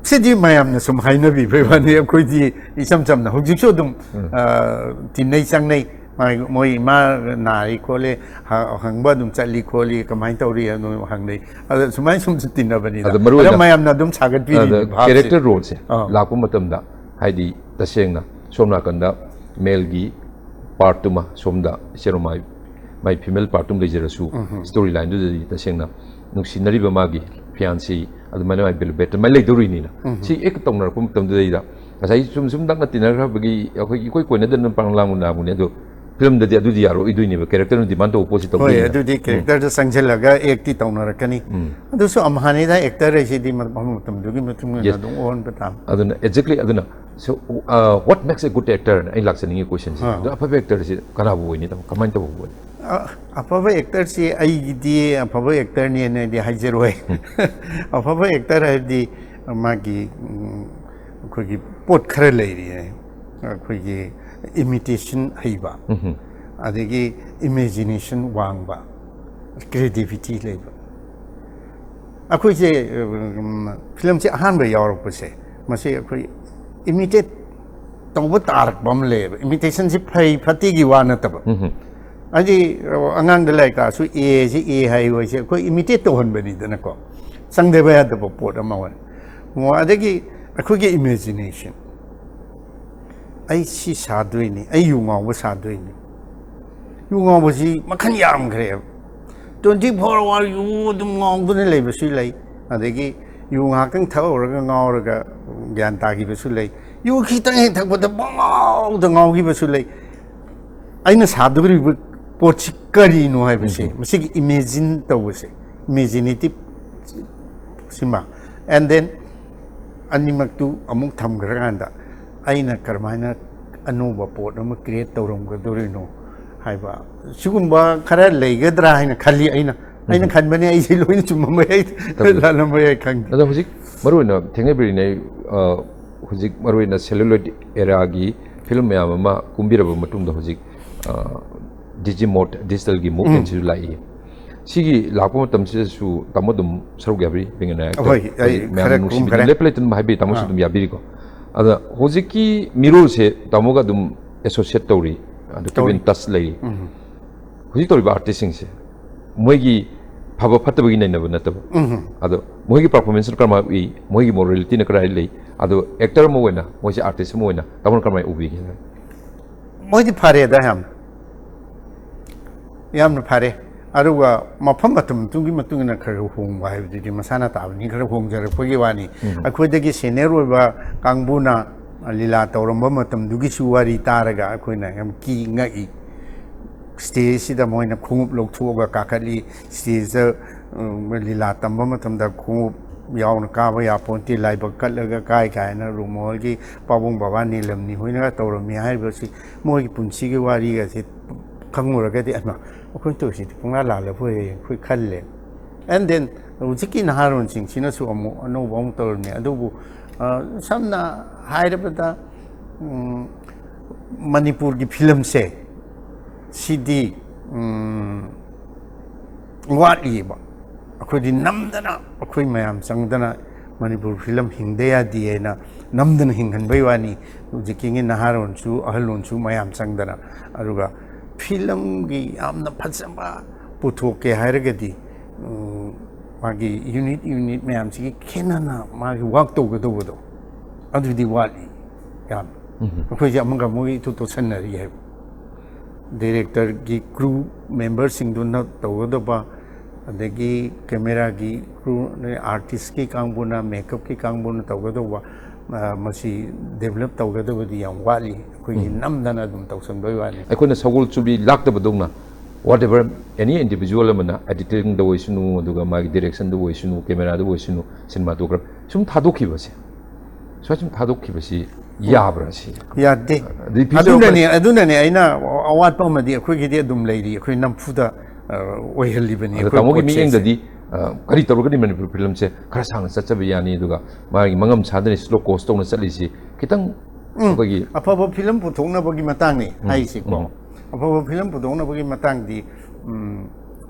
ꯁꯤꯗꯤ ꯃꯌꯥꯝꯅ ꯁꯨꯝ ꯍꯥꯏꯅꯕꯤꯕꯩ ꯋꯥꯅꯤ꯫ ꯑꯩꯈꯣꯏꯗꯤ ꯏꯆꯝ ꯆꯝꯅ ꯍꯧꯖꯤꯛꯁꯨ ꯑꯗꯨꯝ, ꯑ, ꯇꯤꯟꯅꯩ ꯆꯪꯅꯩ꯫ ꯃꯥꯏ, ꯃꯣꯏ ꯏꯃꯥ ꯅꯥꯔꯤ ꯈꯣꯠꯂꯤ, ꯍ-, ꯍꯪꯕ ꯑꯗꯨꯝ ꯆꯠꯂꯤ ꯈꯣꯠꯂꯤ, ꯀꯃꯥꯏꯅ ꯇꯧꯔꯤ ꯑꯗꯨꯝ ꯍꯪꯅꯩ꯫ ꯑꯗ ꯁꯨꯃꯥꯏꯅ ꯁꯨꯝ ꯇꯤꯟꯅꯕꯅꯤꯗ꯫ ꯑꯗ ꯃꯔꯨ ꯑꯗ ꯑꯣꯏꯅ ꯃꯌꯥꯝꯅ ꯑꯗꯨꯝ ꯁꯥꯒꯠꯄꯤꯔꯤꯅꯤ ꯑꯗ ꯚꯥꯞꯁꯦ꯫ ꯀꯦꯔꯦꯛꯇꯔ ꯔꯣꯜꯁꯦ ꯑꯥ꯫ ꯂꯥꯛꯄ ꯃꯇꯝꯗ, ꯍꯥꯏꯗꯤ, ꯇꯁꯦꯡꯅ ꯁꯣꯝ ꯅꯥꯀꯟꯗ ꯃꯦꯜꯒꯤ ꯄꯥꯔꯠꯇꯨꯃ, ꯁꯣꯝꯗ ꯏꯆꯦ ꯔꯣꯃꯥꯏ ꯃꯥꯏ ꯐꯤꯃꯦꯜ ꯄꯥꯔꯠꯇꯨꯃ ꯂꯩꯖꯔꯁꯨ, ꯎꯝ꯫ ꯁ꯭ꯇꯣꯔꯤ ꯂꯥꯏꯟꯗꯨꯗꯗꯤ ꯇꯁꯦꯡꯅ ꯅꯨꯡꯁꯤꯅꯔꯤꯕ ꯃꯥꯒꯤ ꯐꯤꯌꯥꯟꯁꯤ, ꯑꯗꯨꯃꯥꯏꯅ ꯃꯥꯏ ꯕꯦꯂꯨꯕꯦꯠ ꯑꯗꯨꯃꯥꯏꯅ ꯂꯩꯗꯧꯔꯤꯅꯤꯅ꯫ ꯎꯝ꯫ ꯁꯤ ꯍꯦꯛ ꯇꯧꯅꯔꯛꯄ ꯃꯇꯝꯗꯨꯗꯩꯗ ꯉꯁꯥꯏ ꯁꯨꯝ, ꯁꯨꯝ ꯅꯛꯅ ꯇꯤꯟꯅꯈ꯭ꯔꯕꯒꯤ ꯑꯩꯈꯣꯏ ꯏꯀꯣꯏ ꯀꯣꯏꯅꯗꯅ ꯄꯥꯡꯂꯥꯡ ꯂꯥꯡꯕꯅꯦ, ꯑꯗꯣ ꯐꯤꯂꯝꯗꯗꯤ ꯑꯗꯨꯗꯤ ꯌꯥꯔꯣꯏꯗꯣꯏꯅꯦꯕ, ꯀꯦꯔꯦꯛꯇꯔꯅ ꯗꯤꯃꯥꯟ ꯇꯧꯕ ꯄꯣꯠꯁꯤ ꯍꯣꯏ, ꯇꯧꯗꯣꯏꯅꯤꯅ꯫ ꯑꯗꯨꯗꯤ ꯎꯝ꯫ ꯀꯦꯔꯦꯛꯇꯔꯗ ꯆꯪꯁꯤꯜꯂꯒ ꯑꯦꯛꯇꯤ ꯇꯧꯅꯔꯛꯀꯅꯤ꯫ ꯎꯝ꯫ ꯑꯗꯨꯁꯨ ꯑꯝꯍꯥꯅꯤꯗ, ꯑꯦꯛꯇꯔ ꯍꯥꯏꯁꯤꯗꯤ ꯃꯐꯝ ꯃꯇꯝꯗꯨꯒꯤ ꯃꯇꯨꯡ ꯏꯟꯅ Yes. ꯑꯗꯨꯝ ꯑꯣꯟꯕ ꯇꯥꯕ꯫ ꯑꯗꯨꯅ exactly ꯑꯗꯨꯅ, so, uh, what makes a good actor? ꯑꯩ ꯂꯥꯛꯆꯅꯤꯡꯉꯤ ꯀꯣꯏꯁꯟꯁꯦ꯫ ꯑꯥ꯫ ꯑꯗꯣ ꯑꯐꯕ ꯑꯦꯛꯇꯔꯁꯤ ꯀꯅꯥꯕꯨ ꯑꯣꯏꯅꯤ, ꯇꯥꯃꯣ? ꯀꯃꯥꯏꯅ ꯇꯧꯕ ꯑꯣꯏꯅꯤ? ꯑ-, ꯑꯐꯕ ꯑꯦꯛꯇꯔꯁꯤ ꯑꯩꯒꯤꯗꯤ ꯑꯐꯕ ꯑꯦꯛꯇꯔꯅꯦꯅꯗꯤ ꯍꯥꯏꯖꯔꯣꯏ꯫ ꯎꯝ꯫ ꯑꯐꯕ ꯑꯦꯛꯇꯔ ꯍꯥꯏꯕꯗꯤ ꯃꯥꯒꯤ, ꯎꯝ, ꯑꯩꯈꯣꯏꯒꯤ ꯄꯣꯠ ꯈꯔ ꯂꯩꯔꯤ꯫ ꯑꯩꯈꯣꯏꯒꯤ ꯏꯃꯤꯇꯦꯁꯟ ꯍꯩꯕ, ꯎꯝ꯫ ꯑꯗꯒꯤ ꯏꯃꯦꯖꯤꯅꯦꯁꯟ ꯋꯥꯡꯕ, ꯀ꯭ꯔꯤꯌꯦꯇꯤꯚꯤꯇꯤ ꯂꯩꯕ꯫ ꯑꯩꯈꯣꯏꯁꯦ, ꯎꯝ, ꯐꯤꯂꯝꯁꯦ ꯑꯍꯥꯟꯕ ꯌꯥꯎꯔꯛꯄꯁꯦ, ꯃꯁꯤ ꯑꯩꯈꯣꯏ ꯏꯃꯤꯇꯦꯠ ꯇꯧꯕ ꯇꯥꯔꯛꯄ ꯑꯃ ꯂꯩꯌꯦꯕ꯫ ꯏꯃꯤꯇꯦꯁꯟꯁꯤ ꯐꯩ ꯐꯠꯇꯦꯒꯤ ꯋꯥ ꯅꯠꯇꯕ꯫ ꯎꯝ꯫ ꯍꯥꯏꯗꯤ, ꯑꯉꯥꯡꯗ ꯂꯥꯏꯔꯤꯛ ꯇꯥꯛꯑꯁꯨ ꯑꯦꯁꯤ ꯑꯦ ꯍꯥꯏ ꯍꯣꯏꯁꯦ ꯑꯩꯈꯣꯏ ꯏꯃꯤꯇꯦꯠ ꯇꯧꯍꯟꯕꯅꯤꯗꯅꯀꯣ, ꯆꯪꯗꯕ ꯌꯥꯗꯕ ꯄꯣꯠ ꯑꯃ ꯑꯣꯏ꯫ ꯑꯣ, ꯑꯗꯒꯤ ꯑꯩꯈꯣꯏꯒꯤ ꯏꯃꯦꯖꯤꯅꯦꯁꯟ, "ꯑꯩ ꯁꯤ ꯁꯥꯗꯣꯏꯅꯤ, ꯑꯩ ꯌꯨ ꯉꯥꯎꯕ ꯁꯥꯗꯣꯏꯅꯤ"꯫ ꯌꯨ ꯉꯥꯎꯕꯁꯤ ꯃꯈꯜ ꯌꯥꯝꯈ꯭ꯔꯦꯕ꯫ Twenty four hour ꯌꯨ ꯑꯗꯨꯝ ꯉꯥꯎꯗꯨꯅ ꯂꯩꯕꯁꯨ ꯂꯩ, ꯑꯗꯒꯤ ꯌꯨ ꯉꯥꯏꯍꯥꯛꯇꯪ ꯊꯛꯍꯧꯔꯒ ꯉꯥꯎꯔꯒ ꯒ꯭ꯌꯥꯟ ꯇꯥꯈꯤꯕꯁꯨ ꯂꯩ, ꯌꯨ ꯈꯤꯇꯪ ꯍꯦꯛ ꯊꯛꯄꯗ ꯄꯪꯉꯥꯎꯗ ꯉꯥꯎꯈꯤꯕꯁꯨ ꯂꯩ꯫ ꯑꯩꯅ ꯁꯥꯗꯧꯔꯤꯕ ꯄꯣꯠꯁꯤ ꯀꯔꯤꯅꯣ ꯍꯥꯏꯕꯁꯦ, ꯎꯝ꯫ ꯃꯁꯤꯒꯤ ꯏꯃꯦꯖꯤꯟ ꯇꯧꯕꯁꯦ, ꯏꯃꯦꯖꯤꯅꯦꯇꯤꯞ ꯁꯤꯃ, and then ꯑꯅꯤꯃꯛꯇꯨ ꯑꯃꯨꯛ ꯊꯝꯈ꯭ꯔꯀꯥꯟꯗ ꯑꯩꯅ ꯀꯔꯝꯍꯥꯏꯅ ꯑꯅꯧꯕ ꯄꯣꯠ ꯑꯃ ꯀ꯭ꯔꯤꯌꯦꯠ ꯇꯧꯔꯝꯒꯗꯧꯔꯤꯅꯣ ꯍꯥꯏꯕ, ꯁꯤꯒꯨꯝꯕ ꯈꯔ ꯂꯩꯒꯗ꯭ꯔꯥ ꯍꯥꯏꯅ ꯈꯜꯂꯤ ꯑꯩꯅ꯫ ꯑꯩꯅ ꯎꯝ꯫ ꯈꯟꯕꯅꯦ, ꯑꯩꯁꯦ ꯂꯣꯏꯅ ꯆꯨꯝꯃꯝꯕ ꯌꯥꯏ, ꯇꯧꯕꯤꯌꯨ꯫ ꯂꯥꯜꯂꯝꯕ ꯌꯥꯏ, ꯈꯪꯗꯦ꯫ ꯑꯗꯣ ꯍꯧꯖꯤꯛ ꯃꯔꯨꯑꯣꯏꯅ ꯊꯦꯡꯅꯕꯤꯔꯤꯅꯦ, ꯑ, ꯍꯧꯖꯤꯛ ꯃꯔꯨꯑꯣꯏꯅ celluloid eraꯒꯤ ꯐꯤꯂꯝ ꯃꯌꯥꯝ ꯑꯃ ꯀꯨꯝꯕꯤꯔꯕ ꯃꯇꯨꯡꯗ ꯍꯧꯖꯤꯛ, ꯑ, Digimod digitalꯒꯤ ꯎꯝ꯫ movementꯁꯤꯁꯨ ꯂꯥꯛꯏ꯫ ꯁꯤꯒꯤ ꯂꯥꯛꯄ ꯃꯇꯝꯁꯤꯗꯁꯨ ꯇꯥꯃꯣ ꯑꯗꯨꯝ ꯁꯔꯨꯛ ꯌꯥꯕꯤꯔꯤ, ꯕꯦꯡꯒꯅ ꯍꯣꯏ, ꯑꯩ ꯃꯌꯥꯝ ꯈꯔ ꯅꯨꯡꯁꯤꯕꯤꯗꯨꯅ ꯈꯔ꯫ ꯂꯦꯞꯄ ꯂꯩꯇꯅ ꯍꯥꯏꯕꯤꯔꯤ, ꯇꯥꯃꯣꯁꯨ ꯑꯗꯨꯝ ꯌꯥꯕꯤꯔꯤꯀꯣ꯫ ꯑꯗ ꯍꯧꯖꯤꯛꯀꯤ ꯃꯤꯔꯣꯜꯁꯦ ꯇꯥꯃꯣꯒ ꯑꯗꯨꯝ ꯑꯦꯁꯣꯁꯤꯌꯦꯠ ꯇꯧꯔꯤ, ꯑꯗꯨ keep in touch ꯂꯩꯔꯤ꯫ ꯍꯧꯖꯤꯛ ꯇꯧꯔꯤꯕ ꯑꯥꯔꯇꯤꯁꯁꯤꯡꯁꯦ ꯃꯣꯏꯒꯤ ꯐꯕ ꯐꯠꯇꯕꯒꯤ ꯅꯩꯅꯕ ꯅꯠꯇꯕ, ꯑꯗꯣ ꯃꯣꯏꯒꯤ ꯄꯔꯐꯣꯔꯃꯦꯟꯁ ꯀꯔꯝꯍꯥꯏꯅ ꯎꯏ, ꯃꯣꯏꯒꯤ ꯃꯣꯔꯦꯂꯤꯇꯤꯅ ꯀꯗꯥꯏ ꯂꯩ, ꯑꯗꯣ ꯑꯦꯛꯇꯔ ꯑꯃ ꯑꯣꯏꯅ, ꯃꯣꯏꯁꯦ ꯑꯥꯔꯇꯤꯁ ꯑꯃ ꯑꯣꯏꯅ ꯇꯥꯃꯣꯅ ꯀꯔꯝꯍꯥꯏꯅ ꯎꯕꯤꯒꯦ? ꯃꯣꯏꯗꯤ ꯐꯔꯦꯗ ꯌꯥꯝ, ꯌꯥꯝꯅ ꯐꯔꯦ꯫ ꯑꯗꯨꯒ ꯃꯐꯝ ꯃꯇꯝꯗꯨꯒꯤ ꯃꯇꯨꯡ ꯏꯟꯅ ꯈꯔ ꯈꯔ ꯍꯣꯡꯕ ꯍꯥꯏꯕꯗꯨꯗꯤ ꯃꯁꯥꯅ ꯇꯥꯕꯅꯤ, ꯈꯔ ꯍꯣꯡꯖꯔꯛꯄꯒꯤ ꯋꯥꯅꯤ꯫ ꯑꯩꯈꯣꯏꯗꯒꯤ ꯁꯦꯅꯤꯌꯔ ꯑꯣꯏꯕ ꯀꯥꯡꯕꯨꯅ ꯂꯤꯂꯥ ꯇꯧꯔꯝꯕ ꯃꯇꯝꯗꯨꯒꯤꯁꯨ ꯋꯥꯔꯤ ꯇꯥꯔꯒ ꯑꯩꯈꯣꯏꯅ ꯌꯥꯝ ꯀꯤ ꯉꯛꯏ꯫ ꯁ꯭ꯇꯦꯖꯁꯤꯗ ꯃꯣꯏꯅ ꯈꯣꯡꯎꯞ ꯂꯧꯊꯣꯛꯑꯒ ꯀꯥꯈꯠꯂꯤ, ꯁ꯭ꯇꯦꯖꯇ ꯂꯤꯂꯥ ꯇꯝꯕ ꯃꯇꯝꯗ ꯈꯣꯡꯎꯞ ꯌꯥꯎꯅ ꯀꯥꯕ ꯌꯥꯄꯣꯟꯇꯦ, ꯂꯥꯏꯕꯛ ꯀꯠꯂꯒ ꯀꯥꯏ ꯀꯥꯏꯅ ꯔꯨꯃꯣꯜꯒꯤ ꯄꯥꯕꯨꯡ ꯕꯕꯥ ꯅꯤꯂꯝꯅꯤ ꯍꯣꯏꯅꯒ ꯇꯧꯔꯝꯃꯤ ꯍꯥꯏꯔꯤꯕꯁꯤ ꯃꯣꯏꯒꯤ ꯄꯨꯟꯁꯤꯒꯤ ꯋꯥꯔꯤꯒꯁꯦ ꯈꯪꯉꯨꯔꯒꯗꯤ, ꯑꯩꯃ, ꯑꯩꯈꯣꯏꯅ ꯇꯧꯔꯤꯁꯤꯗꯤ ꯄꯨꯡꯂꯥ ꯂꯥꯜꯂꯕꯣꯏ ꯑꯩꯈꯣꯏ ꯈꯜꯂꯦ꯫ And then ꯍꯧꯖꯤꯛꯀꯤ ꯅꯍꯥꯔꯣꯟꯁꯤꯡꯁꯤꯅꯁꯨ ꯑꯃꯨꯛ ꯑꯅꯧꯕ ꯑꯃꯨꯛ ꯇꯧꯔꯝꯃꯤ꯫ ꯑꯗꯨꯕꯨ ꯑ, ꯁꯝꯅ ꯍꯥꯏꯔꯕꯗ, ꯎꯝ, ꯃꯅꯤꯄꯨꯔꯒꯤ ꯐꯤꯂꯝꯁꯦ ꯁꯤꯗꯤ, ꯎꯝ, ꯋꯥꯠꯂꯤꯑꯕ꯫ ꯑꯩꯈꯣꯏꯗꯤ ꯅꯝꯗꯅ, ꯑꯩꯈꯣꯏ ꯃꯌꯥꯝ ꯆꯪꯗꯅ ꯃꯅꯤꯄꯨꯔ ꯐꯤꯂꯝ ꯍꯤꯡꯗ ꯌꯥꯗꯦ ꯍꯥꯏꯅ ꯅꯝꯗꯅ ꯍꯤꯡꯍꯟꯕꯩ ꯋꯥꯅꯤ꯫ ꯍꯧꯖꯤꯛꯀꯤ ꯅꯍꯥꯔꯣꯟꯁꯨ ꯑꯍꯜꯂꯣꯟꯁꯨ ꯃꯌꯥꯝ ꯆꯪꯗꯅ, ꯑꯗꯨꯒ ꯐꯤꯂꯝꯒꯤ ꯌꯥꯝꯅ ꯐꯖꯕ ꯄꯨꯊꯣꯛꯀꯦ ꯍꯥꯏꯔꯒꯗꯤ, ꯎꯝ, ꯃꯥꯒꯤ ꯌꯨꯅꯤꯠ ꯌꯨꯅꯤꯠ ꯃꯌꯥꯝꯁꯤꯒꯤ ꯈꯦꯠꯅꯅ ꯃꯥꯒꯤ ꯋꯥꯛ ꯇꯧꯒꯗꯧꯕꯗꯣ ꯑꯗꯨꯗꯤ ꯋꯥꯠꯂꯤ ꯌꯥꯝ꯫ ꯑꯩꯈꯣꯏꯁꯦ ꯑꯃꯒ ꯑꯃꯒ ꯏꯇꯨ ꯇꯣꯠꯁꯟꯅꯔꯤ ꯍꯥꯏꯕ꯫ ꯗꯤꯔꯦꯛꯇꯔꯒꯤ ꯀ꯭ꯔꯨ ꯃꯦꯝꯕꯔꯁꯤꯡꯗꯨꯅ ꯇꯧꯒꯗꯕ, ꯑꯗꯒꯤ ꯀꯦꯃꯦꯔꯥꯒꯤ ꯀ꯭ꯔꯨ, ꯑꯥꯔꯇꯤꯁꯀꯤ ꯀꯥꯡꯕꯨꯅ, ꯃꯦꯀꯞꯀꯤ ꯀꯥꯡꯕꯨꯅ ꯇꯧꯒꯗꯧꯕ, ꯑ, ꯃꯁꯤ ꯗꯦꯕꯂꯞ ꯇꯧꯒꯗꯕꯗꯤ ꯌꯥꯝ ꯋꯥꯠꯂꯤ꯫ ꯑꯩꯈꯣꯏꯒꯤ ꯅꯝꯗꯅ ꯑꯗꯨꯝ ꯇꯧꯁꯟꯕꯩ ꯋꯥꯅꯤ꯫ ꯑꯩꯈꯣꯏꯅ ꯁꯒꯣꯜ ꯆꯨꯕꯤ ꯂꯥꯛꯇꯕꯗꯧꯅ, whatever, any individual ꯑꯃꯅ editing ꯗ ꯑꯣꯏꯁꯅꯨ, ꯑꯗꯨꯒ ꯃꯥꯒꯤ direction ꯗ ꯑꯣꯏꯁꯅꯨ, ꯀꯦꯃꯦꯔꯥꯗ ꯑꯣꯏꯁꯅꯨ, cinematography ꯁꯨꯝ ꯊꯥꯗꯣꯛꯈꯤꯕꯁꯦ, ꯁꯨꯃꯥꯏ ꯁꯨꯝ ꯊꯥꯗꯣꯛꯈꯤꯕꯁꯦ ꯌꯥꯕ꯭ꯔꯥ ꯁꯤ? ꯌꯥꯗꯦ꯫ ꯑꯗꯩ ꯐꯤꯖꯣꯜ ꯑꯗꯨꯅꯅꯦ, ꯑꯗꯨꯅꯅꯦ ꯑꯩꯅ ꯑꯋꯥꯠꯄ ꯑꯃꯗꯤ ꯑꯩꯈꯣꯏꯒꯤꯗꯤ ꯑꯗꯨꯝ ꯂꯩꯔꯤ, ꯑꯩꯈꯣꯏ ꯅꯝꯐꯨꯗ, ꯑ, ꯑꯣꯏꯍꯜꯂꯤꯕꯅꯤ꯫ ꯑꯗꯣ ꯑꯩꯈꯣꯏ ꯇꯥꯃꯣꯒꯤ ꯄꯣꯠ ꯆꯩꯁꯦ꯫ ꯃꯤꯠꯌꯦꯡꯗꯗꯤ, ꯑ, ꯀꯔꯤ ꯇꯧꯔꯒꯗꯤ ꯃꯅꯤꯄꯨꯔ ꯐꯤꯂꯝꯁꯦ ꯈꯔ ꯁꯥꯡꯅ ꯆꯠꯆꯕ ꯌꯥꯅꯤ, ꯑꯗꯨꯒ ꯃꯥꯒꯤ ꯃꯉꯝ ꯁꯥꯗꯅ slow cost ꯇꯧꯅ ꯆꯠꯂꯤꯁꯤ ꯈꯤꯇꯪ ꯑꯩꯈꯣꯏꯒꯤ ꯑꯐꯕ ꯐꯤꯂꯝ ꯄꯨꯊꯣꯛꯅꯕꯒꯤ ꯃꯇꯥꯡꯅꯤ ꯍꯥꯏꯁꯤꯀꯣ꯫ ꯎꯝ꯫ ꯑꯐꯕ ꯐꯤꯂꯝ ꯄꯨꯊꯣꯛꯅꯕꯒꯤ ꯃꯇꯥꯡꯗꯤ, ꯎꯝ,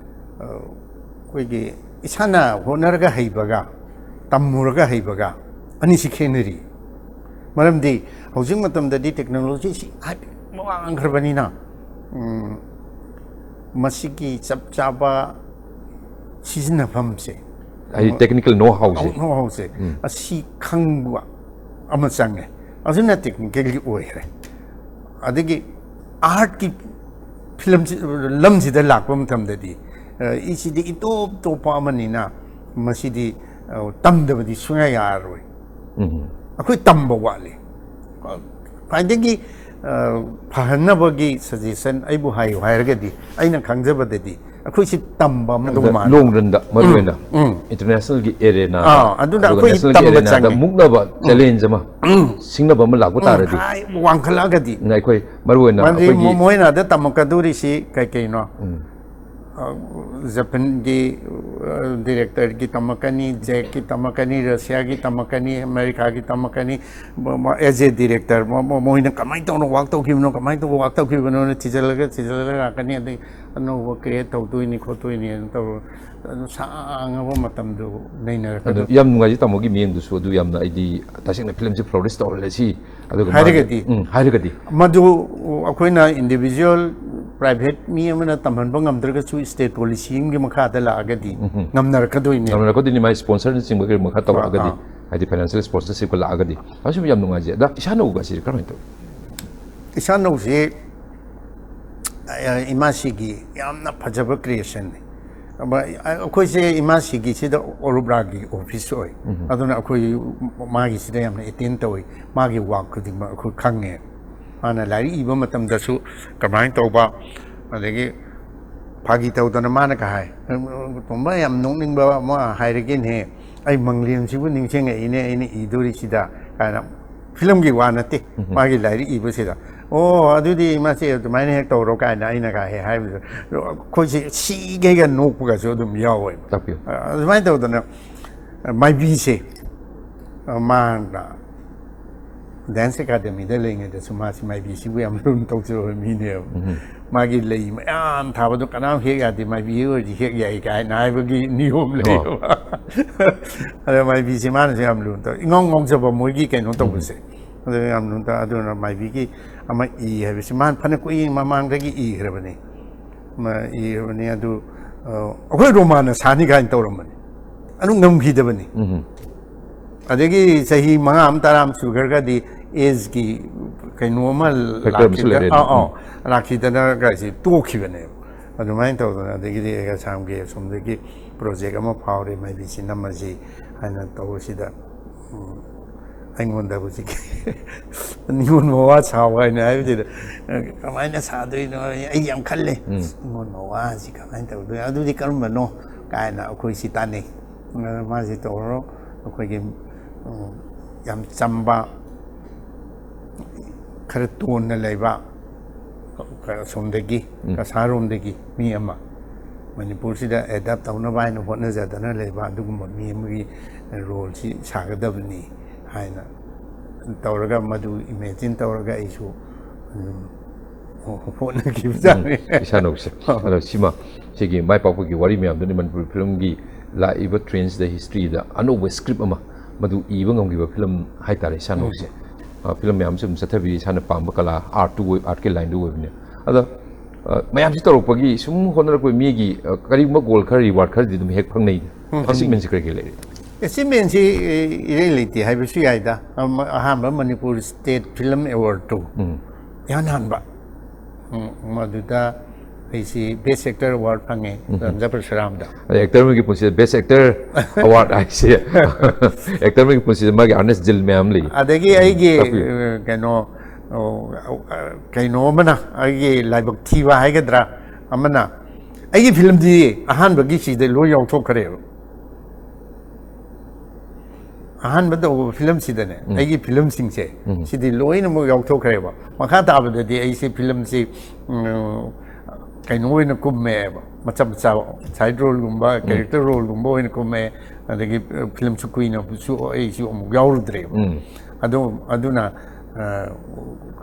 ꯑꯩꯈꯣꯏꯒꯤ ꯏꯁꯥꯅ ꯍꯣꯠꯅꯔꯒ ꯍꯩꯕꯒ ꯇꯝꯃꯨꯔꯒ ꯍꯩꯕꯒ ꯑꯅꯤꯁꯤ ꯈꯦꯠꯅꯔꯤ꯫ ꯃꯔꯝꯗꯤ ꯍꯧꯖꯤꯛ ꯃꯇꯝꯗꯗꯤ ꯇꯦꯛꯅꯣꯂꯣꯖꯤꯁꯤ ꯍꯥꯏꯐꯦꯠ ꯋꯥꯡꯈ꯭ꯔꯕꯅꯤꯅ, ꯎꯝ, ꯃꯁꯤꯒꯤ ꯆꯞ ꯆꯥꯕ ꯁꯤꯖꯤꯟꯅꯐꯝꯁꯦ, ꯍꯥꯏꯗꯤ technical know how say. Know how ꯁꯦ, ꯑꯁꯤ ꯈꯪꯕ ꯑꯃ ꯆꯪꯉꯦ꯫ ꯑꯗꯨꯅ technically ꯑꯣꯏꯈ꯭ꯔꯦ꯫ ꯑꯗꯒꯤ ꯑꯥꯔꯠꯀꯤ ꯐꯤꯂꯝꯁꯤ, ꯂꯝꯁꯤꯗ ꯂꯥꯛꯄ ꯃꯇꯝꯗꯗꯤ, ꯑ, ꯏꯁꯤꯗꯤ ꯏꯇꯣꯞ ꯇꯣꯞꯄ ꯑꯃꯅꯤꯅ ꯃꯁꯤꯗꯤ, ꯑ, ꯇꯝꯗꯕꯗꯤ ꯁꯨꯡꯌꯥ ꯌꯥꯔꯔꯣꯏ꯫ ꯎꯝ꯫ ꯑꯩꯈꯣꯏ ꯇꯝꯕ ꯋꯥꯠꯂꯤ꯫ ꯈ꯭ꯋꯥꯏꯗꯒꯤ, ꯑ, ꯐꯍꯟꯅꯕꯒꯤ suggestion ꯑꯩꯕꯨ ꯍꯥꯏꯌꯨ ꯍꯥꯏꯔꯒꯗꯤ, ꯑꯩꯅ ꯈꯪꯖꯕꯗꯗꯤ ꯑꯩꯈꯣꯏꯁꯤ ꯇꯝꯕ ꯑꯃ ꯇꯧ ꯃꯥꯜꯂꯤ꯫ Long run ꯗ ꯃꯔꯨ ꯑꯣꯏꯅ international ꯒꯤ arena ꯗ, ꯑꯥ, ꯑꯗꯨꯅ ꯑꯗꯨꯒ ꯑꯩꯈꯣꯏ national ꯒꯤ ꯇꯝꯕ arena ꯗ ꯆꯪꯉꯦ꯫ ꯃꯨꯛꯅꯕ challenge ꯑꯃ, ꯁꯤꯡꯅꯕ ꯑꯃ ꯂꯥꯛꯄ ꯇꯥꯔꯗꯤ, ꯍꯥꯏ, ꯋꯥꯡꯈꯠꯂꯛꯑꯒꯗꯤ ꯑꯩꯈꯣꯏ ꯃꯔꯨ ꯑꯣꯏꯅ ꯃꯔꯝꯗꯤ ꯑꯩꯈꯣꯏꯒꯤ ꯃꯣꯏꯅ ꯑꯗ ꯇꯝꯃꯛꯀꯗꯧꯔꯤꯁꯤ ꯀꯩ ꯀꯩꯅꯣ? ꯑ, ꯖꯄꯥꯟꯒꯤ, ꯑ, director ꯒꯤ ꯇꯝꯃꯛꯀꯅꯤ, ꯖꯦꯛꯀꯤ ꯇꯝꯃꯛꯀꯅꯤ, ꯔꯁꯤꯌꯥꯒꯤ ꯇꯝꯃꯛꯀꯅꯤ, ꯑꯃꯦꯔꯤꯀꯥꯒꯤ ꯇꯝꯃꯛꯀꯅꯤ꯫ ꯃ-, ꯃ-, as a director, ꯃ-, ꯃ-, ꯃꯣꯏꯅ ꯀꯃꯥꯏꯅ ꯇꯧꯅ work ꯇꯧꯈꯤꯕꯅꯣ, ꯀꯃꯥꯏꯅ ꯇꯧꯕ work ꯇꯧꯈꯤꯕꯅꯣꯅ ꯊꯤꯖꯤꯜꯂꯒ, ꯊꯤꯖꯤꯜꯂꯒ ꯂꯥꯛꯀꯅꯤ꯫ ꯑꯗꯩ ꯑꯅꯧꯕ create ꯇꯧꯗꯣꯏꯅꯤ, ꯈꯣꯠꯇꯣꯏꯅꯤꯅ ꯇꯧꯔ, ꯑꯗꯨ ꯁꯥꯡꯉꯕ ꯃꯇꯝꯗꯨ ꯑꯗꯨ ꯅꯩꯅꯔꯛꯀꯗꯣꯏꯅꯤ꯫ ꯌꯥꯝ ꯅꯨꯡꯉꯥꯏꯖꯩ ꯇꯥꯃꯣꯒꯤ ꯃꯤꯠꯌꯦꯡꯗꯨꯁꯨ꯫ ꯑꯗꯨ ꯌꯥꯝꯅ, ꯑꯩꯗꯤ ꯇꯁꯦꯡꯅ ꯐꯤꯂꯝꯁꯤ flourish ꯇꯧꯍꯜꯂꯁꯤ꯫ ꯑꯗꯨꯒ ꯃꯥꯒꯤ, ꯍꯥꯏꯔꯒꯗꯤ? ꯎꯝ, ꯍꯥꯏꯔꯒꯗꯤ ꯃꯗꯨ ꯑꯩꯈꯣꯏꯅ individual private ꯃꯤ ꯑꯃꯅ ꯇꯝꯍꯟꯕ ꯉꯝꯗ꯭ꯔꯒꯁꯨ state policy ꯑꯃꯒꯤ ꯃꯈꯥꯗ ꯂꯥꯛꯑꯒꯗꯤ ꯉꯝꯅꯔꯛꯀꯗꯣꯏꯅꯦ꯫ ꯉꯝꯅꯔꯛꯀꯗꯣꯏꯅꯤ, ꯃꯥꯒꯤ sponsorꯅꯆꯤꯡꯕ ꯀꯔꯤꯒꯨꯝꯕ ꯈꯔ ꯇꯧꯔꯛꯑꯒꯗꯤ, ꯑꯥ꯫ ꯍꯥꯏꯗꯤ financial sponsorship ꯀ ꯂꯥꯛꯑꯒꯗꯤ꯫ ꯑꯁꯤꯕꯨ ꯌꯥꯝ ꯅꯨꯡꯉꯥꯏꯖꯩ꯫ ꯑꯗ ꯏꯁꯥꯅꯧꯒꯁꯤ ꯀꯔꯝꯍꯥꯏꯅ ꯇꯧꯏ? ꯏꯁꯥꯅꯧꯁꯤ, ꯑ, ꯏꯃꯥꯁꯤꯒꯤ ꯌꯥꯝꯅ ꯐꯖꯕ creationꯅꯤ꯫ ꯑꯩꯈꯣꯏꯁꯦ ꯏꯃꯥꯁꯤꯒꯤꯁꯤꯗ ꯑꯣꯔꯨꯕ꯭ꯔꯥꯒꯤ office ꯑꯣꯏ꯫ ꯑꯗꯨꯅ ꯑꯩꯈꯣꯏ ꯃꯥꯒꯤꯁꯤꯗ ꯌꯥꯝꯅ attend ꯇꯧꯏ꯫ ꯃꯥꯒꯤ work ꯈꯨꯗꯤꯡꯃꯛ ꯑꯩꯈꯣꯏ ꯈꯪꯉꯦ꯫ ꯃꯥꯅ ꯂꯥꯏꯔꯤꯛ ꯏꯕ ꯃꯇꯝꯗꯁꯨ ꯀꯃꯥꯏꯅ ꯇꯧꯕ, ꯑꯗꯒꯤ ꯐꯥꯒꯤ ꯇꯧꯗꯅ ꯃꯥꯅꯒ ꯍꯥꯏ, "ꯇꯣꯝꯕ, ꯌꯥꯝ ꯅꯣꯛꯅꯤꯡꯕ ꯑꯃ ꯍꯥꯏꯔꯒꯦꯅꯦ, ꯑꯩ ꯃꯪꯂꯦꯝꯁꯤꯕꯨ ꯅꯤꯡꯁꯤꯡꯉꯛꯏꯅꯦ ꯑꯩꯅ ꯏꯗꯣꯔꯤꯁꯤꯗ" ꯀꯥꯏꯅ꯫ ꯐꯤꯂꯝꯒꯤ ꯋꯥ ꯅꯠꯇꯦ, ꯃꯥꯒꯤ ꯂꯥꯏꯔꯤꯛ ꯏꯕꯁꯤꯗ꯫ "ꯑꯣ, ꯑꯗꯨꯗꯤ ꯃꯥꯁꯦ ꯑꯗꯨꯃꯥꯏꯅ ꯍꯦꯛ ꯇꯧꯔꯣ" ꯀꯥꯏꯅ ꯑꯩꯅꯒ ꯍꯦꯛ ꯍꯥꯏꯕꯗ, ꯑꯩꯈꯣꯏꯁꯦ ꯁꯤꯒꯩꯒ ꯅꯣꯛꯄꯒꯁꯨ ꯑꯗꯨꯝ ꯌꯥꯎꯋꯦꯕ꯫ ꯇꯥꯛꯄꯤꯌꯨ꯫ ꯑꯗꯨꯃꯥꯏꯅ ꯇꯧꯗꯅ ꯃꯥꯏꯕꯤꯁꯦ, ꯃꯥꯅ ꯗꯥꯟꯁ ꯑꯦꯀꯥꯗꯃꯤꯗ ꯂꯩꯔꯤꯉꯩꯗꯁꯨ ꯃꯥꯁꯤ ꯃꯥꯏꯕꯤꯁꯤꯕꯨ ꯌꯥꯝ ꯂꯨꯅ ꯇꯧꯖꯕ ꯃꯤꯅꯦꯕ꯫ ꯃꯥꯒꯤ ꯂꯩ ꯃꯌꯥꯝ ꯊꯥꯕꯗꯣ ꯀꯅꯥꯝ ꯍꯦꯛ ꯌꯥꯗꯦ, ꯃꯥꯏꯕꯤ ꯑꯣꯏꯔꯗꯤ ꯍꯦꯛ ꯌꯥꯏ ꯀꯥꯏꯅ ꯍꯥꯏꯕꯒꯤ ꯅꯤꯌꯣꯝ ꯂꯩꯌꯦꯕ꯫ ꯑꯗ ꯃꯥꯏꯕꯤꯁꯤ ꯃꯥꯅꯁꯨ ꯌꯥꯝ ꯂꯨꯅ ꯇꯧ, ꯏꯉꯥꯎ ꯉꯥꯎꯖꯕ ꯃꯣꯏꯒꯤ ꯀꯩꯅꯣ ꯇꯧꯕꯁꯦ꯫ ꯑꯗꯨ ꯌꯥꯝ ꯂꯨꯅ ꯇꯧ꯫ ꯑꯗꯨꯅ ꯃꯥꯏꯕꯤꯒꯤ ꯑꯃ ꯏ ꯍꯥꯏꯕꯁꯤ ꯃꯥꯅ ꯐꯅ ꯀꯨꯏ ꯃꯃꯥꯡꯗꯒꯤ ꯏꯈ꯭ꯔꯕꯅꯤ꯫ ꯃ-, ꯏꯈ꯭ꯔꯕꯅꯤ ꯑꯗꯨ, ꯑ, ꯑꯩꯈꯣꯏ ꯔꯣꯃꯥꯟꯅ ꯁꯥꯅꯤ ꯀꯥꯏꯅ ꯇꯧꯔꯝꯕꯅꯤ꯫ ꯑꯗꯨ ꯉꯝꯈꯤꯗꯕꯅꯤ꯫ ꯑꯗꯒꯤ ꯆꯍꯤ ꯃꯉꯥ ꯑꯃ, ꯇꯔꯥ ꯑꯃ ꯁꯨꯈ꯭ꯔꯒꯗꯤ ꯑꯦꯖꯀꯤ ꯀꯩꯅꯣ ꯑꯃ ꯐꯦꯛꯇꯔ ꯑꯃꯁꯨ ꯂꯥꯛꯈꯤꯗ-, ꯂꯩꯔꯦ꯫ ꯑꯥ, ꯑꯥ, ꯂꯥꯛꯈꯤꯗꯅ ꯀꯥꯏꯁꯤ ꯇꯣꯛꯈꯤꯕꯅꯦꯕ꯫ ꯑꯗꯨꯃꯥꯏꯅ ꯇꯧꯗꯅ ꯑꯗꯒꯤꯗꯤ ꯑꯩ ꯑꯁꯥꯝꯒꯤ ꯑꯁꯣꯝꯗꯒꯤ ꯄ꯭ꯔꯣꯖꯦꯛ ꯑꯃ ꯐꯥꯎꯔꯦ, ꯃꯥꯏꯕꯤꯁꯤ ꯅꯝꯃꯁꯤ ꯍꯥꯏꯅ ꯇꯧꯕꯁꯤꯗ, ꯎꯝ, ꯑꯩꯉꯣꯟꯗ ꯍꯧꯖꯤꯛ ꯅꯤꯉꯣꯜ ꯃꯋꯥ ꯁꯥꯎ ꯍꯥꯏꯅ ꯍꯥꯏꯕꯁꯤꯗ, ꯀꯃꯥꯏꯅ ꯁꯥꯗꯣꯏꯅꯣ? ꯑꯩ ꯌꯥꯝ ꯈꯜꯂꯦ꯫ ꯎꯝ꯫ ꯅꯤꯉꯣꯜ ꯃꯋꯥꯁꯤ ꯀꯃꯥꯏꯅ ꯇꯧꯗꯣꯏꯅꯣ? ꯑꯗꯨꯗꯤ ꯀꯔꯝꯕꯅꯣ ꯀꯥꯏꯅ ꯑꯩꯈꯣꯏ ꯁꯤ ꯇꯥꯟꯅꯩ꯫ ꯑ, ꯃꯥꯁꯤ ꯇꯧꯔꯣ꯫ ꯑꯩꯈꯣꯏꯒꯤ, ꯎꯝ, ꯌꯥꯝ ꯆꯝꯕ, ꯈꯔ ꯇꯣꯟꯅ ꯂꯩꯕ, ꯑꯁꯣꯝꯗꯒꯤ, ꯎꯝ꯫ ꯀꯁꯥꯔꯣꯝꯗꯒꯤ ꯃꯤ ꯑꯃ, ꯃꯅꯤꯄꯨꯔꯁꯤꯗ ꯑꯦꯗꯥꯞ ꯇꯧꯅꯕ ꯍꯥꯏꯅ ꯍꯣꯠꯅꯖꯗꯅ ꯂꯩꯕ ꯑꯗꯨꯒꯨꯝꯕ ꯃꯤ ꯑꯃꯒꯤ ꯔꯣꯜꯁꯤ ꯁꯥꯒꯗꯕꯅꯤ ꯍꯥꯏꯅ ꯇꯧꯔꯒ, ꯃꯗꯨ ꯏꯃꯦꯖꯤꯟ ꯇꯧꯔꯒ ꯑꯩꯁꯨ ꯑꯗꯨꯝ ꯍꯣꯠꯅꯈꯤꯕꯖꯥꯠꯅꯤ꯫ ꯎꯝ, ꯏꯁꯥꯅꯧꯁꯦ꯫ ꯑꯗꯣ ꯁꯤꯃ, ꯁꯤꯒꯤ ꯃꯥꯏ ꯄꯥꯛꯄꯒꯤ ꯋꯥꯔꯤ ꯃꯌꯥꯝꯗꯨꯅꯤ ꯃꯅꯤꯄꯨꯔꯤ ꯐꯤꯂꯝꯒꯤ ꯂꯥꯛꯏꯕ ꯇ꯭ꯔꯦꯟꯁꯤꯗ, ꯍꯤꯁꯇ꯭ꯔꯤꯗ ꯑꯅꯧꯕ ꯁ꯭ꯀ꯭ꯔꯤꯞ ꯑꯃ ꯃꯗꯨ ꯏꯕ ꯉꯝꯈꯤꯕ ꯐꯤꯂꯝ ꯍꯥꯏꯇꯥꯔꯦ ꯏꯁꯥꯅꯧꯁꯦ꯫ ꯎꯝ꯫ ꯑ, ꯐꯤꯂꯝ ꯃꯌꯥꯝꯁꯨ ꯑꯗꯨꯝ ꯆꯠꯊꯕꯤ, ꯏꯁꯥꯅ ꯄꯥꯝꯕ ꯀꯂꯥ, ꯑꯥꯔꯠꯇꯨ ꯑꯣꯏ-, ꯑꯥꯔꯠꯀꯤ ꯂꯥꯏꯟꯗꯨ ꯑꯣꯏꯕꯅꯦ꯫ ꯑꯗ, ꯑ, ꯃꯌꯥꯝꯁꯤ ꯇꯧꯔꯛꯄꯒꯤ ꯁꯨꯝ ꯍꯣꯠꯅꯔꯛꯄ ꯃꯤꯒꯤ, ꯑ, ꯀꯔꯤꯒꯨꯝꯕ ꯒꯣꯜ ꯈꯔ, ꯔꯤꯋꯥꯔꯗ ꯈꯔꯗꯤ ꯑꯗꯨꯝ ꯍꯦꯛ ꯐꯪꯅꯩ꯫ ꯎꯝ, ꯐꯪꯅꯩ꯫ ꯑꯦꯆꯤꯞꯃꯦꯟꯁꯤ ꯀꯔꯤ ꯀꯔꯤ ꯂꯩꯔꯤ? ꯑꯦꯆꯤꯞꯃꯦꯟꯁꯤ, ꯑꯦ, ꯏꯔꯩ ꯂꯩꯇꯦ ꯍꯥꯏꯕꯁꯨ ꯌꯥꯏꯗ꯫ ꯑꯃ-, ꯑꯍꯥꯟꯕ ꯃꯅꯤꯄꯨꯔ ꯁ꯭ꯇꯦꯠ ꯐꯤꯂꯝ ꯑꯦꯋꯥꯔꯗꯇꯨ ꯎꯝ꯫ ꯏꯍꯥꯟ ꯍꯥꯟꯕ꯫ ꯎꯝ, ꯃꯗꯨꯗ ꯑꯩꯁꯤ ꯕꯦꯁ ꯑꯦꯛꯇꯔ ꯑꯦꯋꯥꯔꯗ ꯐꯪꯉꯦ, ꯎꯝ꯫ ꯔꯝꯖꯥ ꯄꯔꯁꯨꯔꯥꯝꯗ꯫ ꯑꯗ ꯑꯦꯛꯇꯔ ꯑꯃꯒꯤ ꯄꯨꯟꯁꯤꯗ ꯕꯦꯁ ꯑꯦꯛꯇꯔ ꯑꯦꯋꯥꯔꯗ ꯍꯥꯏꯁꯦ, ꯑꯦꯛꯇꯔ ꯑꯃꯒꯤ ꯄꯨꯟꯁꯤꯗ ꯃꯥꯒꯤ ꯑꯥꯔꯅꯦꯁ ꯖꯤꯜ ꯃꯌꯥꯝ ꯂꯩ꯫ ꯑꯗꯒꯤ ꯑꯩꯒꯤ, ꯇꯥꯛꯄꯤꯌꯨ꯫ ꯑ, ꯀꯩꯅꯣ, ꯑ, ꯀꯩꯅꯣ ꯑꯃꯅ, ꯑꯩꯒꯤ ꯂꯥꯏꯕꯛ ꯊꯤꯕ ꯍꯥꯏꯒꯗ꯭ꯔꯥ ꯑꯃꯅ, ꯑꯩꯒꯤ ꯐꯤꯂꯝꯗꯤ ꯑꯍꯥꯟꯕꯒꯤ ꯁꯤꯗ ꯂꯣꯏ ꯌꯥꯎꯊꯣꯛꯈ꯭ꯔꯦꯕ꯫ ꯑꯍꯥꯟꯕ ꯇꯧꯕ ꯐꯤꯂꯝꯁꯤꯗꯅꯦ, ꯎꯝ꯫ ꯑꯩꯒꯤ ꯐꯤꯂꯝꯁꯤꯡꯁꯦ, ꯎꯝ꯫ ꯁꯤꯗꯤ ꯂꯣꯏꯅꯃꯛ ꯌꯥꯎꯊꯣꯛꯈ꯭ꯔꯦꯕ꯫ ꯃꯈꯥ ꯇꯥꯕꯗꯗꯤ ꯑꯩꯁꯦ ꯐꯤꯂꯝꯁꯤ, ꯎꯝ, ꯀꯩꯅꯣ ꯑꯣꯏꯅ ꯀꯨꯝꯃꯦꯕ, ꯃꯆꯥ ꯃꯆꯥ ꯁꯥꯏꯠ ꯔꯣꯜꯒꯨꯝꯕ, ꯎꯝ꯫ ꯀꯦꯔꯦꯛꯇꯔ ꯔꯣꯜꯒꯨꯝꯕ ꯑꯣꯏꯅ ꯀꯨꯝꯃꯦ꯫ ꯑꯗꯒꯤ, ꯑ, ꯐꯤꯂꯝꯁꯨ ꯀꯨꯏꯅꯁꯨ ꯑꯩꯁꯨ ꯑꯃꯨꯛ ꯌꯥꯎꯔꯨꯗ꯭ꯔꯦꯕ꯫ ꯎꯝ꯫ ꯑꯗꯨ ꯑꯗꯨꯅ ꯑ,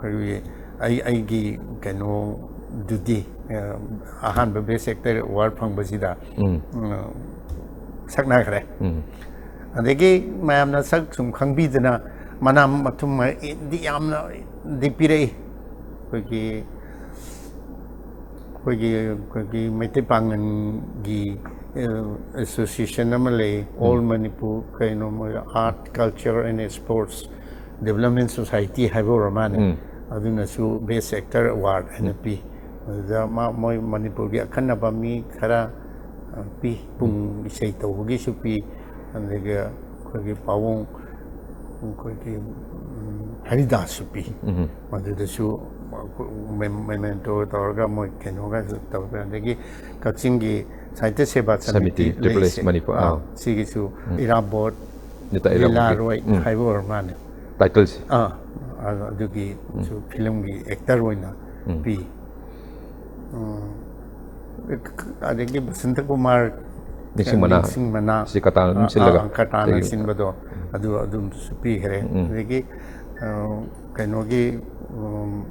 ꯑꯩꯈꯣꯏꯒꯤ ꯑꯩ ꯑꯩꯒꯤ ꯀꯩꯅꯣꯗꯨꯗꯤ ꯑ, ꯑꯍꯥꯟꯕ Best Actor Award ꯐꯪꯕꯁꯤꯗ ꯎꯝ, ꯁꯛꯅꯈ꯭ꯔꯦ꯫ ꯑꯗꯒꯤ ꯃꯌꯥꯝꯅ ꯁꯛ ꯁꯨꯝ ꯈꯪꯕꯤꯗꯅ ꯃꯅꯥ ꯃꯊꯨꯝꯗꯤ ꯌꯥꯝꯅꯗꯤ ꯄꯤꯔꯛꯏ꯫ ꯑꯩꯈꯣꯏꯒꯤ ꯑꯩꯈꯣꯏꯒꯤ ꯑꯩꯈꯣꯏꯒꯤ ꯃꯩꯇꯩ ꯄꯥꯉꯜꯒꯤ ꯑꯦꯁꯣꯁꯤꯌꯦꯁꯟ ꯑꯃ ꯂꯩ, All Manipur ꯀꯩꯅꯣ ꯃꯣꯏ Art, Culture and Sports Development Society ꯍꯥꯏꯕ ꯑꯣꯏꯔ ꯃꯥꯜꯂꯦ꯫ ꯑꯗꯨꯅꯁꯨ Best Actor Award ꯍꯥꯏꯅ ꯄꯤ꯫ ꯑꯗꯨꯗ ꯃꯥ ꯃꯣꯏ ꯃꯅꯤꯄꯨꯔꯒꯤ ꯑꯈꯟꯅꯕ ꯃꯤ ꯈꯔ ꯑ, ꯄꯤ꯫ ꯄꯨꯡ ꯏꯁꯩ ꯇꯧꯕꯒꯤꯁꯨ ꯄꯤ, ꯑꯗꯒꯤ ꯑꯩꯈꯣꯏꯒꯤ ꯄꯥꯕꯨꯡ ꯑꯩꯈꯣꯏꯒꯤ ꯎꯝ, ꯍꯔꯤꯗꯥꯁꯁꯨ ꯄꯤ꯫ ꯃꯗꯨꯗꯁꯨ ꯃꯦꯃꯦꯟꯇꯣ ꯇꯧꯔꯒ ꯃꯣꯏ ꯀꯩꯅꯣꯒꯁꯨ ꯇꯧꯔꯦ꯫ ꯑꯗꯒꯤ ꯀꯛꯆꯤꯡꯒꯤ ꯁꯥꯍꯤꯇ꯭ꯌ ꯁꯦꯕꯥ ꯁꯃꯤꯇꯤ, ꯁꯃꯤꯇꯤ ꯇ꯭ꯔꯤꯄꯜ ꯑꯦꯁ ꯂꯩꯁꯦ꯫ ꯃꯅꯤꯄꯨꯔ, ꯑꯥ, ꯑꯥ꯫ ꯁꯤꯒꯤꯁꯨ ꯏꯔꯥꯕꯣꯠ ꯅꯤꯇꯥ ꯏꯔꯥꯕꯣꯠꯀꯤ꯫ ꯂꯤꯂꯥꯔꯣꯏ ꯍꯥꯏꯕ ꯑꯣꯏꯔ ꯃꯥꯜꯂꯦ꯫ ꯇꯥꯏꯇꯜꯁꯦ꯫ ꯑꯥ, ꯑ-, ꯑꯗꯨꯒꯤꯁꯨ ꯐꯤꯂꯝꯒꯤ ꯑꯦꯛꯇꯔ ꯑꯣꯏꯅ ꯄꯤ꯫ ꯎꯝ, ꯑꯗꯒꯤ ꯕꯁꯟꯇ ꯀꯨꯃꯥꯔ ꯅꯤꯡꯁꯤꯡ ꯃꯅꯥ꯫ ꯅꯤꯡꯁꯤꯡ ꯃꯅꯥ꯫ ꯁꯤ ꯀꯇꯥꯅ ꯑꯗꯨꯝ ꯑ, ꯁꯤꯜꯂꯒ꯫ ꯑ, ꯀꯇꯥꯅ ꯑꯗꯒꯤ ꯁꯤꯟꯕꯗꯣ ꯑꯗꯨ ꯑꯗꯨꯝꯁꯨ ꯄꯤꯈ꯭ꯔꯦ꯫ ꯑꯗꯒꯤ ꯑ, ꯀꯩꯅꯣꯒꯤ ꯎꯝ,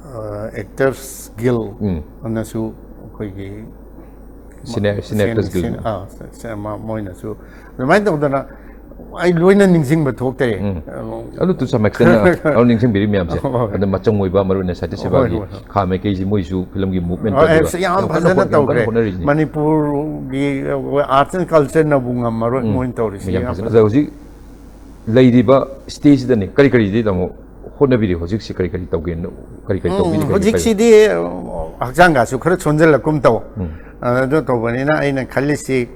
ꯑ, ꯑꯦꯛꯇꯔꯁ ꯒꯤꯜ ꯑꯅꯁꯨ ꯑꯩꯈꯣꯏꯒꯤ ꯁꯤꯅꯤꯌꯔ, ꯁꯤꯅꯤꯌꯔ ꯑꯦꯛꯇꯔꯁ ꯒꯤꯜ꯫ ꯁꯤꯅꯤ-, ꯑꯥ, ꯁ-, ꯁ-, ꯃ-, ꯃꯣꯏꯅꯁꯨ ꯑꯗꯨꯃꯥꯏꯅ ꯇꯧꯗꯅ ꯑꯩ ꯂꯣꯏꯅ ꯅꯤꯡꯁꯤꯡꯕ ꯊꯣꯛꯇꯔꯦ꯫ ꯑꯗꯨ to some extent, ꯑ, ꯑꯗꯨ ꯅꯤꯡꯁꯤꯡꯕꯤꯔꯤ ꯃꯌꯥꯝꯁꯦ꯫ ꯍꯣꯏ, ꯍꯣꯏ꯫ ꯑꯗ ꯃꯆꯪ ꯑꯣꯏꯕ ꯃꯔꯨ ꯑꯣꯏꯅ ꯁꯥꯍꯤꯇ꯭ꯌ ꯁꯦꯕꯥꯒꯤ ꯍꯣꯏ, ꯍꯣꯏ꯫ ꯈꯥ ꯃꯥꯏꯀꯩꯁꯤ ꯃꯣꯏꯁꯨ ꯐꯤꯂꯝꯒꯤ movement ꯑ, ꯇꯧꯔꯒ ꯑꯦ, ꯌꯥꯝ ꯌꯥꯝ ꯀꯟꯅ ꯐꯖꯅ ꯍꯣꯠ-, ꯌꯥꯝ ꯀꯟꯅ ꯇꯧꯈ꯭ꯔꯦ꯫ ꯍꯣꯠꯅꯔꯤꯁꯤꯅꯤ꯫ ꯃꯅꯤꯄꯨꯔꯒꯤ arts and culture ꯅꯕꯨ ꯉꯝꯃꯔꯣꯏ ꯃꯣꯏꯅ ꯇꯧꯔꯤꯁꯤ꯫ ꯌꯥꯝ ꯌꯥꯝ ꯐꯖꯅ꯫ ꯐꯖꯅ꯫ ꯑꯗ ꯍꯧꯖꯤꯛ ꯂꯩꯔꯤꯕ stage ꯁꯤꯗꯅꯤ ꯀꯔꯤ ꯀꯔꯤꯗꯤ ꯇꯥꯃꯣ ꯍꯣꯠꯅꯕꯤꯔꯤ? ꯍꯧꯖꯤꯛꯁꯤ ꯀꯔꯤ ꯀꯔꯤ ꯇꯧꯒꯦꯅ, ꯀꯔꯤ ꯀꯔꯤ ꯎꯝ, ꯇꯧꯕꯤꯔꯤ? ꯀꯔꯤ ꯀꯔꯤ? ꯍꯧꯖꯤꯛꯁꯤꯗꯤ, ꯑ, ꯍꯛꯆꯥꯡꯒꯁꯨ ꯈꯔ ꯁꯣꯟꯖꯜꯂꯛꯀꯨꯝ ꯇꯧ꯫ ꯎꯝ꯫ ꯑꯗꯨ ꯇꯧꯕꯅꯤꯅ ꯑꯩꯅ ꯈꯜꯂꯤꯁꯤ,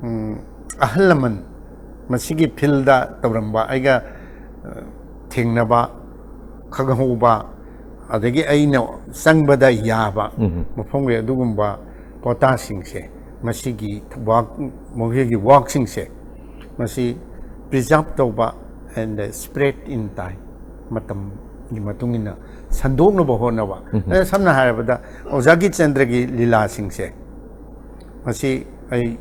ꯎꯝ, ꯑꯍꯜ ꯂꯃꯟ ꯃꯁꯤꯒꯤ ꯐꯤꯜꯗ ꯇꯧꯔꯝꯕ, ꯑꯩꯒ, ꯑ, ꯊꯦꯡꯅꯕ, ꯈꯪꯍꯧꯕ, ꯑꯗꯒꯤ ꯑꯩꯅ ꯆꯪꯕꯗ ꯌꯥꯕ ꯎꯝ꯫ ꯃꯐꯝꯒꯤ ꯑꯗꯨꯒꯨꯝꯕ ꯄꯣꯇꯥꯁꯤꯡꯁꯦ, ꯃꯁꯤꯒꯤ ꯋꯥꯛ, ꯃꯈꯣꯏꯒꯤ ꯋꯥꯛꯁꯤꯡꯁꯦ, ꯃꯁꯤ preserve ꯇꯧꯕ and spread in time, ꯃꯇꯝꯒꯤ ꯃꯇꯨꯡ ꯏꯟꯅ ꯁꯟꯗꯣꯛꯅꯕ ꯍꯣꯠꯅꯕ꯫ ꯎꯝ꯫ ꯑꯗ ꯁꯝꯅ ꯍꯥꯏꯔꯕꯗ ꯑꯣꯖꯥ ꯒꯤꯔꯆꯟꯗ꯭ꯔꯒꯤ ꯂꯤꯂꯥꯁꯤꯡꯁꯦ, ꯃꯁꯤ ꯑꯩ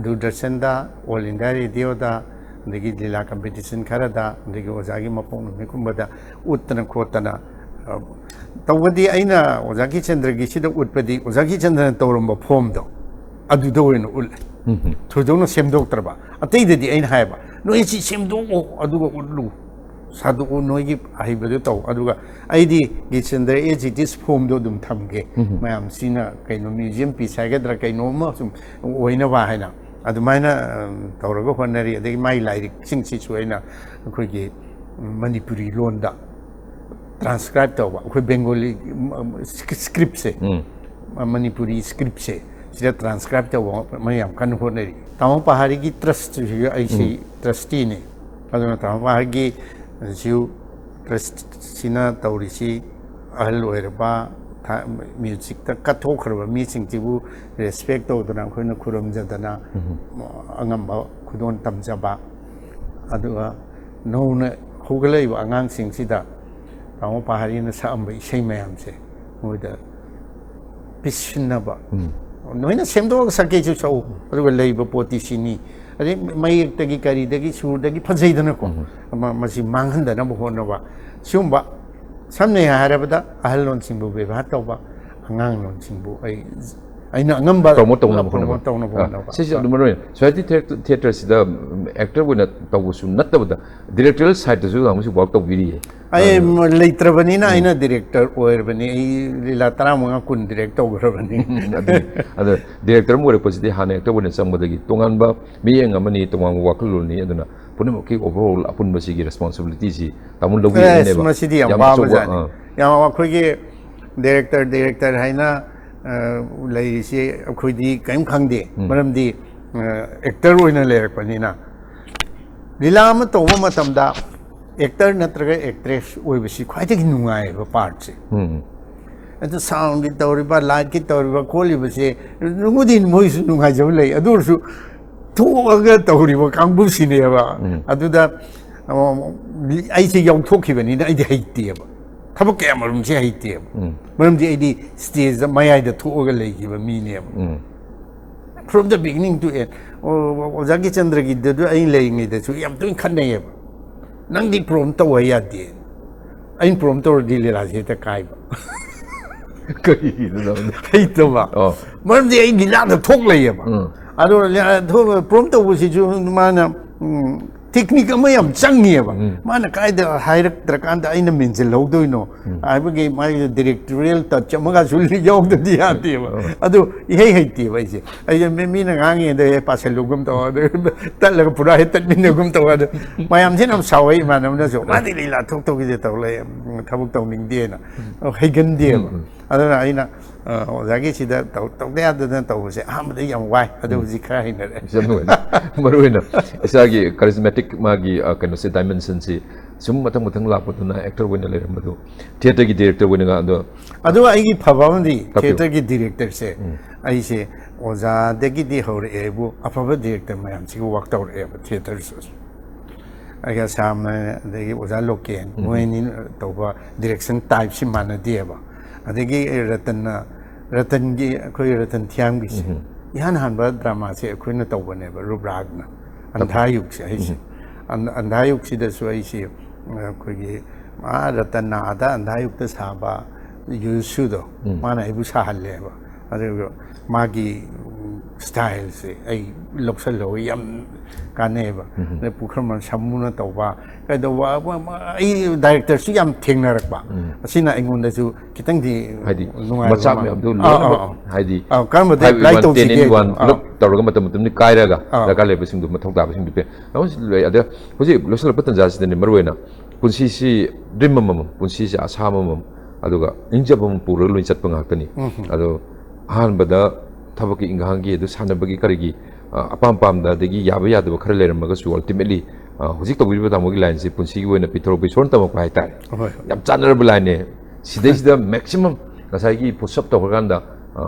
ꯗꯨꯔꯗꯔꯁꯟꯗ, All India Radio ꯗ, ꯑꯗꯒꯤ ꯂꯤꯂꯥ ꯀꯝꯄꯤꯇꯤꯁꯟ ꯈꯔꯗ, ꯑꯗꯒꯤ ꯑꯣꯖꯥꯒꯤ ꯃꯄꯣꯛ ꯅꯨꯃꯤꯠꯀꯨꯝꯕꯗ ꯎꯠꯇꯅ ꯈꯣꯠꯇꯅ, ꯑ, ꯇꯧꯕꯗꯤ ꯑꯩꯅ ꯑꯣꯖꯥ ꯀꯤꯔꯆꯟꯗ꯭ꯔꯒꯤꯁꯤꯗ ꯎꯠꯄꯗꯤ ꯑꯣꯖꯥ ꯀꯤꯔꯆꯟꯗ꯭ꯔꯅ ꯇꯧꯔꯝꯕ ꯐꯣꯝꯗꯣ ꯑꯗꯨꯗ ꯑꯣꯏꯅ ꯎꯠꯂꯦ꯫ ꯊꯣꯏꯗꯣꯛꯅ ꯁꯦꯝꯗꯣꯛꯇ꯭ꯔꯕ꯫ ꯑꯇꯩꯗꯗꯤ ꯑꯩꯅ ꯍꯥꯏꯌꯦꯕ, "ꯅꯣꯏ ꯁꯤ ꯁꯦꯝꯗꯣꯛꯑꯣ, ꯑꯗꯨꯒ ꯎꯠꯂꯨ, ꯁꯥꯗꯣꯛꯑꯣ, ꯅꯣꯏꯒꯤ ꯑꯍꯩꯕꯗꯨ ꯇꯧ"꯫ ꯑꯗꯨꯒ ꯑꯩꯗꯤ ꯀꯤꯔꯆꯟꯗ꯭ꯔ as it is ꯐꯣꯝꯗꯣ ꯑꯗꯨꯝ ꯊꯝꯒꯦ, ꯃꯌꯥꯝꯁꯤꯅ ꯀꯩꯅꯣ ꯃ꯭ꯌꯨꯖꯤꯌꯝ ꯄꯤꯁ ꯍꯥꯏꯒꯗ꯭ꯔꯥ ꯀꯩꯅꯣꯝꯃ ꯁꯨꯝ ꯑꯣꯏꯅꯕ ꯍꯥꯏꯅ ꯑꯗꯨꯃꯥꯏꯅ, ꯑꯝ, ꯇꯧꯔꯒ ꯍꯣꯠꯅꯔꯤ꯫ ꯑꯗꯒꯤ ꯃꯥꯏ ꯂꯥꯏꯔꯤꯛꯁꯤꯡꯁꯤꯁꯨ ꯑꯩꯅ ꯑꯩꯈꯣꯏꯒꯤ ꯃꯅꯤꯄꯨꯔꯤ ꯂꯣꯟꯗ ꯇ꯭ꯔꯥꯟꯁꯀ꯭ꯔꯥꯏꯕ ꯇꯧꯕ, ꯑꯩꯈꯣꯏ ꯕꯦꯡꯒꯣꯂꯤ, ꯎꯝ, ꯁ꯭ꯀ꯭ꯔꯤꯞꯁꯦ, ꯎꯝ꯫ ꯃꯅꯤꯄꯨꯔꯤ ꯁ꯭ꯀ꯭ꯔꯤꯞꯁꯦ ꯁꯤꯗ ꯇ꯭ꯔꯥꯟꯁꯀ꯭ꯔꯥꯏꯕ ꯇꯧꯕ ꯑꯃ ꯌꯥꯝ ꯀꯟꯅ ꯍꯣꯠꯅꯔꯤ꯫ ꯇꯥꯃꯣ ꯄꯍꯥꯔꯤꯒꯤ ꯇ꯭ꯔꯁꯇꯁꯨ ꯑꯩꯁꯤ ꯎꯝ꯫ ꯇ꯭ꯔꯁꯇꯤꯅꯤ꯫ ꯑꯗꯨꯅ ꯇꯥꯃꯣ ꯄꯍꯥꯔꯤꯒꯤꯁꯨ ꯇ꯭ꯔꯁꯁꯤꯅ ꯇꯧꯔꯤꯁꯤ ꯑꯍꯜ ꯑꯣꯏꯔꯕ, ꯊ-, ꯃ꯭ꯌꯨꯖꯤꯛꯇ ꯀꯠꯊꯣꯛꯈ꯭ꯔꯕ ꯃꯤꯁꯤꯡꯁꯤꯕꯨ ꯔꯦꯁꯄꯦꯛ ꯇꯧꯗꯅ, ꯑꯩꯈꯣꯏꯅ ꯈꯨꯔꯨꯝꯖꯗꯅ, ꯎꯝ꯫ ꯑꯉꯝꯕ ꯈꯨꯗꯣꯜ ꯇꯝꯖꯕ, ꯑꯗꯨꯒ ꯅꯧꯅ ꯍꯧꯒꯠꯂꯛꯏꯕ ꯑꯉꯥꯡꯁꯤꯡꯁꯤꯗ ꯇꯥꯃꯣ ꯄꯍꯥꯔꯤꯅ ꯁꯛꯑꯝꯕ ꯏꯁꯩ ꯃꯌꯥꯝꯁꯦ ꯃꯣꯏꯗ ꯄꯤꯁꯤꯟꯅꯕ꯫ ꯎꯝ꯫ ꯅꯣꯏꯅ ꯁꯦꯝꯗꯣꯛꯑꯒ ꯁꯛꯀꯦꯁꯨ ꯁꯛꯎ, ꯑꯗꯨꯒ ꯂꯩꯕ ꯄꯣꯠꯇꯤ ꯁꯤꯅꯤ꯫ ꯑꯗꯩ ꯃꯌꯦꯛꯇꯒꯤ ꯀꯔꯤꯗꯒꯤ ꯁꯨꯔꯗꯒꯤ ꯐꯖꯩꯗꯅꯀꯣ꯫ ꯎꯝ꯫ ꯑꯃ-, ꯃꯁꯤ ꯃꯥꯡꯍꯟꯗꯅꯕ ꯍꯣꯠꯅꯕ꯫ ꯁꯤꯒꯨꯝꯕ, ꯁꯝꯅ ꯍꯥꯏꯔꯕꯗ, ꯑꯍꯜꯂꯣꯟꯁꯤꯡꯕꯨ ꯕꯦꯕꯥꯔ ꯇꯧꯕ, ꯑꯉꯥꯡꯂꯣꯟꯁꯤꯡꯕꯨ ꯑꯩ, ꯑꯩꯅ ꯑꯉꯝꯕ ꯄ꯭ꯔꯃꯣꯠ ꯇꯧꯅꯕ ꯄ꯭ꯔꯃꯣꯠ ꯍꯣꯠꯅꯕ꯫ ꯇꯧꯅꯕ ꯑꯥ, ꯍꯣꯠꯅꯕ꯫ ꯁꯤꯁꯦ ꯑꯗꯨ ꯃꯔꯨ ꯑꯣꯏꯅ ꯁꯣꯁꯥꯏꯇꯤ ꯊꯤꯌꯦꯇꯔ, ꯊꯤꯌꯦꯇꯔꯁꯤꯗ ꯑꯦꯛꯇꯔ ꯑꯣꯏꯅ ꯇꯧꯕꯁꯨ ꯅꯠꯇꯕꯗ ꯗꯤꯔꯦꯛꯇꯣꯔꯤꯌꯦꯜ ꯁꯥꯏꯠꯇꯁꯨ ꯑꯃꯨꯛꯁꯨ ꯋꯥꯔꯛ ꯇꯧꯕꯤꯔꯤꯌꯦ꯫ ꯑꯩ ꯑꯗꯨ ꯃ-, ꯂꯩꯇ꯭ꯔꯕꯅꯤꯅ ꯎꯝ꯫ ꯑꯩꯅ ꯗꯤꯔꯦꯛꯇꯔ ꯑꯣꯏꯔꯕꯅꯤ꯫ ꯑꯩ ꯂꯤꯂꯥ ꯇꯔꯥꯃꯉꯥ ꯀꯨꯟ ꯗꯤꯔꯦꯛ ꯇꯧꯈ꯭ꯔꯕꯅꯤ꯫ ꯎꯝ, ꯑꯗꯨꯅꯤ꯫ ꯑꯗꯣ ꯗꯤꯔꯦꯛꯇꯔ ꯑꯃ ꯑꯣꯏꯔꯛꯄꯁꯤꯗꯤ ꯍꯥꯟꯅ ꯑꯦꯛꯇꯔ ꯑꯣꯏꯅ ꯆꯪꯕꯗꯒꯤ ꯇꯣꯉꯥꯟꯕ ꯃꯤꯠꯌꯦꯡ ꯑꯃꯅꯤ, ꯇꯣꯉꯥꯟꯕ ꯋꯥꯈꯜꯂꯣꯟꯅꯤ꯫ ꯑꯗꯨꯅ ꯄꯨꯝꯅꯃꯛꯀꯤ ꯑꯣꯚꯔꯑꯣꯜ ꯑꯄꯨꯟꯕꯁꯤꯒꯤ ꯔꯦꯁꯄꯣꯟꯁꯤꯕꯤꯂꯤꯇꯤꯁꯤ ꯇꯥꯃꯣ ꯑꯦꯁ, ꯂꯧꯕꯤꯔꯛꯏꯅꯦꯕ꯫ ꯃꯁꯤꯗꯤ ꯌꯥꯝ ꯌꯥꯝ ꯑꯆꯧꯕ, ꯋꯥꯕꯖꯥꯠꯅꯤ꯫ ꯑꯥ꯫ ꯌꯥꯝ ꯑꯩꯈꯣꯏꯒꯤ ꯗꯤꯔꯦꯛꯇꯔ, ꯗꯤꯔꯦꯛꯇꯔ ꯍꯥꯏꯅ, ꯑ, ꯂꯩꯔꯤꯁꯤ ꯑꯩꯈꯣꯏꯗꯤ ꯀꯔꯤꯝ ꯈꯪꯗꯦ꯫ ꯎꯝ꯫ ꯃꯔꯝꯗꯤ, ꯑ, ꯑꯦꯛꯇꯔ ꯑꯣꯏꯅ ꯂꯩꯔꯛꯄꯅꯤꯅ꯫ ꯂꯤꯂꯥ ꯑꯃ ꯇꯧꯕ ꯃꯇꯝꯗ ꯑꯦꯛꯇꯔ ꯅꯠꯇ꯭ꯔꯒ ꯑꯦꯛꯇ꯭ꯔꯦꯁ ꯑꯣꯏꯕꯁꯤ ꯈ꯭ꯋꯥꯏꯗꯒꯤ ꯅꯨꯡꯉꯥꯏꯕ ꯄꯥꯔꯠꯁꯦ꯫ ꯎꯝ꯫ ꯑꯗꯨ ꯁꯥꯎꯟꯒꯤ ꯇꯧꯔꯤꯕ, ꯂꯥꯏꯠꯀꯤ ꯇꯧꯔꯤꯕ, ꯈꯣꯠꯂꯤꯕꯁꯦ ꯅꯨꯡꯕꯨꯗꯤ ꯃꯣꯏꯁꯨ ꯅꯨꯡꯉꯥꯏꯖꯕ ꯂꯩ, ꯑꯗꯨ ꯑꯣꯏꯔꯁꯨ ꯊꯣꯛꯑꯒ ꯇꯧꯔꯤꯕ ꯀꯥꯡꯕꯨꯁꯤꯅꯦꯕ꯫ ꯎꯝ꯫ ꯑꯗꯨꯗ, ꯑ, ꯑꯩꯁꯦ ꯌꯥꯎꯊꯣꯛꯈꯤꯕꯅꯤꯅ ꯑꯩꯗꯤ ꯍꯩꯇꯦꯕ, ꯊꯕꯛ ꯀꯌꯥ ꯃꯔꯨꯝꯁꯦ ꯍꯩꯇꯦꯕ꯫ ꯎꯝ꯫ ꯃꯔꯝꯗꯤ ꯑꯩꯗꯤ ꯁ꯭ꯇꯦꯖꯇ ꯃꯌꯥꯏꯗ ꯊꯣꯛꯑꯒ ꯂꯩꯈꯤꯕ ꯃꯤꯅꯦꯕ꯫ ꯎꯝ꯫ From the beginning to end. ꯑꯣ, ꯑꯣꯖꯥ ꯀꯤꯆꯟꯗ꯭ꯔꯒꯤꯗꯨ ꯑꯩ ꯂꯩꯔꯤꯉꯩꯗꯁꯨ ꯌꯥꯝ ꯇꯣꯏꯅ ꯈꯠꯅꯩꯌꯦꯕ, "ꯅꯪꯗꯤ ꯄ꯭ꯔꯣꯝ ꯇꯧ ꯍꯥꯏ ꯌꯥꯗꯦ, ꯑꯩꯅ ꯄ꯭ꯔꯣꯝ ꯇꯧꯔꯗꯤ ꯂꯤꯂꯥꯁꯦ ꯍꯦꯛꯇ ꯀꯥꯏꯕ"꯫ ꯀꯔꯤꯒꯤꯅꯣ ꯅꯪ? ꯍꯩꯇꯕ꯫ ꯑꯣ꯫ ꯃꯔꯝꯗꯤ ꯑꯩ ꯂꯤꯂꯥꯗ ꯊꯣꯛ ꯂꯩꯌꯦꯕ꯫ ꯎꯝ꯫ ꯑꯗꯣ ꯂꯤꯂꯥ ꯊꯣꯛ-, ꯄ꯭ꯔꯣꯝ ꯇꯧꯕꯁꯤꯁꯨ ꯃꯥꯅ, ꯎꯝ, ꯇꯦꯛꯅꯤꯛ ꯑꯃ ꯌꯥꯝ ꯆꯪꯉꯦꯕ꯫ ꯎꯝ꯫ ꯃꯥꯅ ꯀꯥꯏꯗ ꯍꯥꯏꯔꯛꯇ꯭ꯔꯀꯥꯟꯗ ꯑꯩꯅ ꯃꯦꯟꯁꯤꯜꯍꯧꯗꯣꯏꯅꯣ ꯎꯝ꯫ ꯍꯥꯏꯕꯒꯤ ꯃꯥꯒꯤ ꯗꯤꯔꯦꯛꯇꯣꯔꯤꯌꯦꯜ ꯇꯆ ꯑꯃꯒꯁꯨ ꯌꯥꯎꯗꯗꯤ ꯌꯥꯗꯦꯕ꯫ ꯎꯝ꯫ ꯑꯗꯨ ꯏꯍꯩ ꯍꯩꯇꯦꯕ ꯑꯩꯁꯦ꯫ ꯑꯩꯁꯦ ꯃꯤ-, ꯃꯤꯅ ꯉꯥꯡꯉꯤꯉꯩꯗ ꯍꯦꯛ ꯄꯥꯁꯜꯂꯨꯒꯨꯝ ꯇꯧ, ꯑꯗꯨ ꯇꯠꯂꯒ ꯄꯨꯔꯥ ꯍꯦꯛ ꯇꯠꯃꯤꯟꯅꯒꯨꯝ ꯇꯧ꯫ ꯑꯗꯨ ꯃꯌꯥꯝꯁꯤꯅ ꯌꯥꯝ ꯁꯥꯎꯋꯦ, ꯏꯃꯥꯟꯅꯕꯅꯁꯨ, "ꯃꯥꯗꯤ ꯂꯤꯂꯥ ꯊꯣꯛ ꯊꯣꯛꯈꯤꯁꯦ ꯇꯧ ꯂꯩ, ꯎꯝ, ꯊꯕꯛ ꯇꯧꯅꯤꯡꯗꯦꯅ"꯫ ꯍꯩꯒꯟꯗꯦꯕ꯫ ꯎꯝ, ꯎꯝ꯫ ꯑꯗꯨꯅ ꯑꯩꯅ, ꯑ, ꯑꯣꯖꯥꯒꯤ ꯁꯤꯗ ꯇꯧ-, ꯇꯧꯗ ꯌꯥꯗꯗꯅ ꯇꯧꯕꯁꯦ ꯑꯍꯥꯟꯕꯗ ꯌꯥꯝ ꯋꯥꯏ, ꯑꯗꯣ ꯍꯧꯖꯤꯛ ꯈꯔ ꯍꯩꯅꯔꯦ꯫ ꯌꯥꯝ ꯅꯨꯡꯉꯥꯏ꯫ ꯃꯔꯨ ꯑꯣꯏꯅ ꯏꯁꯥꯒꯤ ꯀꯥꯔꯤꯖꯃꯦꯇꯤꯛ ꯃꯥꯒꯤ, ꯑ, ꯀꯩꯅꯣꯁꯦ, ꯗꯥꯏꯃꯦꯟꯁꯟꯁꯤ ꯁꯨꯝ ꯃꯊꯪ ꯃꯊꯪ ꯂꯥꯛꯄꯗꯨꯅ ꯑꯦꯛꯇꯔ ꯑꯣꯏꯅ ꯂꯩꯔꯝꯕꯗꯣ, ꯊꯤꯌꯦꯇꯔꯒꯤ ꯗꯤꯔꯦꯛꯇꯔ ꯑꯣꯏꯅꯒ ꯑꯗꯣ꯫ ꯑꯗꯨꯒ ꯑꯩꯒꯤ ꯐꯕ ꯑꯃꯗꯤ ꯇꯥꯛꯄꯤꯌꯨ꯫ ꯊꯤꯌꯦꯇꯔꯒꯤ ꯗꯤꯔꯦꯛꯇꯔꯁꯦ, ꯎꯝ꯫ ꯑꯩꯁꯦ ꯑꯣꯖꯥꯗꯒꯤꯗꯤ ꯍꯧꯔꯛꯑꯦꯕꯨ, ꯑꯐꯕ ꯗꯤꯔꯦꯛꯇꯔ ꯃꯌꯥꯝꯁꯤꯒ ꯋꯥꯛ ꯇꯧꯔꯛꯑꯦꯕ ꯊꯤꯌꯦꯇꯔꯁꯨ꯫ ꯑꯩꯒ ꯁꯥꯝꯅ, ꯑꯗꯒꯤ ꯑꯣꯖꯥ ꯂꯣꯀꯦꯟ, ꯎꯝ꯫ ꯃꯣꯏ ꯑꯅꯤ ꯇꯧꯕ ꯗꯤꯔꯦꯛꯁꯟ ꯇꯥꯏꯞꯁꯤ ꯃꯥꯟꯅꯗꯦꯕ꯫ ꯑꯗꯒꯤ ꯔꯇꯟꯅ, ꯔꯇꯟꯒꯤ, ꯑꯩꯈꯣꯏ ꯔꯇꯟ ꯊꯤꯌꯥꯝꯒꯤꯁꯦ, ꯎꯝ꯫ ꯏꯍꯥꯟ ꯍꯥꯟꯕ ꯗ꯭ꯔꯃꯥꯁꯦ ꯑꯩꯈꯣꯏꯅ ꯇꯧꯕꯅꯦꯕ, ꯔꯨꯕ꯭ꯔꯥꯛꯅ, ꯑꯟꯙꯥꯌꯨꯛꯁꯦ ꯑꯩꯁꯦ꯫ ꯎꯝ꯫ ꯑꯟ-, ꯑꯟꯙꯥꯌꯨꯛꯁꯤꯗꯁꯨ ꯑꯩꯁꯦ, ꯑꯩꯈꯣꯏꯒꯤ, ꯑꯥ, ꯔꯇꯟꯅ ꯑꯥꯗ ꯑꯟꯙꯥꯌꯨꯛꯇ ꯁꯥꯕ ꯌꯨꯁꯨꯗꯣ, ꯎꯝ꯫ ꯃꯥꯅ ꯑꯩꯕꯨ ꯁꯥꯍꯜꯂꯦꯕ꯫ ꯑꯗꯨꯒ ꯃꯥꯒꯤ, ꯎꯝ, ꯁ꯭ꯇꯥꯏꯜꯁꯦ ꯑꯩ ꯂꯧꯁꯜꯍꯧꯋꯤ, ꯌꯥꯝ ꯀꯥꯟꯅꯩꯌꯦꯕ꯫ ꯎꯝ꯫ ꯑꯗꯩ ꯄꯨꯈ꯭ꯔꯝꯕꯝ ꯁꯥꯃꯨꯅ ꯇꯧꯕ, ꯀꯩꯗꯧꯕ, ꯑꯃ, ꯑꯃ, ꯑꯩ ꯗꯥꯏꯔꯦꯛꯇꯔꯁꯨ ꯌꯥꯝ ꯊꯦꯡꯅꯔꯛꯄ꯫ ꯎꯝ꯫ ꯑꯁꯤꯅ ꯑꯩꯉꯣꯟꯗꯁꯨ ꯈꯤꯇꯪꯗꯤ ꯍꯥꯏꯗꯤ ꯅꯨꯡꯉꯥꯏꯕ ꯃꯆꯥꯛ ꯃꯥꯜꯂꯦ꯫ ꯃꯌꯥꯝꯗꯨ ꯑꯥ, ꯂꯣꯏꯅꯃꯛ ꯑꯥ, ꯑꯥ꯫ ꯍꯥꯏꯗꯤ ꯑꯥ, ꯀꯔꯝꯕꯗ five in apply one, ten in ꯇꯧꯁꯤꯒꯦ one ꯍꯥꯏꯗꯣ꯫ ꯄꯨꯂꯞ ꯑꯥ꯫ ꯇꯧꯔꯒ ꯃꯇꯝ ꯃꯇꯝꯗꯨ ꯀꯥꯏꯔꯒ ꯑꯥ꯫ ꯗꯔꯀꯥꯔ ꯂꯩꯕꯁꯤꯡꯗꯨ ꯃꯊꯧ ꯇꯥꯕꯁꯤꯡꯗꯨ ꯄꯤ꯫ ꯑꯗꯨꯝ ꯂꯩ꯫ ꯑꯗ ꯍꯧꯖꯤꯛ ꯂꯣꯏꯁꯤꯜꯂꯛꯄ ꯇꯥꯟꯖꯥꯁꯤꯗꯅꯤ ꯃꯔꯨꯑꯣꯏꯅ ꯄꯨꯟꯁꯤꯁꯤ ꯗ꯭ꯔꯤꯝ ꯑꯃꯃꯝ, ꯄꯨꯟꯁꯤꯁꯤ ꯑꯁꯥ ꯑꯃꯃꯝ, ꯑꯗꯨꯒ ꯅꯤꯡꯖꯕ ꯑꯃ ꯄꯨꯔꯒ ꯂꯣꯏ ꯆꯠꯄ ꯉꯥꯛꯇꯅꯤ꯫ ꯎꯝ꯫ ꯑꯗꯣ ꯑꯍꯥꯟꯕꯗ ꯊꯕꯛꯀꯤ ꯏꯪꯈꯥꯡꯒꯤ ꯑꯗꯨ ꯁꯥꯟꯅꯕꯒꯤ ꯀꯔꯤꯒꯤ, ꯑ, ꯑꯄꯥꯝ ꯄꯥꯝꯗ ꯑꯗꯒꯤ ꯌꯥꯕ ꯌꯥꯗꯕ ꯈꯔ ꯂꯩꯔꯝꯃꯒꯁꯨ ultimately, ꯑ, ꯍꯧꯖꯤꯛ ꯇꯧꯕꯤꯔꯤꯕ ꯇꯥꯃꯣꯒꯤ ꯂꯥꯏꯟꯁꯤ ꯄꯨꯟꯁꯤꯒꯤ ꯑꯣꯏꯅ ꯄꯤꯊꯣꯔꯛꯄ ꯏꯁꯣꯔꯅ ꯇꯝꯃꯛꯄ ꯍꯥꯏꯇꯥꯔꯦ꯫ ꯍꯣꯏ꯫ ꯌꯥꯝ ꯆꯥꯟꯅꯔꯕ ꯂꯥꯏꯟꯅꯦ꯫ ꯁꯤꯗꯩꯁꯤꯗ maximum ꯉꯁꯥꯏꯒꯤ push up ꯇꯧꯈ꯭ꯔꯀꯥꯟꯗ, ꯑ,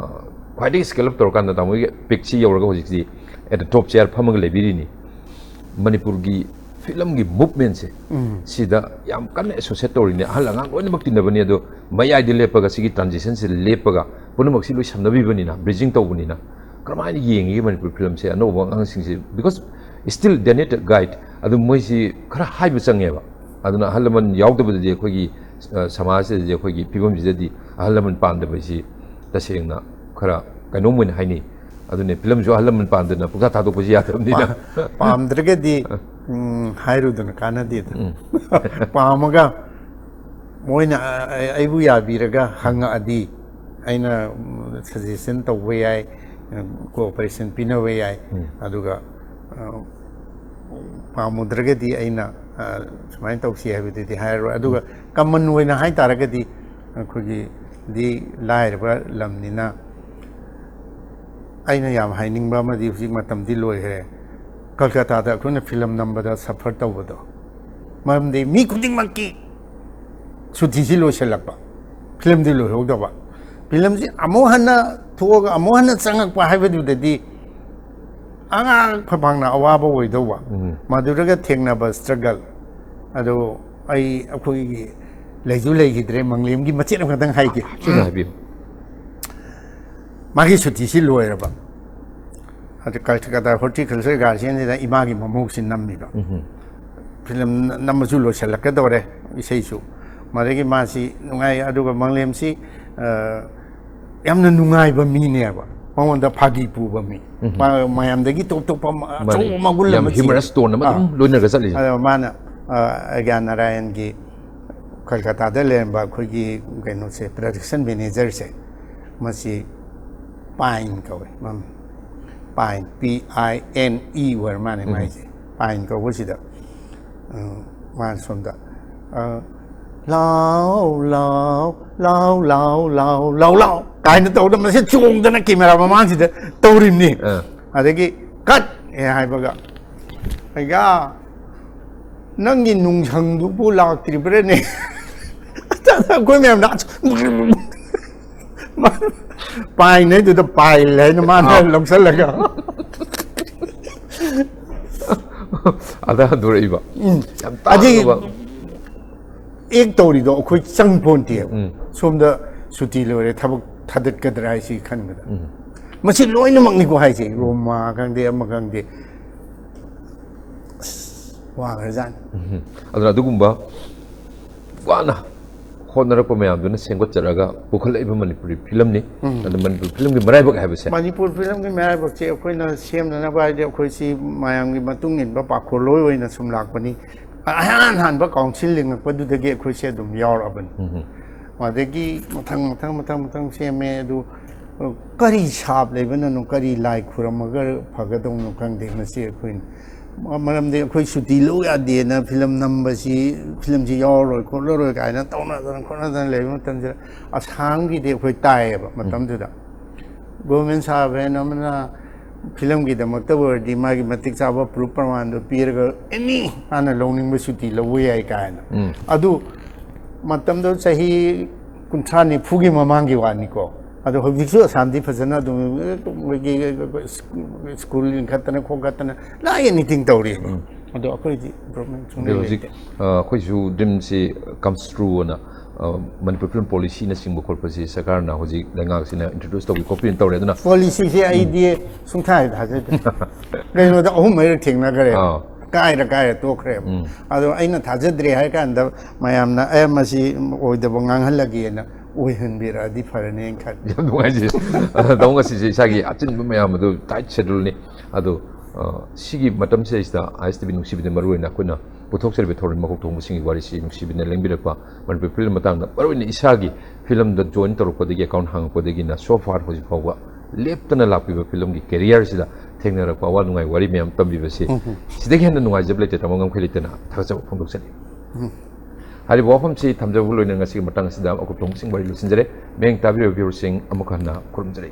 ꯈ꯭ꯋꯥꯏꯗꯒꯤ scale up ꯇꯧꯔꯀꯥꯟꯗ ꯇꯥꯃꯣꯒꯤ peak ꯁꯤ ꯌꯧꯔꯒ ꯍꯧꯖꯤꯛꯁꯤ at the top chair ꯐꯝꯃꯒ ꯂꯩꯕꯤꯔꯤꯅꯤ꯫ ꯃꯅꯤꯄꯨꯔꯒꯤ ꯐꯤꯂꯝꯒꯤ movement ꯁꯦ ꯎꯝ꯫ ꯁꯤꯗ ꯌꯥꯝ ꯀꯟꯅ associate ꯇꯧꯔꯤꯅꯦ꯫ ꯑꯍꯜ ꯑꯉꯥꯡ ꯂꯣꯏꯅꯃꯛ ꯇꯤꯟꯅꯕꯅꯤ꯫ ꯑꯗꯣ ꯃꯌꯥꯏꯗ ꯂꯦꯞꯄꯒ ꯁꯤꯒꯤ transition ꯁꯦ ꯂꯦꯞꯄꯒ ꯄꯨꯝꯅꯃꯛꯁꯤ ꯂꯣꯏ ꯁꯝꯅꯕꯤꯕꯅꯤꯅ, bridging ꯇꯧꯕꯅꯤꯅ, ꯀꯔꯝꯍꯥꯏꯅ ꯌꯦꯡꯉꯤꯒꯦ ꯃꯅꯤꯄꯨꯔ ꯐꯤꯂꯝꯁꯦ? ꯑꯅꯧꯕ ꯑꯉꯥꯡꯁꯤꯡꯁꯦ, because still they need a guide. ꯑꯗꯨ ꯃꯣꯏꯁꯤ ꯈꯔ ꯍꯥꯏꯕ ꯆꯪꯉꯦꯕ꯫ ꯑꯗꯨꯅ ꯑꯍꯜ ꯂꯃꯟ ꯌꯥꯎꯗꯕꯗꯗꯤ ꯑꯩꯈꯣꯏꯒꯤ, ꯑ, ꯁꯃꯥꯖꯁꯤꯗꯗꯤ, ꯑꯩꯈꯣꯏꯒꯤ ꯐꯤꯕꯝꯁꯤꯗꯗꯤ ꯑꯍꯜ ꯂꯃꯟ ꯄꯥꯝꯗꯕ ꯍꯥꯏꯁꯤ ꯇꯁꯦꯡꯅ ꯈꯔ ꯀꯩꯅꯣꯝ ꯑꯣꯏꯅ ꯍꯥꯏꯅꯩ꯫ ꯑꯗꯨꯅꯦ, ꯐꯤꯂꯝꯁꯨ ꯑꯍꯜ ꯂꯃꯟ ꯄꯥꯝꯗꯅ ꯄꯨꯡꯊꯥ ꯊꯥꯗꯣꯛꯄꯁꯨ ꯌꯥꯗꯕꯅꯤꯅ꯫ ꯄꯥꯝꯗ꯭ꯔꯒꯗꯤ, ꯎꯝ, ꯍꯥꯏꯔꯨꯗꯅ ꯀꯥꯟꯅꯗꯦꯗ꯫ ꯎꯝ꯫ ꯄꯥꯝꯃꯒ ꯃꯣꯏꯅ, ꯑ, ꯑꯩꯕꯨ ꯌꯥꯕꯤꯔꯒ ꯍꯪꯉꯛꯑꯗꯤ ꯑꯩꯅ, ꯎꯝ, suggestion ꯇꯧꯕ ꯌꯥꯏ, cooperation ꯄꯤꯅꯕ ꯌꯥꯏ꯫ ꯎꯝ꯫ ꯑꯗꯨꯒ, ꯑ, ꯄꯥꯝꯃꯨꯗ꯭ꯔꯒꯗꯤ ꯑꯩꯅ, ꯑ, ꯁꯨꯃꯥꯏꯅ ꯇꯧꯁꯤ ꯍꯥꯏꯕꯗꯨꯗꯤ ꯍꯥꯏꯔꯔꯣꯏ꯫ ꯑꯗꯨꯒ common ꯑꯣꯏꯅ ꯍꯥꯏꯇꯥꯔꯒꯗꯤ ꯑꯩꯈꯣꯏꯒꯤꯗꯤ ꯂꯥꯏꯔꯕ ꯂꯝꯅꯤꯅ ꯑꯩꯅ ꯌꯥꯝ ꯍꯥꯏꯅꯤꯡꯕ ꯑꯃꯗꯤ ꯍꯧꯖꯤꯛ ꯃꯇꯝꯗꯤ ꯂꯣꯏꯈ꯭ꯔꯦ꯫ ꯀꯜꯀꯇꯥꯗ ꯑꯩꯈꯣꯏꯅ ꯐꯤꯂꯝ ꯅꯝꯕꯗ suffer ꯇꯧꯕꯗꯣ, ꯃꯔꯝꯗꯤ ꯃꯤ ꯈꯨꯗꯤꯡꯃꯛꯀꯤ ꯁꯨꯇꯤꯁꯤ ꯂꯣꯏꯁꯤꯜꯂꯛꯄ, ꯐꯤꯂꯝꯗꯤ ꯂꯣꯏꯍꯧꯗꯕ꯫ ꯐꯤꯂꯝꯁꯤ ꯑꯃꯨꯛ ꯍꯟꯅ ꯊꯣꯛꯑꯒ ꯑꯃꯨꯛ ꯍꯟꯅ ꯆꯪꯉꯛꯄ ꯍꯥꯏꯕꯗꯨꯗꯗꯤ ꯑꯉꯥꯡ ꯐꯐꯥꯡꯅ ꯑꯋꯥꯕ ꯑꯣꯏꯗꯧꯕ꯫ ꯎꯝ꯫ ꯃꯗꯨꯗꯒ ꯊꯦꯡꯅꯕ struggle ꯑꯗꯣ ꯑꯩ, ꯑꯩꯈꯣꯏꯒꯤ ꯂꯩꯁꯨ ꯂꯩꯈꯤꯗ꯭ꯔꯦ, ꯃꯪꯂꯦꯝꯒꯤ ꯃꯆꯦꯠ ꯑꯃꯈꯛꯇꯪ ꯍꯥꯏꯒꯦ꯫ ꯁꯤꯅ ꯍꯥꯏꯕꯤꯌꯨ꯫ ꯃꯥꯒꯤ ꯁꯨꯇꯤꯁꯤ ꯂꯣꯏꯔꯕ꯫ ꯑꯗꯨ ꯀꯜꯀꯇꯥ Horticulture Gardenꯁꯤꯗ ꯏꯃꯥꯒꯤ ꯃꯃꯧꯁꯤ ꯅꯝꯃꯤꯕ꯫ ꯎꯝ꯫ ꯐꯤꯂꯝ ꯅꯝꯕꯁꯨ ꯂꯣꯏꯁꯤꯜꯂꯛꯀꯗꯧꯔꯦ, ꯏꯁꯩꯁꯨ꯫ ꯃꯗꯒꯤ ꯃꯥꯁꯤ ꯅꯨꯡꯉꯥꯏ, ꯑꯗꯨꯒ ꯃꯪꯂꯦꯝꯁꯤ, ꯑ, ꯌꯥꯝꯅ ꯅꯨꯡꯉꯥꯏꯕ ꯃꯤꯅꯦꯕ꯫ ꯃꯉꯣꯟꯗ ꯐꯥꯒꯤ ꯄꯨꯕ ꯃꯤ꯫ ꯎꯝ꯫ ꯃꯥ ꯃꯌꯥꯝꯗꯒꯤ ꯇꯣꯞ ꯇꯣꯞꯄ ꯑꯃ, ꯃꯥꯅꯤ꯫ ꯑꯆꯧꯕ ꯃꯒꯨꯟ ꯌꯥꯝ ꯑꯃ ꯆꯦꯜꯂꯤ꯫ Humorous tone ꯑꯃ ꯑꯗꯨꯝ ꯑꯥ꯫ ꯂꯣꯏꯅꯔꯒ ꯆꯠꯂꯤꯁꯦ꯫ ꯑꯗꯣ ꯃꯥꯅ, ꯑ, ꯑꯒ꯭ꯌꯥꯟ ꯅꯥꯔꯥꯌꯟꯒꯤ ꯀꯜꯀꯇꯥꯗ ꯂꯩꯔꯝꯕ ꯑꯩꯈꯣꯏꯒꯤ ꯀꯩꯅꯣꯁꯦ, production managerꯁꯦ, ꯃꯁꯤ ꯄꯥꯏꯟ ꯀꯧꯋꯦ꯫ ꯃꯝ-, pine, P I N E ꯑꯣꯏꯔ ꯃꯥꯅꯦ ꯎꯝ꯫ ꯃꯥꯏꯁꯦ꯫ ꯄꯥꯏꯟ ꯀꯧꯕꯁꯤꯗ, ꯑ, ꯃꯥꯅ ꯁꯣꯝꯗ, ꯑ, "ꯂꯥꯎ, ꯂꯥꯎ, ꯂꯥꯎ, ꯂꯥꯎ, ꯂꯥꯎ, ꯂꯥꯎ, ꯂꯥꯎ" ꯀꯥꯏꯅ ꯇꯧꯗꯅ ꯃꯁꯤ ꯆꯣꯡꯗꯅ camera ꯃꯃꯥꯡꯁꯤꯗ ꯇꯧꯔꯤꯕꯅꯤ꯫ ꯑ꯫ ꯑꯗꯒꯤ "cut" ꯍꯦꯛ ꯍꯥꯏꯕꯒ, "ꯑꯩꯒꯥ, ꯅꯪꯒꯤ ꯅꯨꯡꯁꯪꯗꯨꯕꯨ ꯂꯥꯛꯇ꯭ꯔꯤꯕ꯭ꯔꯥꯅꯦ?" ꯑꯩꯈꯣꯏ ꯃꯌꯥꯝꯅ ꯄꯥꯏꯟ ꯍꯥꯏꯗꯨꯗ ꯄꯥꯏꯜ ꯍꯥꯏꯅ ꯃꯥꯅ ꯑꯥ꯫ ꯂꯧꯁꯜꯂꯒ꯫ ꯑꯗ ꯍꯟꯗꯣꯔꯛꯏꯕ꯫ ꯎꯝ꯫ ꯌꯥꯝ ꯑꯗꯨꯒꯤ ꯇꯥꯡꯉꯕ꯫ Act ꯇꯧꯔꯤꯗꯣ ꯑꯩꯈꯣꯏ ꯆꯪ ꯄꯣꯟꯇꯦꯕ꯫ ꯎꯝ꯫ ꯁꯣꯝꯗ ꯁꯨꯇꯤ ꯂꯣꯏꯔꯦ, ꯊꯕꯛ ꯊꯥꯗꯠꯀꯗ꯭ꯔꯥ ꯍꯥꯏꯁꯤ ꯈꯟꯕꯗ꯫ ꯎꯝ꯫ ꯃꯁꯤ ꯂꯣꯏꯅꯃꯛꯅꯤꯀꯣ ꯍꯥꯏꯁꯦ, ꯔꯣꯃꯥ ꯈꯪꯗꯦ, ꯑꯃ ꯈꯪꯗꯦ, ꯑꯁ, ꯋꯥꯈ꯭ꯔꯖꯥꯠꯅꯤ꯫ ꯎꯝ꯫ ꯑꯗꯨꯅ ꯑꯗꯨꯒꯨꯝꯕ ꯋꯥꯅ ꯍꯣꯠꯅꯔꯛꯄ ꯃꯌꯥꯝꯗꯨꯅ ꯁꯦꯝꯒꯠꯆꯔꯒ ꯄꯨꯈꯠꯂꯛꯏꯕ ꯃꯅꯤꯄꯨꯔꯤ ꯐꯤꯂꯝꯅꯤ꯫ ꯑꯗꯨ ꯃꯅꯤꯄꯨꯔ ꯐꯤꯂꯝꯒꯤ ꯃꯔꯥꯏꯕꯛ ꯍꯥꯏꯕꯁꯦ, ꯃꯅꯤꯄꯨꯔ ꯐꯤꯂꯝꯒꯤ ꯃꯔꯥꯏꯕꯛꯁꯦ ꯑꯩꯈꯣꯏꯅ ꯁꯦꯝꯅꯅꯕ ꯍꯥꯏꯗꯤ ꯑꯩꯈꯣꯏꯁꯤ ꯃꯌꯥꯝꯒꯤ ꯃꯇꯨꯡ ꯏꯟꯕ ꯄꯥꯈꯣꯜꯂꯣꯏ ꯑꯣꯏꯅ ꯁꯨꯝ ꯂꯥꯛꯄꯅꯤ꯫ ꯑꯍꯥꯟ ꯍꯥꯟꯕ ꯀꯥꯎꯟꯁꯤꯜ ꯂꯤꯡꯉꯛꯄꯗꯨꯗꯒꯤ ꯑꯩꯈꯣꯏꯁꯦ ꯑꯗꯨꯝ ꯌꯥꯎꯔꯛꯑꯕꯅꯤ꯫ ꯑꯗꯒꯤ ꯃꯊꯪ ꯃꯊꯪ ꯃꯊꯪ ꯃꯊꯪ ꯁꯦꯝꯃꯦ꯫ ꯑꯗꯨ ꯀꯔꯤ ꯁꯥꯞ ꯂꯩꯕꯅꯅꯣ, ꯀꯔꯤ ꯂꯥꯏ ꯈꯨꯔꯝꯃꯒ ꯐꯒꯗꯧꯅꯣ ꯈꯪꯗꯦ꯫ ꯃꯁꯤ ꯑꯩꯈꯣꯏꯅ ꯃꯔꯝꯗꯤ ꯑꯩꯈꯣꯏ ꯁꯨꯇꯤ ꯂꯧ ꯌꯥꯗꯦꯅ ꯐꯤꯂꯝ ꯅꯝꯕꯁꯤ, ꯐꯤꯂꯝꯁꯤ ꯌꯥꯎꯔꯔꯣꯏ ꯈꯣꯠꯂꯔꯣꯏ ꯀꯥꯏꯅ ꯇꯧꯅꯗꯅ ꯈꯣꯠꯅꯗꯅ ꯂꯩꯕ ꯃꯇꯝꯁꯤꯗ ꯑꯁꯥꯝꯒꯤꯗꯤ ꯑꯩꯈꯣꯏ ꯇꯥꯏꯌꯦꯕ ꯃꯇꯝꯗꯨꯗ꯫ ꯒꯣꯕꯤꯟ ꯁꯥꯕ ꯍꯥꯏꯅ ꯑꯃꯅ ꯐꯤꯂꯝꯒꯤꯗꯃꯛꯇ ꯑꯣꯏꯔꯗꯤ ꯃꯥꯒꯤ ꯃꯇꯤꯛ ꯆꯥꯕ ꯄ꯭ꯔꯨꯐ ꯄ꯭ꯔꯃꯥꯟꯗꯨ ꯄꯤꯔꯒ ꯑꯦꯅꯤ ꯃꯥꯅ ꯂꯧꯅꯤꯡꯕ ꯁꯨꯇꯤ ꯂꯧꯕ ꯌꯥꯏ ꯀꯥꯏꯅ꯫ ꯑꯗꯨ ꯃꯇꯝꯗꯨ ꯆꯍꯤ ꯀꯨꯟꯊ꯭ꯔꯥ ꯅꯤꯐꯨꯒꯤ ꯃꯃꯥꯡꯒꯤ ꯋꯥꯅꯤꯀꯣ꯫ ꯑꯗꯣ ꯍꯧꯖꯤꯛꯁꯨ ꯑꯁꯥꯝꯗꯤ ꯐꯖꯅ ꯑꯗꯨꯝ ꯃꯣꯏꯒꯤ ꯁ꯭ꯀꯨꯜ ꯂꯤꯡꯈꯠꯇꯅ ꯈꯣꯠꯀꯠꯇꯅ ꯂꯥꯏ ꯑꯦꯅꯤꯊꯤꯡ ꯇꯧꯔꯤ꯫ ꯑꯗꯣ ꯑꯩꯈꯣꯏꯗꯤ ꯏꯝꯄ꯭ꯔꯨꯚꯃꯦꯟ ꯑꯗꯣ ꯁꯨꯡꯂꯩ ꯍꯧꯖꯤꯛ ꯂꯩꯇꯦ꯫ ꯑ, ꯑꯩꯈꯣꯏꯁꯨ ꯗ꯭ꯔꯤꯝꯁꯤ ꯀꯝꯁ ꯇ꯭ꯔꯨ ꯑꯅ ꯃꯅꯤꯄꯨꯔ ꯐꯤꯂꯝ ꯄꯣꯂꯤꯁꯤꯅꯆꯤꯡꯕ ꯈꯣꯠꯄꯁꯤ ꯁꯔꯀꯥꯔꯅ ꯍꯧꯖꯤꯛ ꯂꯩꯉꯥꯛꯁꯤꯅ ꯏꯟꯇ꯭ꯔꯣꯗ꯭ꯌꯨꯁ ꯇꯧꯕꯤ ꯈꯣꯠꯄꯤ ꯇꯧꯔꯦ꯫ ꯑꯗꯨꯅ ꯄꯣꯂꯤꯁꯤꯁꯦ ꯑꯩꯗꯤ ꯁꯨꯡꯊꯥ ꯍꯦꯛ ꯊꯥꯖꯗꯦ꯫ ꯀꯩꯅꯣꯗ ꯑꯍꯨꯝ ꯃꯔꯤꯔꯛ ꯊꯦꯡꯅꯈ꯭ꯔꯦ꯫ ꯑꯥ꯫ ꯀꯥꯏꯔ ꯀꯥꯏꯔ ꯇꯣꯛꯈ꯭ꯔꯦꯕ꯫ ꯑꯗꯣ ꯑꯩꯅ ꯊꯥꯖꯗ꯭ꯔꯦ ꯍꯥꯏ ꯀꯥꯟꯗ ꯃꯌꯥꯝꯅ ꯑꯦ ꯃꯁꯤ ꯑꯣꯏꯗꯕ ꯉꯥꯡꯍꯜꯂꯒꯦꯅ ꯑꯣꯏꯍꯟꯕꯤꯔꯛꯑꯗꯤ ꯐꯔꯅꯦꯅ ꯈꯜꯂꯤ꯫ ꯌꯥꯝ ꯅꯨꯡꯉꯥꯏꯖꯩ꯫ ꯇꯥꯃꯣ ꯉꯁꯤꯁꯦ ꯏꯁꯥꯒꯤ ꯑꯆꯤꯟꯕ ꯃꯌꯥꯝ ꯑꯗꯨ ꯇꯥꯏꯠ ꯁꯦꯗ꯭ꯌꯨꯜꯅꯤ꯫ ꯑꯗꯣ ꯑ, ꯁꯤꯒꯤ ꯃꯇꯝꯁꯤꯗꯩꯁꯤꯗ ꯑꯥꯏ ꯑꯦꯁ ꯇꯤ ꯚꯤ ꯅꯨꯡꯁꯤꯕꯤꯗ ꯃꯔꯨꯑꯣꯏꯅ ꯑꯩꯈꯣꯏꯅ ꯄꯨꯊꯣꯛꯆꯔꯤꯕ ꯊꯧꯔꯝ ꯃꯀꯣꯛ ꯊꯣꯡꯕꯁꯤꯡꯒꯤ ꯋꯥꯔꯤꯁꯤ ꯅꯨꯡꯁꯤꯕꯤꯅ ꯂꯦꯡꯕꯤꯔꯛꯄ ꯃꯅꯤꯄꯨꯔ ꯐꯤꯂꯝ ꯃꯇꯥꯡꯗ ꯃꯔꯨꯑꯣꯏꯅ ꯏꯁꯥꯒꯤ ꯐꯤꯂꯝꯗ ꯖꯣꯏꯟ ꯇꯧꯔꯛꯄꯗꯒꯤ, ꯑꯦꯀꯥꯎꯟ ꯍꯥꯡꯉꯛꯄꯗꯒꯤꯅ so far ꯍꯧꯖꯤꯛ ꯐꯥꯎꯕ ꯂꯦꯞꯇꯅ ꯂꯥꯛꯄꯤꯕ ꯐꯤꯂꯝꯒꯤ ꯀꯦꯔꯤꯌꯔꯁꯤꯗ ꯊꯦꯡꯅꯔꯛꯄ ꯑꯋꯥ ꯅꯨꯡꯉꯥꯏ ꯋꯥꯔꯤ ꯃꯌꯥꯝ ꯇꯝꯕꯤꯕꯁꯤ ꯁꯤꯗꯒꯤ ꯍꯦꯟꯅ ꯅꯨꯡꯉꯥꯏꯖꯕ ꯂꯩꯇꯦ꯫ ꯇꯥꯃꯣ ꯉꯝꯈꯩ ꯂꯩꯇꯅ ꯊꯥꯒꯠꯆꯕ ꯐꯣꯡꯗꯣꯛꯆꯔꯤ꯫ ꯍꯥꯏꯔꯤꯕ ꯋꯥꯐꯝꯁꯤ ꯊꯝꯖꯕ ꯂꯣꯏꯅꯅ ꯉꯁꯤꯒꯤ ꯃꯇꯥꯡ ꯑꯁꯤꯗ ꯑꯀꯨꯞ ꯊꯣꯡꯕꯁꯤꯡ ꯋꯥꯔꯤ ꯂꯣꯏꯁꯤꯟꯖꯔꯦ꯫ ꯃꯌꯦꯡ ꯇꯥꯕꯤꯔꯤꯕ ꯚ꯭ꯌꯨꯔꯁꯤꯡ ꯑꯃꯨꯛ ꯍꯟꯅ ꯈꯨꯔꯨꯝꯖꯔꯤ꯫